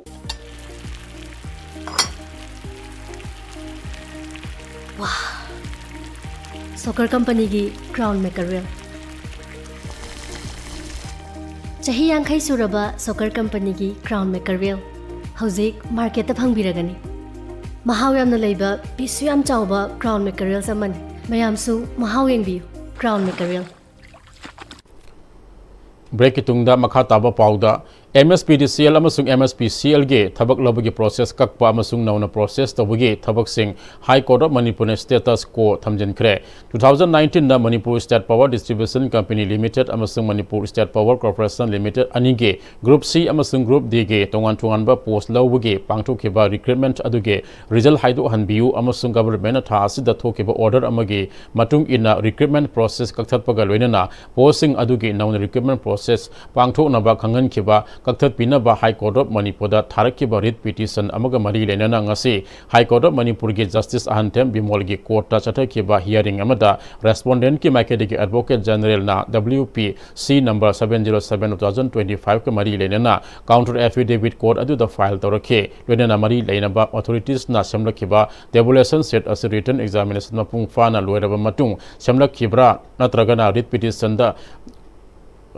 Socker Company ꯒꯤ Crown Mackerel꯫ ꯆꯍꯤ ꯌꯥꯡꯈꯩ ꯁꯨꯔꯕ Socker Company ꯒꯤ Crown Mackerel ꯍꯧꯖꯤꯛ market ꯇ ꯐꯪꯕꯤꯔꯒꯅꯤ꯫ ꯃꯍꯥꯎ ꯌꯥꯝꯅ ꯂꯩꯕ, piece ꯁꯨ ꯌꯥꯝ ꯆꯥꯎꯕ Crown Mackerels ꯑꯃꯅꯤ꯫ ꯃꯌꯥꯝꯁꯨ ꯃꯍꯥꯎ ꯌꯦꯡꯕꯤꯌꯨ꯫ Crown Mackerel꯫ Break ꯀꯤ ꯇꯨꯡꯗ ꯃꯈꯥ ꯇꯥꯕ ꯄꯥꯎꯗ MSPDCL ꯑꯃꯁꯨꯡ MSPCLꯒꯤ ꯊꯕꯛ ꯂꯧꯕꯒꯤ process ꯀꯛꯄ ꯑꯃꯁꯨꯡ ꯅꯧꯅ process ꯇꯧꯕꯒꯤ ꯊꯕꯛꯁꯤꯡ High Court of Manipurꯅ status quo ꯊꯝꯖꯤꯟꯈ꯭ꯔꯦ꯫ Two thousand nineteenꯗ Manipur State Power Distribution Company Limited ꯑꯃꯁꯨꯡ Manipur State Power Corporation Limited ꯑꯅꯤꯒꯤ Group C ꯑꯃꯁꯨꯡ Group Dꯒꯤ ꯇꯣꯉꯥꯟ ꯇꯣꯉꯥꯟꯕ post ꯂꯧꯕꯒꯤ ꯄꯥꯡꯊꯣꯛꯈꯤꯕ recruitment ꯑꯗꯨꯒꯤ result ꯍꯥꯏꯗꯣꯛꯍꯟꯕꯤꯌꯨ ꯑꯃꯁꯨꯡ governmentꯅ ꯊꯥ ꯑꯁꯤꯗ ꯊꯣꯛꯈꯤꯕ order ꯑꯃꯒꯤ ꯃꯇꯨꯡ ꯏꯟꯅ recruitment process ꯀꯛꯊꯠꯄꯒ ꯂꯣꯏꯅꯅ postꯁꯤꯡ ꯑꯗꯨꯒꯤ ꯅꯧꯅ recruitment process ꯄꯥꯡꯊꯣꯛꯅꯕ ꯈꯪꯍꯟꯈꯤꯕ ꯀꯛꯊꯠꯄꯤꯅꯕ High Court of Manipurꯗ ꯊꯥꯔꯛꯈꯤꯕ writ petition ꯑꯃꯒ ꯃꯔꯤ ꯂꯩꯅꯅ ꯉꯁꯤ High Court of Manipurꯒꯤ Justice ꯑꯍꯟꯊꯦꯝ ꯕꯤꯃꯣꯜꯒꯤ courtꯇ ꯆꯠꯊꯈꯤꯕ hearing ꯑꯃꯗ respondentꯀꯤ ꯃꯥꯏꯀꯩꯗꯒꯤ Advocate Generalꯅ WPC number seven zero seven two thousand twenty-fiveꯀ ꯃꯔꯤ ꯂꯩꯅꯅ counter affidavit court ꯑꯗꯨꯗ file ꯇꯧꯔꯛꯈꯤ꯫ ꯂꯣꯏꯅꯅ ꯃꯔꯤ ꯂꯩꯅꯕ authoritiesꯅ ꯁꯦꯝꯂꯛꯈꯤꯕ tabulation sheet ꯑꯁꯤ written examination ꯃꯄꯨꯡ ꯐꯥꯅ ꯂꯣꯏꯔꯕ ꯃꯇꯨꯡ ꯁꯦꯝꯂꯛꯈꯤꯕ꯭ꯔꯥ ꯅꯠꯇ꯭ꯔꯒꯅ writ petitionꯗ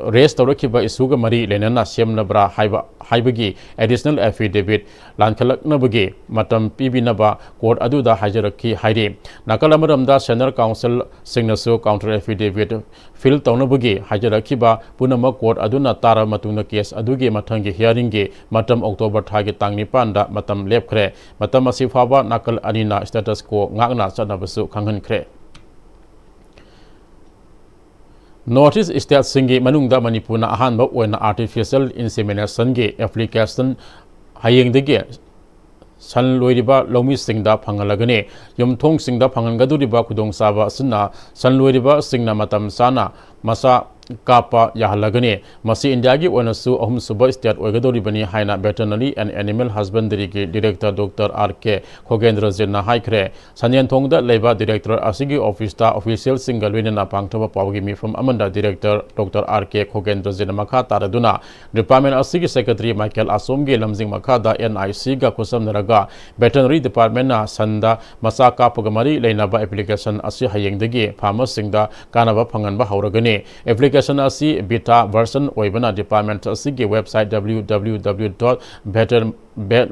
raise ꯇꯧꯔꯛꯈꯤꯕ issueꯒ ꯃꯔꯤ ꯂꯩꯅꯅ ꯁꯦꯝꯂꯕ꯭ꯔꯥ ꯍꯥꯏꯕ, ꯍꯥꯏꯕꯒꯤ additional affidavit ꯂꯥꯟꯈꯠꯂꯛꯅꯕꯒꯤ ꯃꯇꯝ ꯄꯤꯕꯤꯅꯕ court ꯑꯗꯨꯗ ꯍꯥꯏꯖꯔꯛꯈꯤ ꯍꯥꯏꯔꯤ꯫ ꯅꯥꯀꯜ ꯑꯃꯔꯣꯝꯗ senior counselꯁꯤꯡꯅꯁꯨ counter affidavit file ꯇꯧꯅꯕꯒꯤ ꯍꯥꯏꯖꯔꯛꯈꯤꯕ ꯄꯨꯝꯅꯃꯛ court ꯑꯗꯨꯅ ꯇꯥꯔꯕ ꯃꯇꯨꯡꯗ case ꯑꯗꯨꯒꯤ ꯃꯊꯪꯒꯤ hearingꯒꯤ ꯃꯇꯝ October ꯊꯥꯒꯤ ꯇꯥꯡ ꯅꯤꯄꯥꯟꯗ ꯃꯇꯝ ꯂꯦꯞꯈ꯭ꯔꯦ꯫ ꯃꯇꯝ ꯑꯁꯤ ꯐꯥꯎꯕ ꯅꯥꯀꯜ ꯑꯅꯤꯅ status quo ꯉꯥꯛꯅ ꯆꯠꯅꯕꯁꯨ ꯈꯪꯍꯟꯈ꯭ꯔꯦ꯫ North East stateꯁꯤꯡꯒꯤ ꯃꯅꯨꯡꯗ ꯃꯅꯤꯄꯨꯔꯅ ꯑꯍꯥꯟꯕ ꯑꯣꯏꯅ artificial inseminationꯒꯤ application ꯍꯌꯦꯡꯗꯒꯤ ꯁꯟ ꯂꯣꯏꯔꯤꯕ ꯂꯧꯃꯤꯁꯤꯡꯗ ꯐꯪꯍꯜꯂꯒꯅꯤ꯫ ꯌꯨꯝꯊꯣꯡꯁꯤꯡꯗ ꯐꯪꯍꯟꯒꯗꯧꯔꯤꯕ ꯈꯨꯗꯣꯡꯆꯥꯕ ꯑꯁꯤꯅ ꯁꯟ ꯂꯣꯏꯔꯤꯕꯁꯤꯡꯅ ꯃꯇꯝ ꯆꯥꯅ ꯃꯆꯥ ꯀꯥꯞꯄ ꯌꯥꯍꯜꯂꯒꯅꯤ꯫ ꯃꯁꯤ ꯏꯟꯗꯤꯌꯥꯒꯤ ꯑꯣꯏꯅꯁꯨ ꯑꯍꯨꯝꯁꯨꯕ state ꯑꯣꯏꯒꯗꯧꯔꯤꯕꯅꯤ ꯍꯥꯏꯅ Veterinary and Animal Husbandryꯒꯤ director Doctor R K ꯈꯣꯒꯦꯟꯗ꯭ꯔꯖꯤꯠꯅ ꯍꯥꯏꯈ꯭ꯔꯦ꯫ ꯁꯟꯌꯦꯟꯊꯣꯡꯗ ꯂꯩꯕ director ꯑꯁꯤꯒꯤ officeꯇ officialꯁꯤꯡꯒ ꯂꯣꯏꯅꯅ ꯄꯥꯡꯊꯣꯛꯄ ꯄꯥꯎꯒꯤ ꯃꯤꯐꯝ ꯑꯃꯗ director Doctor R K ꯈꯣꯒꯦꯟꯗ꯭ꯔꯖꯤꯠꯅ ꯃꯈꯥ ꯇꯥꯔꯗꯨꯅ department ꯑꯁꯤꯒꯤ secretary ꯃꯥꯏꯀꯦꯜ ꯑꯁꯣꯝꯒꯤ ꯂꯝꯖꯤꯡ ꯃꯈꯥꯗ NICꯒ ꯈꯨꯠꯁꯝꯅꯔꯒ veterinary departmentꯅ ꯁꯟꯗ ꯃꯆꯥ ꯀꯥꯞꯄꯒ ꯃꯔꯤ ꯂꯩꯅꯕ application ꯑꯁꯤ ꯍꯌꯦꯡꯗꯒꯤ farmerꯁꯤꯡꯗ ꯀꯥꯟꯅꯕ ꯐꯪꯍꯟꯕ ꯍꯧꯔꯒꯅꯤ꯫ Application ꯑꯁꯤ beta version ꯑꯣꯏꯕꯅ department ꯑꯁꯤꯒꯤ website www dot veter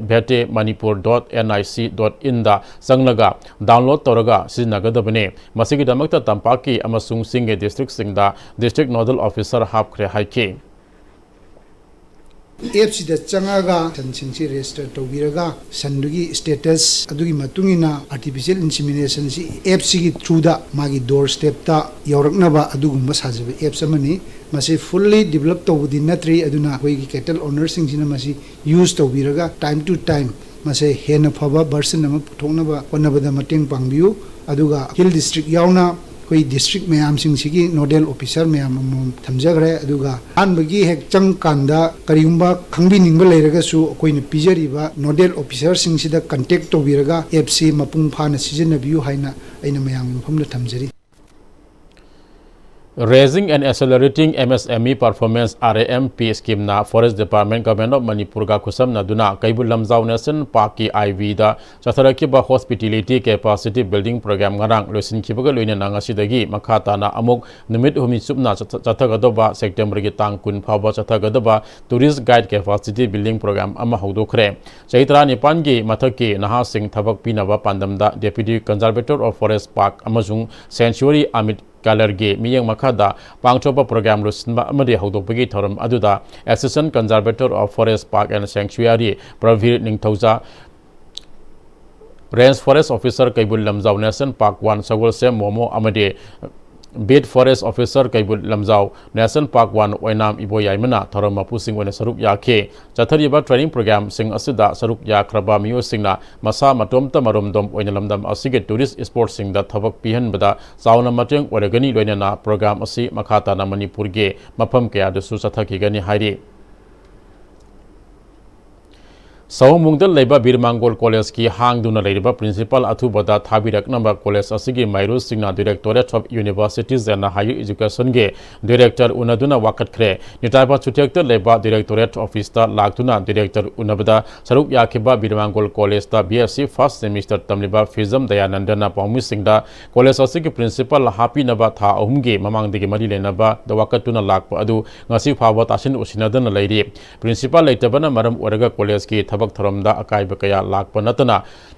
vetemanipur dot nic dot inꯗ ꯆꯪꯂꯒ download ꯇꯧꯔꯒ ꯁꯤꯖꯤꯟꯅꯒꯗꯕꯅꯤ꯫ ꯃꯁꯤꯒꯤꯗꯃꯛꯇ ꯇꯝꯄꯥꯛꯀꯤ ꯑꯃꯁꯨꯡ ꯆꯤꯡꯒꯤ districtꯁꯤꯡꯗ district nodal officer ꯍꯥꯞꯈ꯭ꯔꯦ ꯍꯥꯏꯈꯤ꯫ ꯑꯦꯞꯁꯤꯗ ꯆꯪꯉꯒ ꯁꯟꯁꯤꯡꯁꯤ ꯔꯦꯖꯤꯁꯇꯔ ꯇꯧꯕꯤꯔꯒ ꯁꯟꯗꯨꯒꯤ ꯁ꯭ꯇꯦꯇꯁ ꯑꯗꯨꯒꯤ ꯃꯇꯨꯡ ꯏꯟꯅ ꯑꯥꯔꯇꯤꯐꯤꯁꯤꯌꯦꯜ ꯏꯟꯁꯤꯃꯤꯅꯦꯁꯟꯁꯤ ꯑꯦꯞꯁꯤꯒꯤ ꯊ꯭ꯔꯨꯗ ꯃꯥꯒꯤ ꯗꯣꯔ ꯁ꯭ꯇꯦꯞꯇ ꯌꯧꯔꯛꯅꯕ ꯑꯗꯨꯒꯨꯝꯕ ꯁꯥꯖꯕ ꯑꯦꯞꯁ ꯑꯃꯅꯤ꯫ ꯃꯁꯤ ꯐꯨꯜꯂꯤ ꯗꯤꯕꯂꯞ ꯇꯧꯕꯗꯤ ꯅꯠꯇ꯭ꯔꯤ, ꯑꯗꯨꯅ ꯑꯩꯈꯣꯏꯒꯤ ꯀꯦꯇꯜ ꯑꯣꯅꯔꯁꯤꯡꯁꯤꯅ ꯃꯁꯤ ꯌꯨꯁ ꯇꯧꯕꯤꯔꯒ ꯇꯥꯏꯝ ꯇꯨ ꯇꯥꯏꯝ ꯃꯁꯦ ꯍꯦꯟꯅ ꯐꯕ ꯚꯔꯁꯟ ꯑꯃ ꯄꯨꯊꯣꯛꯅꯕ ꯍꯣꯠꯅꯕꯗ ꯃꯇꯦꯡ ꯄꯥꯡꯕꯤꯌꯨ꯫ ꯑꯗꯨꯒ ꯍꯤꯜ ꯗꯤꯁꯇ꯭ꯔꯤꯛ ꯌꯥꯎꯅ ꯑꯩꯈꯣꯏ ꯗꯤꯁꯇ꯭ꯔꯤꯛ ꯃꯌꯥꯝꯁꯤꯡꯁꯤꯒꯤ ꯅꯣꯗꯦꯜ ꯑꯣꯐꯤꯁꯥꯔ ꯃꯌꯥꯝ ꯑꯃꯃꯝ ꯊꯝꯖꯈ꯭ꯔꯦ꯫ ꯑꯗꯨꯒ ꯑꯍꯥꯟꯕꯒꯤ ꯍꯦꯛ ꯆꯪꯀꯥꯟꯗ ꯀꯔꯤꯒꯨꯝꯕ ꯈꯪꯕꯤꯅꯤꯡꯕ ꯂꯩꯔꯒꯁꯨ ꯑꯩꯈꯣꯏꯅ ꯄꯤꯖꯔꯤꯕ ꯅꯣꯗꯦꯜ ꯑꯣꯐꯤꯁꯥꯔꯁꯤꯡꯁꯤꯗ ꯀꯟꯇꯦꯛ ꯇꯧꯕꯤꯔꯒ ꯑꯦꯞꯁꯤ ꯃꯄꯨꯡ ꯐꯥꯅ ꯁꯤꯖꯤꯟꯅꯕꯤꯌꯨ ꯍꯥꯏꯅ ꯑꯩꯅ ꯃꯌꯥꯝꯒꯤ ꯃꯐꯝꯗ ꯊꯝꯖꯔꯤ꯫ Raising and Accelerating M S M E Performance, R A M P, ꯁ꯭ꯀꯤꯝꯅ Forest Department, Government of ꯃꯅꯤꯄꯨꯔꯒ ꯈꯨꯠꯁꯝꯅꯗꯨꯅ ꯀꯩꯕꯨꯜ ꯂꯝꯖꯥꯎ ꯅꯦꯁꯅꯦꯜ ꯄꯥꯔꯛꯀꯤ ꯑꯥꯏ ꯕꯤꯗ ꯆꯠꯊꯔꯛꯈꯤꯕ ꯍꯣꯁꯄꯤꯇꯦꯂꯤꯇꯤ ꯀꯦꯄꯥꯁꯤꯇꯤ ꯕꯤꯜꯗꯤꯡ ꯄ꯭ꯔꯣꯒ꯭ꯔꯥꯝ ꯉꯔꯥꯡ ꯂꯣꯏꯁꯤꯟꯈꯤꯕꯒ ꯂꯣꯏꯅꯅ ꯉꯁꯤꯗꯒꯤ ꯃꯈꯥ ꯇꯥꯅ ꯑꯃꯨꯛ ꯅꯨꯃꯤꯠ ꯍꯨꯝꯅꯤ ꯆꯨꯞꯅ ꯆꯠꯊ-, ꯆꯠꯊꯒꯗꯧꯕ ꯁꯦꯞꯇꯦꯝꯕꯔꯒꯤ ꯇꯥꯡ ꯀꯨꯟ ꯐꯥꯎꯕ ꯆꯠꯊꯒꯗꯕ tourist guide capacity building programme ꯑꯃ ꯍꯧꯗꯣꯛꯈ꯭ꯔꯦ꯫ ꯆꯍꯤ ꯇꯔꯥꯅꯤꯄꯥꯟꯒꯤ ꯃꯊꯛꯀꯤ ꯅꯍꯥꯁꯤꯡ ꯊꯕꯛ ꯄꯤꯅꯕ ꯄꯥꯟꯗꯝꯗ Deputy Conservator of Forest Park ꯑꯃꯁꯨꯡ Sanctuary ꯑꯃꯤꯠ ꯀꯂꯔꯒꯤ ꯃꯤꯠꯌꯦꯡ ꯃꯈꯥꯗ ꯄꯥꯡꯊꯣꯛꯄ ꯄ꯭ꯔꯣꯒ꯭ꯔꯥꯝ ꯂꯣꯏꯁꯤꯟꯕ ꯑꯃꯗꯤ ꯍꯧꯗꯣꯛꯄꯒꯤ ꯊꯧꯔꯝ ꯑꯗꯨꯗ Assistant Conservator of Forest Park and Sanctuary ꯄ꯭ꯔꯚꯤꯔ ꯅꯤꯡꯊꯧꯖꯥ, Range Forest Officer Keibul Lamjao National Park one ꯁꯒꯣꯜꯁꯦꯝ ꯃꯣꯃꯣ ꯑꯃꯗꯤ Beat Forest Officer Keibul Lamjao National Park one ꯑꯣꯏꯅꯥꯝ ꯏꯕꯣꯌꯥꯏꯃꯅ ꯊꯧꯔꯝ ꯃꯄꯨꯁꯤꯡ ꯑꯣꯏꯅ ꯁꯔꯨꯛ ꯌꯥꯈꯤ꯫ ꯆꯠꯊꯔꯤꯕ ꯇ꯭ꯔꯦꯅꯤꯡ ꯄ꯭ꯔꯣꯒ꯭ꯔꯥꯝꯁꯤꯡ ꯑꯁꯤꯗ ꯁꯔꯨꯛ ꯌꯥꯈ꯭ꯔꯕ ꯃꯤꯑꯣꯏꯁꯤꯡꯅ ꯃꯁꯥ ꯃꯇꯣꯝꯇ ꯃꯔꯣꯝꯗꯣꯝ ꯑꯣꯏꯅ ꯂꯝꯗꯝ ꯑꯁꯤꯒꯤ ꯇꯨꯔꯤꯁ ꯁ꯭ꯄꯣꯠꯁꯤꯡꯗ ꯊꯕꯛ ꯄꯤꯍꯟꯕꯗ ꯆꯥꯎꯅ ꯃꯇꯦꯡ ꯑꯣꯏꯔꯒꯅꯤ, ꯂꯣꯏꯅꯅ ꯄ꯭ꯔꯣꯒ꯭ꯔꯥꯝ ꯑꯁꯤ ꯃꯈꯥ ꯇꯥꯅ ꯃꯅꯤꯄꯨꯔꯒꯤ ꯃꯐꯝ ꯀꯌꯥꯗꯁꯨ ꯆꯠꯊꯈꯤꯒꯅꯤ ꯍꯥꯏꯔꯤ꯫ ꯁꯑꯣꯝꯕꯨꯡꯗ ꯂꯩꯕ ꯕꯤꯔ ꯃꯪꯒꯣꯜ ꯀꯣꯂꯦꯖꯀꯤ ꯍꯥꯡꯗꯨꯅ ꯂꯩꯔꯤꯕ ꯄ꯭ꯔꯤꯟꯁꯤꯄꯥꯜ ꯑꯊꯨꯕꯗ ꯊꯥꯕꯤꯔꯛꯅꯕ ꯀꯣꯂꯦꯖ ꯑꯁꯤꯒꯤ ꯃꯍꯩꯔꯣꯏꯁꯤꯡꯅ Directorate of Universities and Higher Educationꯒꯤ ꯗꯤꯔꯦꯛꯇꯔ ꯎꯅꯗꯨꯅ ꯋꯥꯀꯠꯈ꯭ꯔꯦ꯫ ꯅꯤꯇꯥꯏꯕ ꯆꯨꯊꯦꯛꯇ ꯂꯩꯕ ꯗꯤꯔꯦꯛꯇꯣꯔꯦꯠ ꯑꯣꯐꯤꯁꯇ ꯂꯥꯛꯇꯨꯅ ꯗꯤꯔꯦꯛꯇꯔ ꯎꯅꯕꯗ ꯁꯔꯨꯛ ꯌꯥꯈꯤꯕ ꯕꯤꯔ ꯃꯪꯒꯣꯜ ꯀꯣꯂꯦꯖꯇ B S C first semester ꯇꯝꯂꯤꯕ ꯐꯤꯖꯝ ꯗꯌꯥꯅꯟꯗꯅ ꯄꯥꯎꯃꯤꯁꯤꯡꯗ ꯀꯣꯂꯦꯖ ꯑꯁꯤꯒꯤ ꯄ꯭ꯔꯤꯟꯁꯤꯄꯥꯜ ꯍꯥꯞꯄꯤꯅꯕ ꯊꯥ ꯑꯍꯨꯝꯒꯤ ꯃꯃꯥꯡꯗꯒꯤ ꯃꯔꯤ ꯂꯩꯅꯕꯗ ꯋꯥꯀꯠꯇꯨꯅ ꯂꯥꯛꯄ ꯑꯗꯨ ꯉꯁꯤ ꯐꯥꯎꯕ ꯇꯥꯁꯤꯟ ꯎꯁꯤꯟꯅꯗꯅ ꯂꯩꯔꯤ꯫ ꯄ꯭ꯔꯤꯟꯁꯤꯄꯥꯜ ꯂꯩꯇꯕꯅ ꯃꯔꯝ ꯑꯣꯏꯔꯒ ꯀꯣꯂꯦꯖꯀꯤ ꯊꯕꯛ ꯊꯧꯔꯝꯗ ꯑꯀꯥꯏꯕ ꯀꯌꯥ ꯂꯥꯛꯄ ꯅꯠꯇꯅ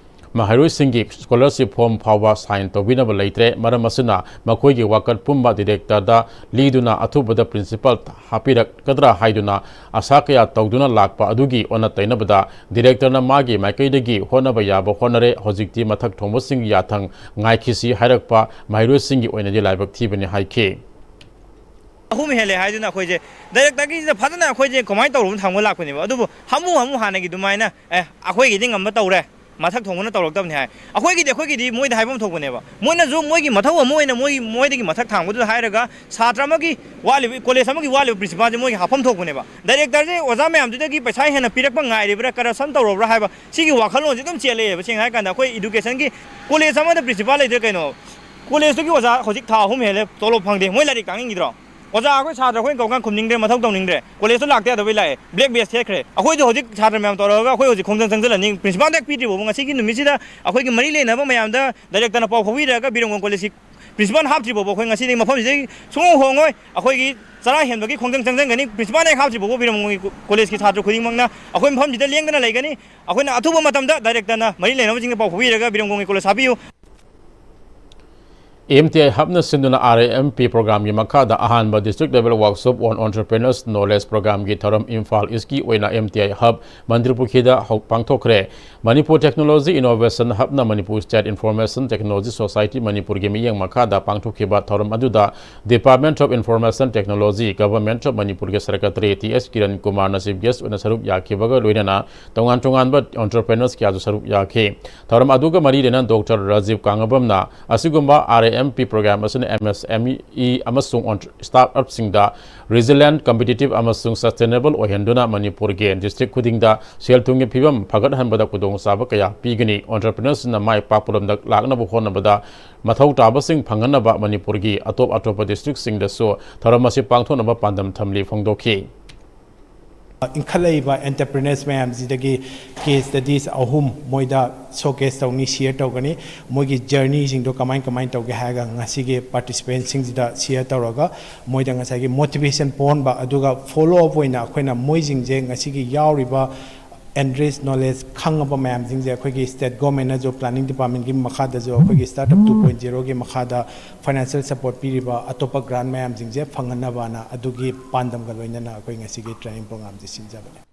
ꯃꯍꯩꯔꯣꯏꯁꯤꯡꯒꯤ ꯁ꯭ꯀꯣꯂꯔꯁꯤꯞ ꯐꯣꯔꯝ ꯐꯥꯎꯕ ꯁꯥꯏꯟ ꯇꯧꯕꯤꯅꯕ ꯂꯩꯇ꯭ꯔꯦ꯫ ꯃꯔꯝ ꯑꯁꯤꯅ ꯃꯈꯣꯏꯒꯤ ꯋꯥꯀꯠ ꯄꯨꯝꯕ ꯗꯤꯔꯦꯛꯇꯔꯗ ꯂꯤꯗꯨꯅ ꯑꯊꯨꯕꯗ ꯄ꯭ꯔꯤꯟꯁꯤꯄꯥꯜ ꯍꯥꯞꯄꯤꯔꯛꯀꯗ꯭ꯔꯥ ꯍꯥꯏꯗꯨꯅ ꯑꯁꯥ ꯀꯌꯥ ꯇꯧꯗꯨꯅ ꯂꯥꯛꯄ ꯑꯗꯨꯒꯤ ꯑꯣꯟꯅ ꯇꯩꯅꯕꯗ ꯗꯤꯔꯦꯛꯇꯔꯅ ꯃꯥꯒꯤ ꯃꯥꯏꯀꯩꯗꯒꯤ ꯍꯣꯠꯅꯕ ꯌꯥꯕ ꯍꯣꯠꯅꯔꯦ꯫ ꯍꯧꯖꯤꯛꯇꯤ ꯃꯊꯛ ꯊꯣꯡꯕꯁꯤꯡꯒꯤ ꯌꯥꯊꯪ ꯉꯥꯏꯈꯤꯁꯤ ꯍꯥꯏꯔꯛꯄ ꯃꯍꯩꯔꯣꯏꯁꯤꯡꯒꯤ ꯑꯣꯏꯅꯗꯤ ꯂꯥꯏꯕꯛ ꯊꯤꯕꯅꯤ ꯍꯥꯏꯈꯤ꯫ ꯑꯍꯨꯝ ꯍꯦꯜꯂꯦ ꯍꯥꯏꯗꯨꯅ ꯑꯩꯈꯣꯏꯁꯦ ꯗꯥꯏꯔꯦꯛꯇꯔꯒꯤꯁꯤꯗ ꯐꯖꯅ ꯑꯩꯈꯣꯏꯁꯦ ꯀꯃꯥꯏꯅ ꯇꯧꯔꯨꯕ ꯊꯝꯕ ꯂꯥꯛꯄꯅꯦꯕ꯫ ꯑꯗꯨꯕꯨ ꯍꯥꯃꯨ ꯍꯥꯃꯨ ꯍꯥꯟꯅꯒꯤ ꯑꯗꯨꯃꯥꯏꯅ ꯑꯦ ꯑꯩꯈꯣꯏꯒꯤꯗꯤ ꯉꯝꯕ ꯇꯧꯔꯦ, ꯃꯊꯛ ꯊꯣꯡꯕꯅ ꯇꯧꯔꯛꯇꯕꯅꯤ ꯍꯥꯏ꯫ ꯑꯩꯈꯣꯏꯒꯤꯗꯤ ꯑꯩꯈꯣꯏꯒꯤꯗꯤ ꯃꯣꯏꯗ ꯍꯥꯏꯐꯝ ꯊꯣꯛꯄꯅꯦꯕ꯫ ꯃꯣꯏꯅꯁꯨ ꯃꯣꯏꯒꯤ ꯃꯊꯧ ꯑꯃ ꯑꯣꯏꯅ ꯃꯣꯏ ꯃꯣꯏꯗꯒꯤ ꯃꯊꯛ ꯊꯥꯡꯕꯗꯨꯗ ꯍꯥꯏꯔꯒ ꯁꯥꯇ꯭ꯔ ꯑꯃꯒꯤ ꯋꯥꯠꯂꯤꯕ ꯀꯣꯂꯦꯖ ꯑꯃꯒꯤ ꯋꯥꯠꯂꯤꯕ ꯄ꯭ꯔꯤꯟꯁꯤꯄꯥꯜꯁꯦ ꯃꯣꯏꯒꯤ ꯍꯥꯞꯐꯝ ꯊꯣꯛꯄꯅꯦꯕ꯫ ꯗꯥꯏꯔꯦꯛꯇꯔꯁꯦ ꯑꯣꯖꯥ ꯃꯌꯥꯝꯗꯨꯗꯒꯤ ꯄꯩꯁꯥ ꯍꯦꯟꯅ ꯄꯤꯔꯛꯄ ꯉꯥꯏꯔꯤꯕ꯭ꯔꯥ, ꯀꯔꯞꯁꯟ ꯇꯧꯔꯕ꯭ꯔꯥ ꯍꯥꯏꯕ ꯁꯤꯒꯤ ꯋꯥꯈꯜꯂꯣꯟꯁꯦ ꯑꯗꯨꯝ ꯆꯦꯜꯂꯛꯑꯦꯕ꯫ ꯁꯦꯡꯅ ꯍꯥꯏꯔ ꯀꯥꯟꯗ ꯑꯩꯈꯣꯏ ꯏꯗꯨꯀꯦꯁꯟꯒꯤ ꯀꯣꯂꯦꯖ ꯑꯃꯗ ꯄ꯭ꯔꯤꯟꯁꯤꯄꯥꯜ ꯂꯩꯇ꯭ꯔꯦ ꯀꯩꯅꯣ꯫ ꯀꯣꯂꯦꯖꯇꯨꯒꯤ ꯑꯣꯖꯥ ꯍꯧꯖꯤꯛ ꯊꯥ ꯑꯍꯨꯝ ꯍꯦꯜꯂꯦ ꯇꯣꯂꯣꯞ ꯐꯪꯗꯦ꯫ ꯃꯣꯏ ꯂꯥꯏꯔꯤꯛ ꯇꯥꯛꯅꯤꯡꯈꯤꯗ꯭ꯔꯣ? ꯑꯣꯖꯥ ꯑꯩꯈꯣꯏ ꯁꯥꯇ꯭ꯔ ꯑꯩꯈꯣꯏꯅ ꯀꯧꯀꯥꯟ ꯈꯨꯝꯅꯤꯡꯗ꯭ꯔꯦ, ꯃꯊꯧ ꯇꯧꯅꯤꯡꯗ꯭ꯔꯦ, ꯀꯣꯂꯦꯖꯇ ꯂꯥꯛꯇ ꯌꯥꯗꯕꯩ ꯂꯥꯛꯑꯦ, ꯕ꯭ꯂꯦꯛ ꯕꯦꯖ ꯊꯦꯠꯈ꯭ꯔꯦ꯫ ꯑꯩꯈꯣꯏꯗꯣ ꯍꯧꯖꯤꯛ ꯁꯥꯇ꯭ꯔ ꯃꯌꯥꯝ ꯇꯧꯔꯒ ꯑꯩꯈꯣꯏ ꯍꯧꯖꯤꯛ ꯈꯣꯡꯖꯪ ꯆꯪꯁꯤꯜꯂꯅꯤ꯫ ꯄ꯭ꯔꯤꯟꯁꯤꯄꯥꯜꯗ ꯍꯦꯛ ꯄꯤꯗ꯭ꯔꯤꯕ ꯉꯁꯤꯒꯤ ꯅꯨꯃꯤꯠꯁꯤꯗ ꯑꯩꯈꯣꯏꯒꯤ ꯃꯔꯤ ꯂꯩꯅꯕ ꯃꯌꯥꯝꯗ ꯗꯥꯏꯔꯦꯛꯇꯔꯅ ꯄꯥꯎ ꯐꯥꯎꯕꯤꯔꯒ ꯕꯤꯔꯝꯒꯣꯜ ꯀꯣꯂꯦꯖꯀꯤ ꯄ꯭ꯔꯤꯟꯁꯤꯄꯥꯜ ꯍꯥꯞꯇ꯭ꯔꯤ ꯐꯥꯎꯕ ꯑꯩꯈꯣꯏ ꯉꯁꯤꯗꯒꯤ ꯃꯐꯝꯁꯤꯗꯒꯤ ꯁꯨꯡꯍꯣꯡ ꯍꯣꯡꯉꯣꯏ꯫ ꯑꯩꯈꯣꯏꯒꯤ ꯆꯔꯥ ꯍꯦꯟꯕꯒꯤ ꯈꯣꯡꯖꯪ ꯆꯪꯁꯤꯟꯒꯅꯤ꯫ ꯄ꯭ꯔꯤꯟꯁꯤꯄꯥꯜ ꯍꯦꯛ ꯍꯥꯞꯇ꯭ꯔꯤ ꯐꯥꯎꯕ ꯕꯤꯔꯝꯒꯣꯜꯒꯤ ꯀꯣꯂꯦꯖꯀꯤ ꯁꯥꯇ꯭ꯔ ꯈꯨꯗꯤꯡꯃꯛꯅ ꯑꯩꯈꯣꯏ ꯃꯐꯝꯁꯤꯗ ꯂꯦꯡꯗꯅ ꯂꯩꯒꯅꯤ꯫ ꯑꯩꯈꯣꯏꯅ ꯑꯊꯨꯕ ꯃꯇꯝꯗ ꯗꯥꯏꯔꯦꯛꯇꯔꯅ ꯃꯔꯤ ꯂꯩꯅꯕꯁꯤꯡꯗ ꯄꯥꯎ ꯐꯥꯎꯕꯤꯔꯒ ꯕꯤꯔꯝꯒꯣꯜꯒꯤ ꯀꯣꯂꯦꯖ ꯍꯥꯞꯄꯤꯌꯨ꯫ ꯑꯦꯝ ꯇꯤ ꯑꯥꯏ ꯍꯕꯅ ꯁꯤꯟꯗꯨꯅ ꯑꯥꯔ ꯑꯦ ꯑꯦꯝ ꯄꯤ ꯄ꯭ꯔꯣꯒ꯭ꯔꯥꯝꯒꯤ ꯃꯈꯥꯗ ꯑꯍꯥꯟꯕ District Level Workshop on Entrepreneurs Knowledge Programꯒꯤ ꯊꯧꯔꯝ ꯏꯝꯐꯥꯜ ꯏꯁꯀꯤ ꯑꯣꯏꯅ ꯑꯦꯝ ꯇꯤ ꯑꯥꯏ ꯍꯕ ꯃꯟꯇ꯭ꯔꯤꯄꯨꯈ꯭ꯔꯤꯗ ꯍꯧ-, ꯄꯥꯡꯊꯣꯛꯈ꯭ꯔꯦ꯫ Manipur Technology Innovation Hubꯅ Manipur State Information Technology Society ꯃꯅꯤꯄꯨꯔꯒꯤ ꯃꯤꯠꯌꯦꯡ ꯃꯈꯥꯗ ꯄꯥꯡꯊꯣꯛꯈꯤꯕ ꯊꯧꯔꯝ ꯑꯗꯨꯗ Department of Information Technology, Government of ꯃꯅꯤꯄꯨꯔꯒꯤ Secretary ꯇꯤ ꯑꯦꯁ ꯀꯤꯔꯟ ꯀꯨꯃꯥꯔꯅ Chief Guest ꯑꯣꯏꯅ ꯁꯔꯨꯛ ꯌꯥꯈꯤꯕꯒ ꯂꯣꯏꯅꯅ ꯇꯣꯉꯥꯟ ꯇꯣꯉꯥꯟꯕ entrepreneurs ꯀꯌꯥꯁꯨ ꯁꯔꯨꯛ ꯌꯥꯈꯤ꯫ ꯊꯧꯔꯝ ꯑꯗꯨꯒ ꯃꯔꯤ ꯂꯩꯅꯅ ꯗꯣꯛꯇꯔ ꯔꯥꯖꯤꯕ ꯀꯥꯡꯉꯕꯝꯅ ꯑꯁꯤꯒꯨꯝꯕ R A M P programme ꯑꯁꯤꯅ ꯑꯦꯝ ꯑꯦꯁ ꯑꯦꯝ ꯏ ꯑꯃꯁꯨꯡ ꯑꯣꯟ-, startupꯁꯤꯡꯗ resilient, competitive ꯑꯃꯁꯨꯡ sustainable ꯑꯣꯏꯍꯟꯗꯨꯅ ꯃꯅꯤꯄꯨꯔꯒꯤ district ꯈꯨꯗꯤꯡꯗ ꯁꯦꯜ ꯊꯨꯝꯒꯤ ꯐꯤꯕꯝ ꯐꯒꯠꯍꯟꯕꯗ ꯈꯨꯗꯣꯡꯆꯥꯕ ꯀꯌꯥ ꯄꯤꯒꯅꯤ꯫ Entrepreneursꯁꯤꯡꯅ ꯃꯥꯏ ꯄꯥꯛꯄꯔꯣꯝꯗ ꯂꯥꯛꯅꯕ ꯍꯣꯠꯅꯕꯗ ꯃꯊꯧ ꯇꯥꯕꯁꯤꯡ ꯐꯪꯍꯟꯅꯕ ꯃꯅꯤꯄꯨꯔꯒꯤ ꯑꯇꯣꯞ ꯑꯇꯣꯞꯄ districtꯁꯤꯡꯗꯁꯨ ꯊꯧꯔꯝ ꯑꯁꯤ ꯄꯥꯡꯊꯣꯛꯅꯕ ꯄꯥꯟꯗꯝ ꯊꯝꯂꯤ ꯐꯣꯡꯗꯣꯛꯈꯤ꯫ ꯏꯟꯈꯠꯂꯛꯏꯕ entrepreneurs ꯃꯌꯥꯝꯁꯤꯗꯒꯤ case studies ꯑꯍꯨꯝ ꯃꯣꯏꯗ showcase ꯇꯧꯅꯤ, share ꯇꯧꯒꯅꯤ꯫ ꯃꯣꯏꯒꯤ journeyꯁꯤꯡꯗꯣ ꯀꯃꯥꯏ ꯀꯃꯥꯏꯅ ꯇꯧꯒꯦ ꯍꯥꯏꯔꯒ ꯉꯁꯤꯒꯤ participantꯁꯤꯡꯁꯤꯗ share ꯇꯧꯔꯒ ꯃꯣꯏꯗ ꯉꯁꯥꯏꯒꯤ motivation ꯄꯣꯛꯍꯟꯕ, ꯑꯗꯨꯒ follow up ꯑꯣꯏꯅ ꯑꯩꯈꯣꯏꯅ ꯃꯣꯏꯁꯤꯡꯁꯦ ꯉꯁꯤꯒꯤ ꯌꯥꯎꯔꯤꯕ ꯑꯦꯟꯔꯤꯆ ꯅꯣꯂꯦꯖ ꯈꯪꯉꯕ ꯃꯌꯥꯝꯁꯤꯡꯁꯦ ꯑꯩꯈꯣꯏꯒꯤ ꯁ꯭ꯇꯦꯠ ꯒꯣꯔꯃꯦꯟꯅꯁꯨ, ꯄ꯭ꯂꯥꯅꯤꯡ ꯗꯤꯄꯥꯔꯠꯃꯦꯟꯒꯤ ꯃꯈꯥꯗꯁꯨ, ꯑꯩꯈꯣꯏꯒꯤ ꯁ꯭ꯇꯥꯔꯠ ꯑꯞ ꯇꯨ ꯄꯣꯏꯟꯠ ꯖꯤꯔꯣꯒꯤ ꯃꯈꯥꯗ ꯐꯥꯏꯅꯥꯟꯁꯤꯌꯦꯜ ꯁꯄꯣꯔꯠ ꯄꯤꯔꯤꯕ ꯑꯇꯣꯞꯄ ꯒ꯭ꯔꯥꯟ ꯃꯌꯥꯝꯁꯤꯡꯁꯦ ꯐꯪꯍꯟꯅꯕꯅ ꯑꯗꯨꯒꯤ ꯄꯥꯟꯗꯝꯒ ꯂꯣꯏꯅꯅ ꯑꯩꯈꯣꯏ ꯉꯁꯤꯒꯤ ꯇ꯭ꯔꯦꯅꯤꯡ ꯄ꯭ꯔꯣꯒ꯭ꯔꯥꯝꯁꯦ ꯁꯤꯟꯖꯕꯅꯦ꯫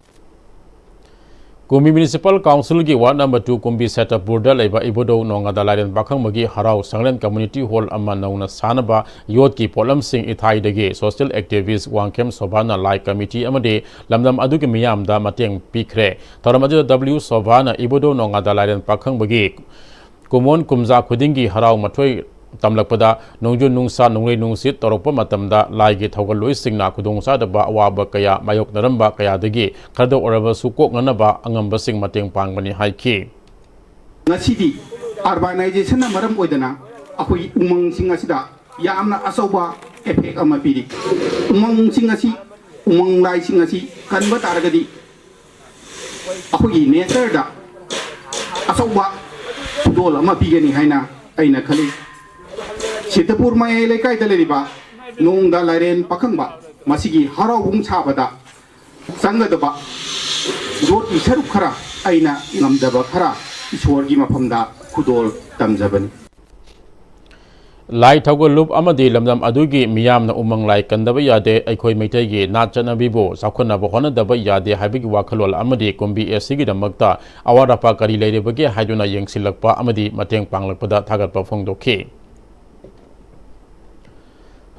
ꯀꯨꯝꯕꯤ ꯃ꯭ꯌꯨꯅꯤꯁꯤꯄꯥꯜ ꯀꯥꯎꯟꯁꯤꯜꯒꯤ ꯋꯥꯔꯗ ꯅꯝꯕꯔ ꯇꯨ ꯀꯨꯝꯕꯤ ꯁꯦꯇꯄꯨꯔꯗ ꯂꯩꯕ ꯏꯕꯨꯙꯧ ꯅꯣꯡꯉꯥꯗ ꯂꯥꯏꯔꯦꯟ ꯄꯥꯈꯪꯕꯒꯤ ꯍꯔꯥꯎ ꯁꯪꯂꯦꯟ ꯀꯝꯃ꯭ꯌꯨꯅꯤꯇꯤ ꯍꯣꯜ ꯑꯃ ꯅꯧꯅ ꯁꯥꯅꯕ ꯌꯣꯠꯀꯤ ꯄꯣꯠꯂꯝꯁꯤꯡ ꯏꯊꯥꯏꯗꯒꯤ ꯁꯣꯁꯤꯌꯦꯜ ꯑꯦꯛꯇꯤꯚꯤꯁ꯭ꯠ ꯋꯥꯡꯈꯦꯝ ꯁꯣꯚꯥꯅ ꯂꯥꯏ ꯀꯝꯃꯤꯇꯤ ꯑꯃꯗꯤ ꯂꯝꯗꯝ ꯑꯗꯨꯒꯤ ꯃꯤꯌꯥꯝꯗ ꯃꯇꯦꯡ ꯄꯤꯈ꯭ꯔꯦ꯫ ꯊꯧꯔꯝ ꯑꯗꯨꯗ ꯗꯕ꯭ꯂꯤꯎ ꯁꯣꯚꯥꯅ ꯏꯕꯨꯙꯧ ꯅꯣꯡꯉꯥꯗ ꯂꯥꯏꯔꯦꯟ ꯄꯥꯈꯪꯕꯒꯤ ꯀꯨꯝꯑꯣꯟ ꯀꯨꯝꯖꯥ ꯈꯨꯗꯤꯡꯒꯤ ꯍꯔꯥꯎ ꯃꯊꯣꯏ ꯇꯝꯂꯛꯄꯗ ꯅꯣꯡꯖꯨ ꯅꯨꯡꯁꯥ ꯅꯣꯡꯂꯩ ꯅꯨꯡꯁꯤꯠ ꯇꯧꯔꯛꯄ ꯃꯇꯝꯗ ꯂꯥꯏꯒꯤ ꯊꯧꯒꯜꯂꯣꯏꯁꯤꯡꯅ ꯈꯨꯗꯣꯡꯆꯥꯗꯕ ꯑꯋꯥꯕ ꯀꯌꯥ ꯃꯥꯌꯣꯛꯅꯔꯝꯕ ꯀꯌꯥꯗꯒꯤ ꯈꯔꯗ ꯑꯣꯏꯔꯕꯁꯨ ꯀꯣꯛꯅꯅꯕ ꯑꯉꯝꯕꯁꯤꯡ ꯃꯇꯦꯡ ꯄꯥꯡꯕꯅꯤ ꯍꯥꯏꯈꯤ꯫ ꯉꯁꯤꯗꯤ ꯑꯔꯕꯥꯅꯥꯏꯖꯦꯁꯟꯅ ꯃꯔꯝ ꯑꯣꯏꯗꯅ ꯑꯩꯈꯣꯏꯒꯤ ꯎꯃꯪꯁꯤꯡ ꯑꯁꯤꯗ ꯌꯥꯝꯅ ꯑꯆꯧꯕ ꯏꯐꯦꯛ ꯑꯃ ꯄꯤꯔꯤ꯫ ꯎꯃꯪꯁꯤꯡ ꯑꯁꯤ, ꯎꯃꯪ ꯂꯥꯏꯁꯤꯡ ꯑꯁꯤ ꯀꯟꯕ ꯇꯥꯔꯒꯗꯤ ꯑꯩꯈꯣꯏꯒꯤ ꯅꯦꯆꯔꯗ ꯑꯆꯧꯕ ꯈꯨꯗꯣꯜ ꯑꯃ ꯄꯤꯒꯅꯤ ꯍꯥꯏꯅ ꯑꯩꯅ ꯈꯜꯂꯤ꯫ ꯁꯤꯇꯄꯨꯔ ꯃꯌꯥꯏ ꯂꯩꯀꯥꯏꯗ ꯂꯩꯔꯤꯕ ꯅꯣꯡꯗ ꯂꯥꯏꯔꯦꯟ ꯄꯥꯈꯪꯕ ꯃꯁꯤꯒꯤ ꯍꯔꯥꯎꯕꯨꯡ ꯁꯥꯕꯗ ꯆꯪꯒꯗꯕ ꯌꯣꯠꯀꯤ ꯁꯔꯨꯛ ꯈꯔ ꯑꯩꯅ ꯉꯝꯖꯕ ꯈꯔ ꯏꯁꯣꯔꯒꯤ ꯃꯐꯝꯗ ꯈꯨꯗꯣꯜ ꯇꯝꯖꯕꯅꯤ꯫ ꯂꯥꯏ ꯊꯧꯒꯜꯂꯨꯞ ꯑꯃꯗꯤ ꯂꯝꯗꯝ ꯑꯗꯨꯒꯤ ꯃꯤꯌꯥꯝꯅ ꯎꯃꯪ ꯂꯥꯏ ꯀꯟꯗꯕ ꯌꯥꯗꯦ, ꯑꯩꯈꯣꯏ ꯃꯩꯇꯩꯒꯤ ꯅꯥꯠ ꯆꯠꯅꯕꯤꯕꯨ ꯆꯥꯎꯈꯠꯅꯕ ꯍꯣꯠꯅꯗꯕ ꯌꯥꯗꯦ ꯍꯥꯏꯕꯒꯤ ꯋꯥꯈꯜꯂꯣꯟ ꯑꯃꯗꯤ ꯀꯨꯝꯕꯤ ꯑꯦꯁ ꯁꯤꯒꯤꯗꯃꯛꯇ ꯑꯋꯥꯠ ꯑꯄꯥ ꯀꯔꯤ ꯂꯩꯔꯤꯕꯒꯦ ꯍꯥꯏꯗꯨꯅ ꯌꯦꯡꯁꯤꯜꯂꯛꯄ ꯑꯃꯗꯤ ꯃꯇꯦꯡ ꯄꯥꯡꯂꯛꯄꯗ ꯊꯥꯒꯠꯄ ꯐꯣꯡꯗꯣꯛꯈꯤ꯫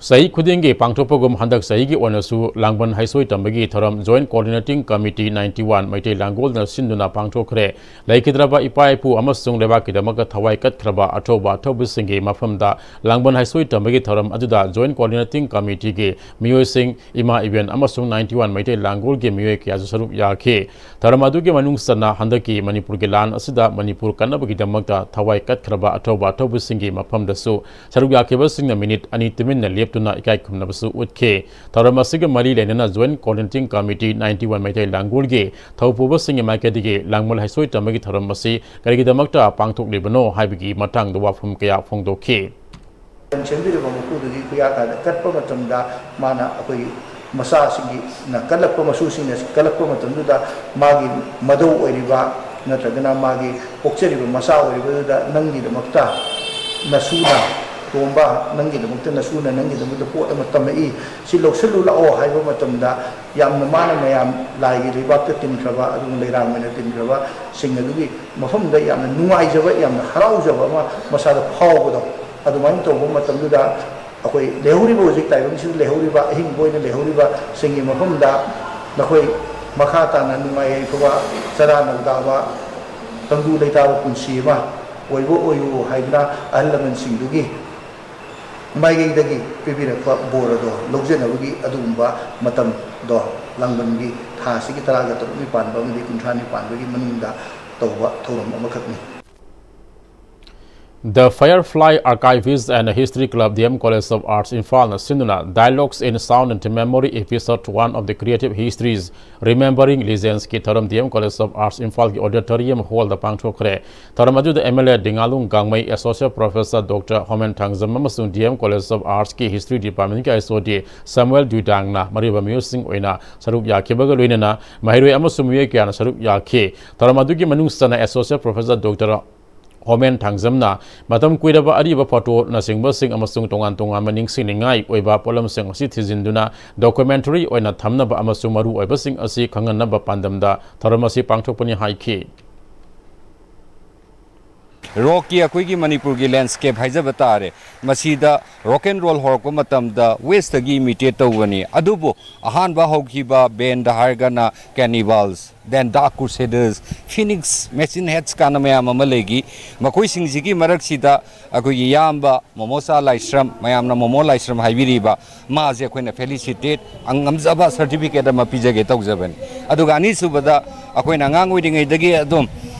ꯆꯍꯤ ꯈꯨꯗꯤꯡꯒꯤ ꯄꯥꯡꯊꯣꯛꯄꯒꯨꯝ ꯍꯟꯗꯛ ꯆꯍꯤꯒꯤ ꯑꯣꯏꯅꯁꯨ ꯂꯥꯡꯕꯟ ꯍꯩꯁꯣꯏ ꯇꯝꯕꯒꯤ ꯊꯧꯔꯝ Joint Coordinating Committee ninety one Meitei ꯂꯥꯡꯒꯣꯜꯅ ꯁꯤꯟꯗꯨꯅ ꯄꯥꯡꯊꯣꯛꯈ꯭ꯔꯦ꯫ ꯂꯩꯈꯤꯗ꯭ꯔꯕ ꯏꯄꯥ ꯏꯄꯨ ꯑꯃꯁꯨꯡ ꯂꯩꯕꯥꯛꯀꯤꯗꯃꯛꯇ ꯊꯋꯥꯏ ꯀꯠꯈ꯭ꯔꯕ ꯑꯊꯧꯕ ꯑꯊꯧꯕꯁꯤꯡꯒꯤ ꯃꯐꯝꯗ ꯂꯥꯡꯕꯟ ꯍꯩꯁꯣꯏ ꯇꯝꯕꯒꯤ ꯊꯧꯔꯝ ꯑꯗꯨꯗ Joint Coordinating Committeeꯒꯤ ꯃꯤꯑꯣꯏꯁꯤꯡ, ꯏꯃꯥ ꯏꯕꯦꯟ ꯑꯃꯁꯨꯡ ninety one ꯃꯩꯇꯩ ꯂꯥꯡꯒꯣꯜꯒꯤ ꯃꯤꯑꯣꯏ ꯀꯌꯥꯁꯨ ꯁꯔꯨꯛ ꯌꯥꯈꯤ꯫ ꯊꯧꯔꯝ ꯑꯗꯨꯒꯤ ꯃꯅꯨꯡ ꯆꯟꯅ ꯍꯟꯗꯛꯀꯤ ꯃꯅꯤꯄꯨꯔꯒꯤ ꯂꯥꯟ ꯑꯁꯤꯗ ꯃꯅꯤꯄꯨꯔ ꯀꯟꯅꯕꯒꯤꯗꯃꯛꯇ ꯊꯋꯥꯏ ꯀꯠꯈ꯭ꯔꯕ ꯑꯊꯧꯕ ꯑꯊꯧꯕꯁꯤꯡꯒꯤ ꯃꯐꯝꯗꯁꯨ ꯁꯔꯨꯛ ꯌꯥꯈꯤꯕꯁꯤꯡꯅ ꯃꯤꯅꯤꯠ ꯑꯅꯤ ꯇꯨꯃꯤꯟꯅ ꯂꯦꯞꯇꯨꯅ ꯏꯀꯥꯏ ꯈꯨꯝꯅꯕꯁꯨ ꯎꯠꯈꯤ꯫ ꯊꯧꯔꯝ ꯑꯁꯤꯒ ꯃꯔꯤ ꯂꯩꯅꯅ Joint Coordinating Committee ninety one Meitei ꯂꯥꯡꯒꯣꯜꯒꯤ ꯊꯧꯄꯨꯕꯁꯤꯡꯒꯤ ꯃꯥꯏꯀꯩꯗꯒꯤ ꯂꯥꯡꯕꯟ ꯍꯩꯁꯣꯏ ꯇꯝꯕꯒꯤ ꯊꯧꯔꯝ ꯑꯁꯤ ꯀꯔꯤꯒꯤꯗꯃꯛꯇ ꯄꯥꯡꯊꯣꯛꯂꯤꯕꯅꯣ ꯍꯥꯏꯕꯒꯤ ꯃꯇꯥꯡꯗ ꯋꯥꯐꯝ ꯀꯌꯥ ꯐꯣꯡꯗꯣꯛꯈꯤ꯫ ꯁꯦꯝꯕꯤꯔꯕ ꯃꯄꯨꯗꯨꯒꯤ ꯈꯨꯌꯥ ꯀꯥꯗ ꯀꯠꯄ ꯃꯇꯝꯗ ꯃꯥꯅ ꯑꯩꯈꯣꯏꯒꯤ ꯃꯆꯥꯁꯤꯡꯒꯤꯅ ꯀꯜꯂꯛꯄ, ꯃꯁꯨꯁꯤꯡꯅ ꯀꯜꯂꯛꯄ ꯃꯇꯝꯗꯨꯗ, ꯃꯥꯒꯤ ꯃꯙꯧ ꯑꯣꯏꯔꯤꯕ ꯅꯠꯇ꯭ꯔꯒꯅ ꯃꯥꯒꯤ ꯄꯣꯛꯆꯔꯤꯕ ꯃꯆꯥ ꯑꯣꯏꯔꯤꯕꯗꯨꯗ, "ꯅꯪꯒꯤꯗꯃꯛꯇ ꯅꯁꯨꯅ, ꯇꯣꯝꯕ, ꯅꯪꯒꯤꯗꯃꯛꯇ ꯅꯁꯨꯅ ꯅꯪꯒꯤꯗꯃꯛꯇ ꯄꯣꯠ ꯑꯃ ꯇꯝꯃꯛꯏ, ꯁꯤ ꯂꯧꯁꯤꯜꯂꯨ ꯂꯥꯛꯑꯣ" ꯍꯥꯏꯕ ꯃꯇꯝꯗ, ꯌꯥꯝꯅ ꯃꯥꯅ ꯃꯌꯥꯝ ꯂꯥꯏꯒꯤ ꯂꯩꯕꯥꯛꯇ ꯇꯤꯟꯈ꯭ꯔꯕ, ꯑꯗꯨꯒ ꯂꯩꯔꯥꯡ ꯑꯣꯏꯅ ꯇꯤꯟꯈ꯭ꯔꯕꯁꯤꯡ ꯑꯗꯨꯒꯤ ꯃꯐꯝꯗ ꯌꯥꯝꯅ ꯅꯨꯡꯉꯥꯏꯖꯕ, ꯌꯥꯝꯅ ꯍꯔꯥꯎꯖꯕ ꯑꯃ ꯃꯁꯥꯗ ꯐꯥꯎꯕꯗꯣ, ꯑꯗꯨꯃꯥꯏꯅ ꯇꯧꯕ ꯃꯇꯝꯗꯨꯗ, ꯑꯩꯈꯣꯏ ꯂꯩꯍꯧꯔꯤꯕ, ꯍꯧꯖꯤꯛ ꯇꯥꯏꯕꯪꯁꯤꯗ ꯂꯩꯍꯧꯔꯤꯕ, ꯑꯍꯤꯡꯕ ꯑꯣꯏꯅ ꯂꯩꯍꯧꯔꯤꯕꯁꯤꯡꯒꯤ ꯃꯐꯝꯗ, ꯅꯈꯣꯏ ꯃꯈꯥ ꯇꯥꯅ ꯅꯨꯡꯉꯥꯏ ꯌꯥꯏꯐꯕ, ꯆꯔꯥ ꯅꯧꯗꯥꯕ, ꯇꯪꯗꯨ ꯂꯩꯇꯥꯕ ꯄꯨꯟꯁꯤ ꯑꯃ ꯑꯣꯏꯕ ꯑꯣꯏꯌꯨ ꯍꯥꯏꯗꯨꯅ ꯑꯍꯜ ꯂꯃꯟꯁꯤꯡꯗꯨꯒꯤ ꯃꯥꯏꯀꯩꯗꯒꯤ ꯄꯤꯕꯤꯔꯛꯄ ꯕꯣꯔ ꯑꯗꯣ ꯂꯧꯖꯅꯕꯒꯤ ꯑꯗꯨꯒꯨꯝꯕ ꯃꯇꯝꯗꯣ, ꯂꯥꯡꯕꯟꯒꯤ ꯊꯥ ꯑꯁꯤꯒꯤ ꯇꯔꯥꯒ ꯇꯔꯨꯛꯅꯤ ꯄꯥꯟꯕ ꯑꯃꯗꯤ ꯀꯨꯟꯊ꯭ꯔꯥꯅꯤ ꯄꯥꯟꯕꯒꯤ ꯃꯅꯨꯡꯗ ꯇꯧꯕ ꯊꯧꯔꯝ ꯑꯃꯈꯛꯅꯤ꯫ The Firefly Archivist and History Club, D M College of Arts, ꯏꯝꯐꯥꯜꯅ ꯁꯤꯟꯗꯨꯅ Dialogues in Sound and Memory, Episode one of the Creative Histories, Remembering Legends ꯀꯤ ꯊꯧꯔꯝ D M College of Arts, ꯏꯝꯐꯥꯜꯒꯤ auditorium hall ꯗ ꯄꯥꯡꯊꯣꯛꯈ꯭ꯔꯦ꯫ ꯊꯧꯔꯝ ꯑꯗꯨꯗ M L A ꯗꯤꯉꯥꯂꯨꯡ ꯒꯥꯡꯃꯩ, Associate Professor Doctor ꯍꯣꯃꯦꯟ Thangjam ꯑꯃꯁꯨꯡ D M College of Arts ꯀꯤ History Department ꯀꯤ H O D ꯁꯃꯨꯑꯦꯜ ꯗꯨꯏꯗꯥꯡꯅ ꯃꯔꯨꯑꯣꯏꯕ ꯃꯤꯑꯣꯏꯁꯤꯡ ꯑꯣꯏꯅ ꯁꯔꯨꯛ ꯌꯥꯈꯤꯕꯒ ꯂꯣꯏꯅꯅ ꯃꯍꯩꯔꯣꯏ ꯑꯃꯁꯨꯡ ꯃꯤꯑꯣꯏ ꯀꯌꯥꯅ ꯁꯔꯨꯛ ꯌꯥꯈꯤ꯫ ꯊꯧꯔꯝ ꯑꯗꯨꯒꯤ ꯃꯅꯨꯡ ꯆꯟꯅ Associate Professor Doctor ꯍꯣꯃꯦꯟ ꯊꯥꯡꯖꯝꯅ ꯃꯇꯝ ꯀꯨꯏꯔꯕ ꯑꯔꯤꯕ ꯐꯣꯇꯣꯅꯆꯤꯡꯕꯁꯤꯡ ꯑꯃꯁꯨꯡ ꯇꯣꯉꯥꯟ ꯇꯣꯉꯥꯟꯕ ꯅꯤꯡꯁꯤꯡꯅꯤꯡꯉꯥꯏ ꯑꯣꯏꯕ ꯄꯣꯠꯂꯝꯁꯤꯡ ꯑꯁꯤ ꯊꯤꯖꯤꯟꯗꯨꯅ documentary ꯑꯣꯏꯅ ꯊꯝꯅꯕ ꯑꯃꯁꯨꯡ ꯃꯔꯨꯑꯣꯏꯕꯁꯤꯡ ꯑꯁꯤ ꯈꯪꯍꯟꯅꯕ ꯄꯥꯟꯗꯝꯗ ꯊꯧꯔꯝ ꯑꯁꯤ ꯄꯥꯡꯊꯣꯛꯄꯅꯤ ꯍꯥꯏꯈꯤ꯫ ꯔꯣꯛꯀꯤ ꯑꯩꯈꯣꯏꯒꯤ ꯃꯅꯤꯄꯨꯔꯒꯤ ꯂꯦꯟꯁ꯭ꯀꯦꯞ ꯍꯥꯏꯖꯕ ꯇꯥꯔꯦ꯫ ꯃꯁꯤꯗ rock and roll ꯍꯧꯔꯛꯄ ꯃꯇꯝꯗ ꯋꯦꯁꯇꯒꯤ imitate ꯇꯧꯕꯅꯤ꯫ ꯑꯗꯨꯕꯨ ꯑꯍꯥꯟꯕ ꯍꯧꯈꯤꯕ ꯕꯦꯟꯗ ꯍꯥꯏꯔꯒꯅ Cannibals, then Dark Crusaders, Phoenix, Machine Heads ꯀꯥꯟꯅ ꯃꯌꯥꯝ ꯑꯃ ꯂꯩꯈꯤ꯫ ꯃꯈꯣꯏꯁꯤꯡꯁꯤꯒꯤ ꯃꯔꯛꯁꯤꯗ ꯑꯩꯈꯣꯏꯒꯤ ꯏꯌꯥꯝꯕ ꯃꯣꯃꯣꯆꯥ ꯂꯥꯏꯁ꯭ꯔꯝ, ꯃꯌꯥꯝꯅ ꯃꯣꯃꯣ ꯂꯥꯏꯁ꯭ꯔꯝ ꯍꯥꯏꯕꯤꯔꯤꯕ, ꯃꯥꯁꯦ ꯑꯩꯈꯣꯏꯅ felicitate, ꯉꯝꯖꯕ certificate ꯑꯃ ꯄꯤꯖꯒꯦ ꯇꯧꯖꯕꯅꯤ꯫ ꯑꯗꯨꯒ ꯑꯅꯤꯁꯨꯕꯗ, ꯑꯩꯈꯣꯏꯅ ꯑꯉꯥꯡ ꯑꯣꯏꯔꯤꯉꯩꯗꯒꯤ ꯑꯗꯨꯝ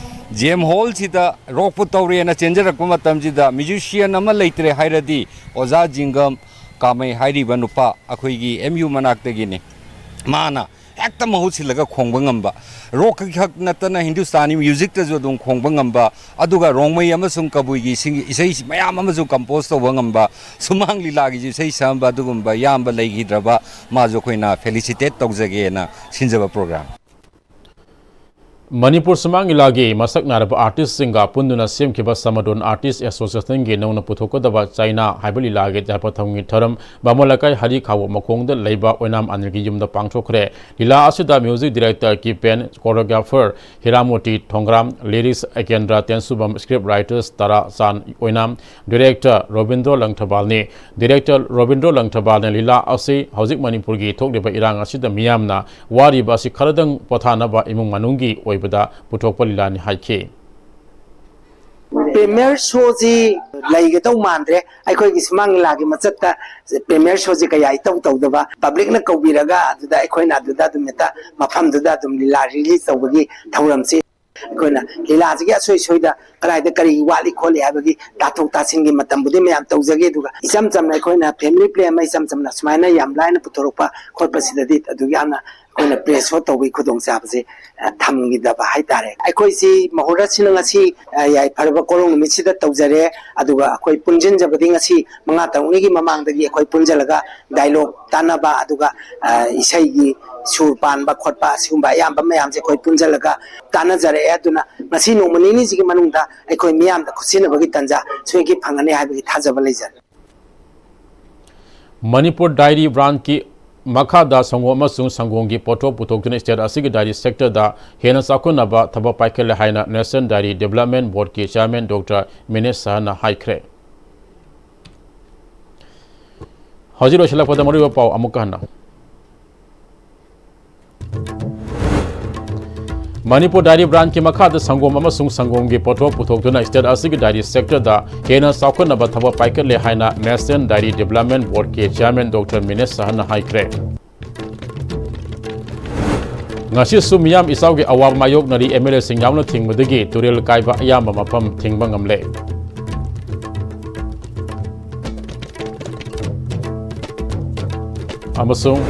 J M Hall ꯁꯤꯗ ꯔꯣꯛꯄꯨ ꯇꯧꯔꯦꯅ ꯆꯦꯟꯖꯔꯛꯄ ꯃꯇꯝꯁꯤꯗ musician ꯑꯃ ꯂꯩꯇ꯭ꯔꯦ ꯍꯥꯏꯔꯗꯤ ꯑꯣꯖꯥ ꯖꯤꯡꯒꯝ ꯀꯥꯃꯩ ꯍꯥꯏꯔꯤꯕ ꯅꯨꯄꯥ ꯑꯩꯈꯣꯏꯒꯤ M U ꯃꯅꯥꯛꯇꯒꯤꯅꯤ꯫ ꯃꯥꯅ ꯍꯦꯛꯇ ꯃꯍꯨꯠ ꯁꯤꯜꯂꯒ ꯈꯣꯡꯕ ꯉꯝꯕ, ꯔꯣꯛꯀꯤ ꯈꯛ ꯅꯠꯇꯅ ꯍꯤꯟꯗꯨꯁꯇꯥꯅꯤ ꯃ꯭ꯌꯨꯖꯤꯛꯇꯁꯨ ꯑꯗꯨꯝ ꯈꯣꯡꯕ ꯉꯝꯕ, ꯑꯗꯨꯒ ꯔꯣꯡꯃꯩ ꯑꯃꯁꯨꯡ ꯀꯕꯨꯏꯒꯤ ꯏꯁꯩ ꯃꯌꯥꯝ ꯑꯃꯁꯨ ꯀꯝꯄꯣꯖ ꯇꯧꯕ ꯉꯝꯕ, ꯁꯨꯃꯥꯡ ꯂꯤꯂꯥꯒꯤꯁꯨ ꯏꯁꯩ ꯁꯛꯑꯝꯕ ꯑꯗꯨꯒꯨꯝꯕ ꯏꯌꯥꯝꯕ ꯂꯩꯈꯤꯗ꯭ꯔꯕ ꯃꯥꯁꯨ ꯑꯩꯈꯣꯏꯅ ꯐꯦꯂꯤꯁꯤꯇꯦꯠ ꯇꯧꯖꯒꯦꯅ ꯁꯤꯟꯖꯕ ꯄ꯭ꯔꯣꯒ꯭ꯔꯥꯝ꯫ ꯃꯅꯤꯄꯨꯔ ꯁꯨꯃꯥꯡ ꯂꯤꯂꯥꯒꯤ ꯃꯁꯛ ꯅꯥꯏꯔꯕ ꯑꯥꯔꯇꯤꯁꯁꯤꯡꯒ ꯄꯨꯟꯗꯨꯅ ꯁꯦꯝꯈꯤꯕ ꯁꯃꯗꯣꯟ ꯑꯥꯔꯇꯤꯁ ꯑꯦꯁꯣꯁꯤꯌꯦꯁꯟꯒꯤ ꯅꯧꯅ ꯄꯨꯊꯣꯛꯀꯗꯕ ꯆꯩꯅꯥ ꯍꯥꯏꯕ ꯂꯤꯂꯥꯒꯤ ꯖꯥꯏꯐ ꯊꯧꯅꯤ ꯊꯧꯔꯝ ꯕꯥꯃꯣꯟ ꯂꯩꯀꯥꯏ ꯍꯔꯤ ꯈꯥꯎꯕꯣꯛ ꯃꯈꯣꯡꯗ ꯂꯩꯕ ꯑꯣꯏꯅꯥꯝ ꯑꯅꯤꯜꯒꯤ ꯌꯨꯝꯗ ꯄꯥꯡꯊꯣꯛꯈ꯭ꯔꯦ꯫ ꯂꯤꯂꯥ ꯑꯁꯤꯗ music director Kipen, choreographer Hiramoti Thongram, lyrics Ekendra Tensubam, script writers ꯇꯔꯥꯆꯥꯟ ꯑꯣꯏꯅꯥꯝ, ꯗꯤꯔꯦꯛꯇꯔ ꯔꯣꯕꯤꯟꯗ꯭ꯔꯣ ꯂꯪꯊꯕꯥꯜꯅꯤ꯫ ꯗꯤꯔꯦꯛꯇꯔ ꯔꯣꯕꯤꯟꯗ꯭ꯔꯣ ꯂꯪꯊꯕꯥꯜꯅ ꯂꯤꯂꯥ ꯑꯁꯤ ꯍꯧꯖꯤꯛ ꯃꯅꯤꯄꯨꯔꯒꯤ ꯊꯣꯛꯂꯤꯕ ꯏꯔꯥꯡ ꯑꯁꯤꯗ ꯃꯤꯌꯥꯝꯅ ꯋꯥꯔꯤꯕ ꯑꯁꯤ ꯈꯔꯗꯪ ꯄꯣꯊꯥꯅꯕ ꯏꯃꯨꯡ ꯃꯅꯨꯡꯒꯤ ꯑꯣꯏꯕꯗ ꯄꯨꯊꯣꯛꯄ ꯂꯤꯂꯥꯅꯤ ꯍꯥꯏꯈꯤ꯫ ꯄ꯭ꯔꯤꯃꯤꯌꯔ ꯁꯣꯁꯤ ꯂꯩꯒꯗꯧ ꯃꯥꯟꯗ꯭ꯔꯦ꯫ ꯑꯩꯈꯣꯏꯒꯤ ꯁꯨꯃꯥꯡ ꯂꯤꯂꯥꯒꯤ ꯃꯆꯠꯇ ꯄ꯭ꯔꯤꯃꯤꯌꯔ ꯁꯣꯁꯤ ꯀꯌꯥ ꯏꯇꯧ ꯇꯧꯗꯕ, ꯄꯕ꯭ꯂꯤꯛꯅ ꯀꯧꯕꯤꯔꯒ ꯑꯗꯨꯗ ꯑꯩꯈꯣꯏꯅ ꯑꯗꯨꯗ ꯑꯗꯨꯝ ꯍꯦꯛꯇ ꯃꯐꯝꯗꯨꯗ ꯑꯗꯨꯝ ꯂꯤꯂꯥ ꯔꯤꯂꯤꯖ ꯇꯧꯕꯒꯤ ꯊꯧꯔꯝꯁꯤ ꯑꯩꯈꯣꯏꯅ ꯂꯤꯂꯥꯁꯤꯒꯤ ꯑꯁꯣꯏ ꯁꯣꯏꯗ ꯀꯗꯥꯏꯗ ꯀꯔꯤ ꯋꯥꯠꯂꯤ ꯈꯣꯠꯂꯤ ꯍꯥꯏꯕꯒꯤ ꯇꯥꯊꯣꯛ ꯇꯥꯁꯤꯟꯒꯤ ꯃꯇꯝꯕꯨꯗꯤ ꯃꯌꯥꯝ ꯇꯧꯖꯒꯦ꯫ ꯑꯗꯨꯒ ꯏꯆꯝ ꯆꯝꯅ ꯑꯩꯈꯣꯏꯅ ꯐꯦꯃꯤꯂꯤ ꯄ꯭ꯂꯦ ꯑꯃ ꯏꯆꯝ ꯆꯝꯅ ꯁꯨꯃꯥꯏꯅ ꯌꯥꯝ ꯂꯥꯏꯅ ꯄꯨꯊꯣꯔꯛꯄ ꯈꯣꯠꯄꯁꯤꯗꯗꯤ ꯑꯗꯨꯛ ꯌꯥꯝꯅ ꯑꯩꯈꯣꯏꯅ ꯄ꯭ꯔꯦꯁ ꯁꯣ ꯇꯧꯕꯒꯤ ꯈꯨꯗꯣꯡꯆꯥꯕꯁꯦ, ꯑ, ꯊꯝꯈꯤꯗꯕ ꯍꯥꯏꯇꯥꯔꯦ꯫ ꯑꯩꯈꯣꯏꯁꯤ ꯃꯍꯨꯔꯠꯁꯤꯅ ꯉꯁꯤ, ꯑ, ꯌꯥꯏꯐꯔꯕ ꯀꯣꯔꯧ ꯅꯨꯃꯤꯠꯁꯤꯗ ꯇꯧꯖꯔꯦ꯫ ꯑꯗꯨꯒ ꯑꯩꯈꯣꯏ ꯄꯨꯟꯁꯤꯟꯖꯕꯗꯤ ꯉꯁꯤ ꯃꯉꯥ ꯇꯔꯨꯛꯅꯤꯒꯤ ꯃꯃꯥꯡꯗꯒꯤ ꯑꯩꯈꯣꯏ ꯄꯨꯟꯁꯤꯜꯂꯒ ꯗꯥꯏꯂꯣꯛ ꯇꯥꯟꯅꯕ, ꯑꯗꯨꯒ, ꯑ, ꯏꯁꯩꯒꯤ ꯁꯨꯔ ꯄꯥꯟꯕ ꯈꯣꯠꯄ ꯑꯁꯤꯒꯨꯝꯕ ꯑꯌꯥꯝꯕ ꯃꯌꯥꯝꯁꯦ ꯑꯩꯈꯣꯏ ꯄꯨꯟꯁꯤꯜꯂꯒ ꯇꯥꯟꯅꯖꯔꯛꯑꯦ꯫ ꯑꯗꯨꯅ ꯉꯁꯤ ꯅꯣꯡꯃ ꯅꯤꯅꯤꯁꯤꯒꯤ ꯃꯅꯨꯡꯗ ꯑꯩꯈꯣꯏ ꯃꯤꯌꯥꯝꯗ ꯈꯨꯠꯁꯤꯟꯅꯕꯒꯤ ꯇꯥꯟꯖꯥ ꯁꯣꯏꯗꯅ ꯐꯪꯒꯅꯤ ꯍꯥꯏꯕꯒꯤ ꯊꯥꯖꯕ ꯂꯩꯖꯔꯦ꯫ ꯃꯅꯤꯄꯨꯔ ꯗꯥꯏꯔꯤ ꯕ꯭ꯔꯥꯟꯀꯤ ꯃꯈꯥꯗ ꯁꯪꯒꯣꯝ ꯑꯃꯁꯨꯡ ꯁꯪꯒꯣꯝꯒꯤ ꯄꯣꯠꯊꯣꯛ ꯄꯨꯊꯣꯛꯇꯨꯅ ꯁ꯭ꯇꯦꯠ ꯑꯁꯤꯒꯤ ꯗꯥꯏꯔꯤ ꯁꯦꯛꯇꯔꯗ ꯍꯦꯟꯅ ꯆꯥꯎꯈꯠꯅꯕ ꯊꯕꯛ ꯄꯥꯏꯈꯠꯂꯦ ꯍꯥꯏꯅ ꯅꯦꯁꯅꯦꯜ ꯗꯥꯏꯔꯤ ꯗꯤꯕꯦꯂꯞꯃꯦꯟ ꯕꯣꯔꯗꯀꯤ ꯆꯤꯌꯥꯔꯃꯦꯟ ꯗꯣꯛꯇꯔ ꯃꯤꯅꯦꯁ ꯁꯍꯥꯅ ꯍꯥꯏꯈ꯭ꯔꯦ꯫ ꯍꯧꯖꯤꯛ ꯂꯣꯏꯁꯤꯜꯂꯛꯄꯗ ꯃꯔꯨꯑꯣꯏꯕ ꯄꯥꯎ ꯑꯃꯨꯛꯀ ꯍꯟꯅ꯫ ꯃꯅꯤꯄꯨꯔ ꯗꯥꯏꯔꯤ ꯕ꯭ꯔꯥꯟꯀꯤ ꯃꯈꯥꯗ ꯁꯪꯒꯣꯝ ꯑꯃꯁꯨꯡ ꯁꯪꯒꯣꯝꯒꯤ ꯄꯣꯠꯊꯣꯛ ꯄꯨꯊꯣꯛꯇꯨꯅ ꯁ꯭ꯇꯦꯠ ꯑꯁꯤꯒꯤ ꯗꯥꯏꯔꯤ ꯁꯦꯛꯇꯔꯗ ꯍꯦꯟꯅ ꯆꯥꯎꯈꯠꯅꯕ ꯊꯕꯛ ꯄꯥꯏꯈꯠꯂꯦ ꯍꯥꯏꯅ ꯅꯦꯁꯅꯦꯜ ꯗꯥꯏꯔꯤ ꯗꯤꯕꯦꯂꯞꯃꯦꯟ ꯕꯣꯔꯗꯀꯤ ꯆꯤꯌꯥꯔꯃꯦꯟ ꯗꯣꯛꯇꯔ ꯃꯤꯅꯦꯁ ꯁꯍꯥꯅ ꯍꯥꯏꯈ꯭ꯔꯦ꯫ ꯉꯁꯤꯁꯨ ꯃꯤꯌꯥꯝ ꯏꯆꯥꯎꯒꯤ ꯑꯋꯥꯕ ꯃꯥꯌꯣꯛꯅꯔꯤ꯫ ꯑꯦꯝ ꯑꯦꯜ ꯑꯦꯁꯤꯡ ꯌꯥꯎꯅ ꯊꯤꯡꯕꯗꯒꯤ ꯇꯨꯔꯦꯜ ꯀꯥꯏꯕ ꯑꯌꯥꯝꯕ ꯃꯐꯝ ꯊꯤꯡꯕ ꯉꯝꯂꯦ꯫ ꯑꯃꯁꯨꯡ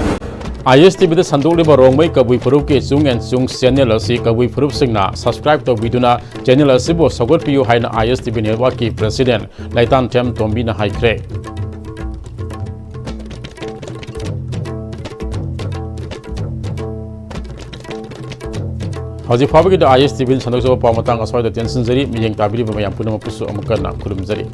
ꯑꯥꯏ ꯑꯦꯁ ꯇꯤ ꯚꯤꯗ ꯁꯟꯗꯣꯛꯂꯤꯕ ꯔꯣꯡꯃꯩ ꯀꯕꯨꯏ ꯐꯨꯔꯨꯞꯀꯤ ꯆꯨꯡ ꯑꯦꯟ ꯆꯨꯡ ꯆꯦꯅꯦꯜ ꯑꯁꯤ ꯀꯕꯨꯏ ꯐꯨꯔꯨꯞꯁꯤꯡꯅ subscribe ꯇꯧꯕꯤꯗꯨꯅ ꯆꯦꯅꯦꯜ ꯑꯁꯤꯕꯨ ꯁꯧꯒꯠꯄꯤꯌꯨ ꯍꯥꯏꯅ ꯑꯥꯏ ꯑꯦꯁ ꯇꯤ ꯚꯤ networkꯀꯤ president ꯂꯩꯇꯥꯟꯊꯦꯝ ꯇꯣꯝꯕꯤꯅ ꯍꯥꯏꯈ꯭ꯔꯦ꯫ ꯍꯧꯖꯤꯛ ꯐꯥꯎꯕꯒꯤꯗꯤ ꯑꯥꯏ ꯑꯦꯁ ꯇꯤ ꯚꯤꯅ ꯁꯟꯗꯣꯛꯆꯕ ꯄꯥꯎ ꯃꯇꯥꯡ ꯑꯁ꯭ꯋꯥꯏꯗ ꯇꯦꯟꯁꯤꯟꯖꯔꯤ꯫ ꯃꯤꯠꯌꯦꯡ ꯇꯥꯕꯤꯔꯤꯕ ꯃꯌꯥꯝ ꯄꯨꯝꯅꯃꯛꯄꯨꯁꯨ ꯑꯃꯨꯛ ꯍꯟꯅ ꯈꯨꯔꯨꯝꯖꯔꯤ꯫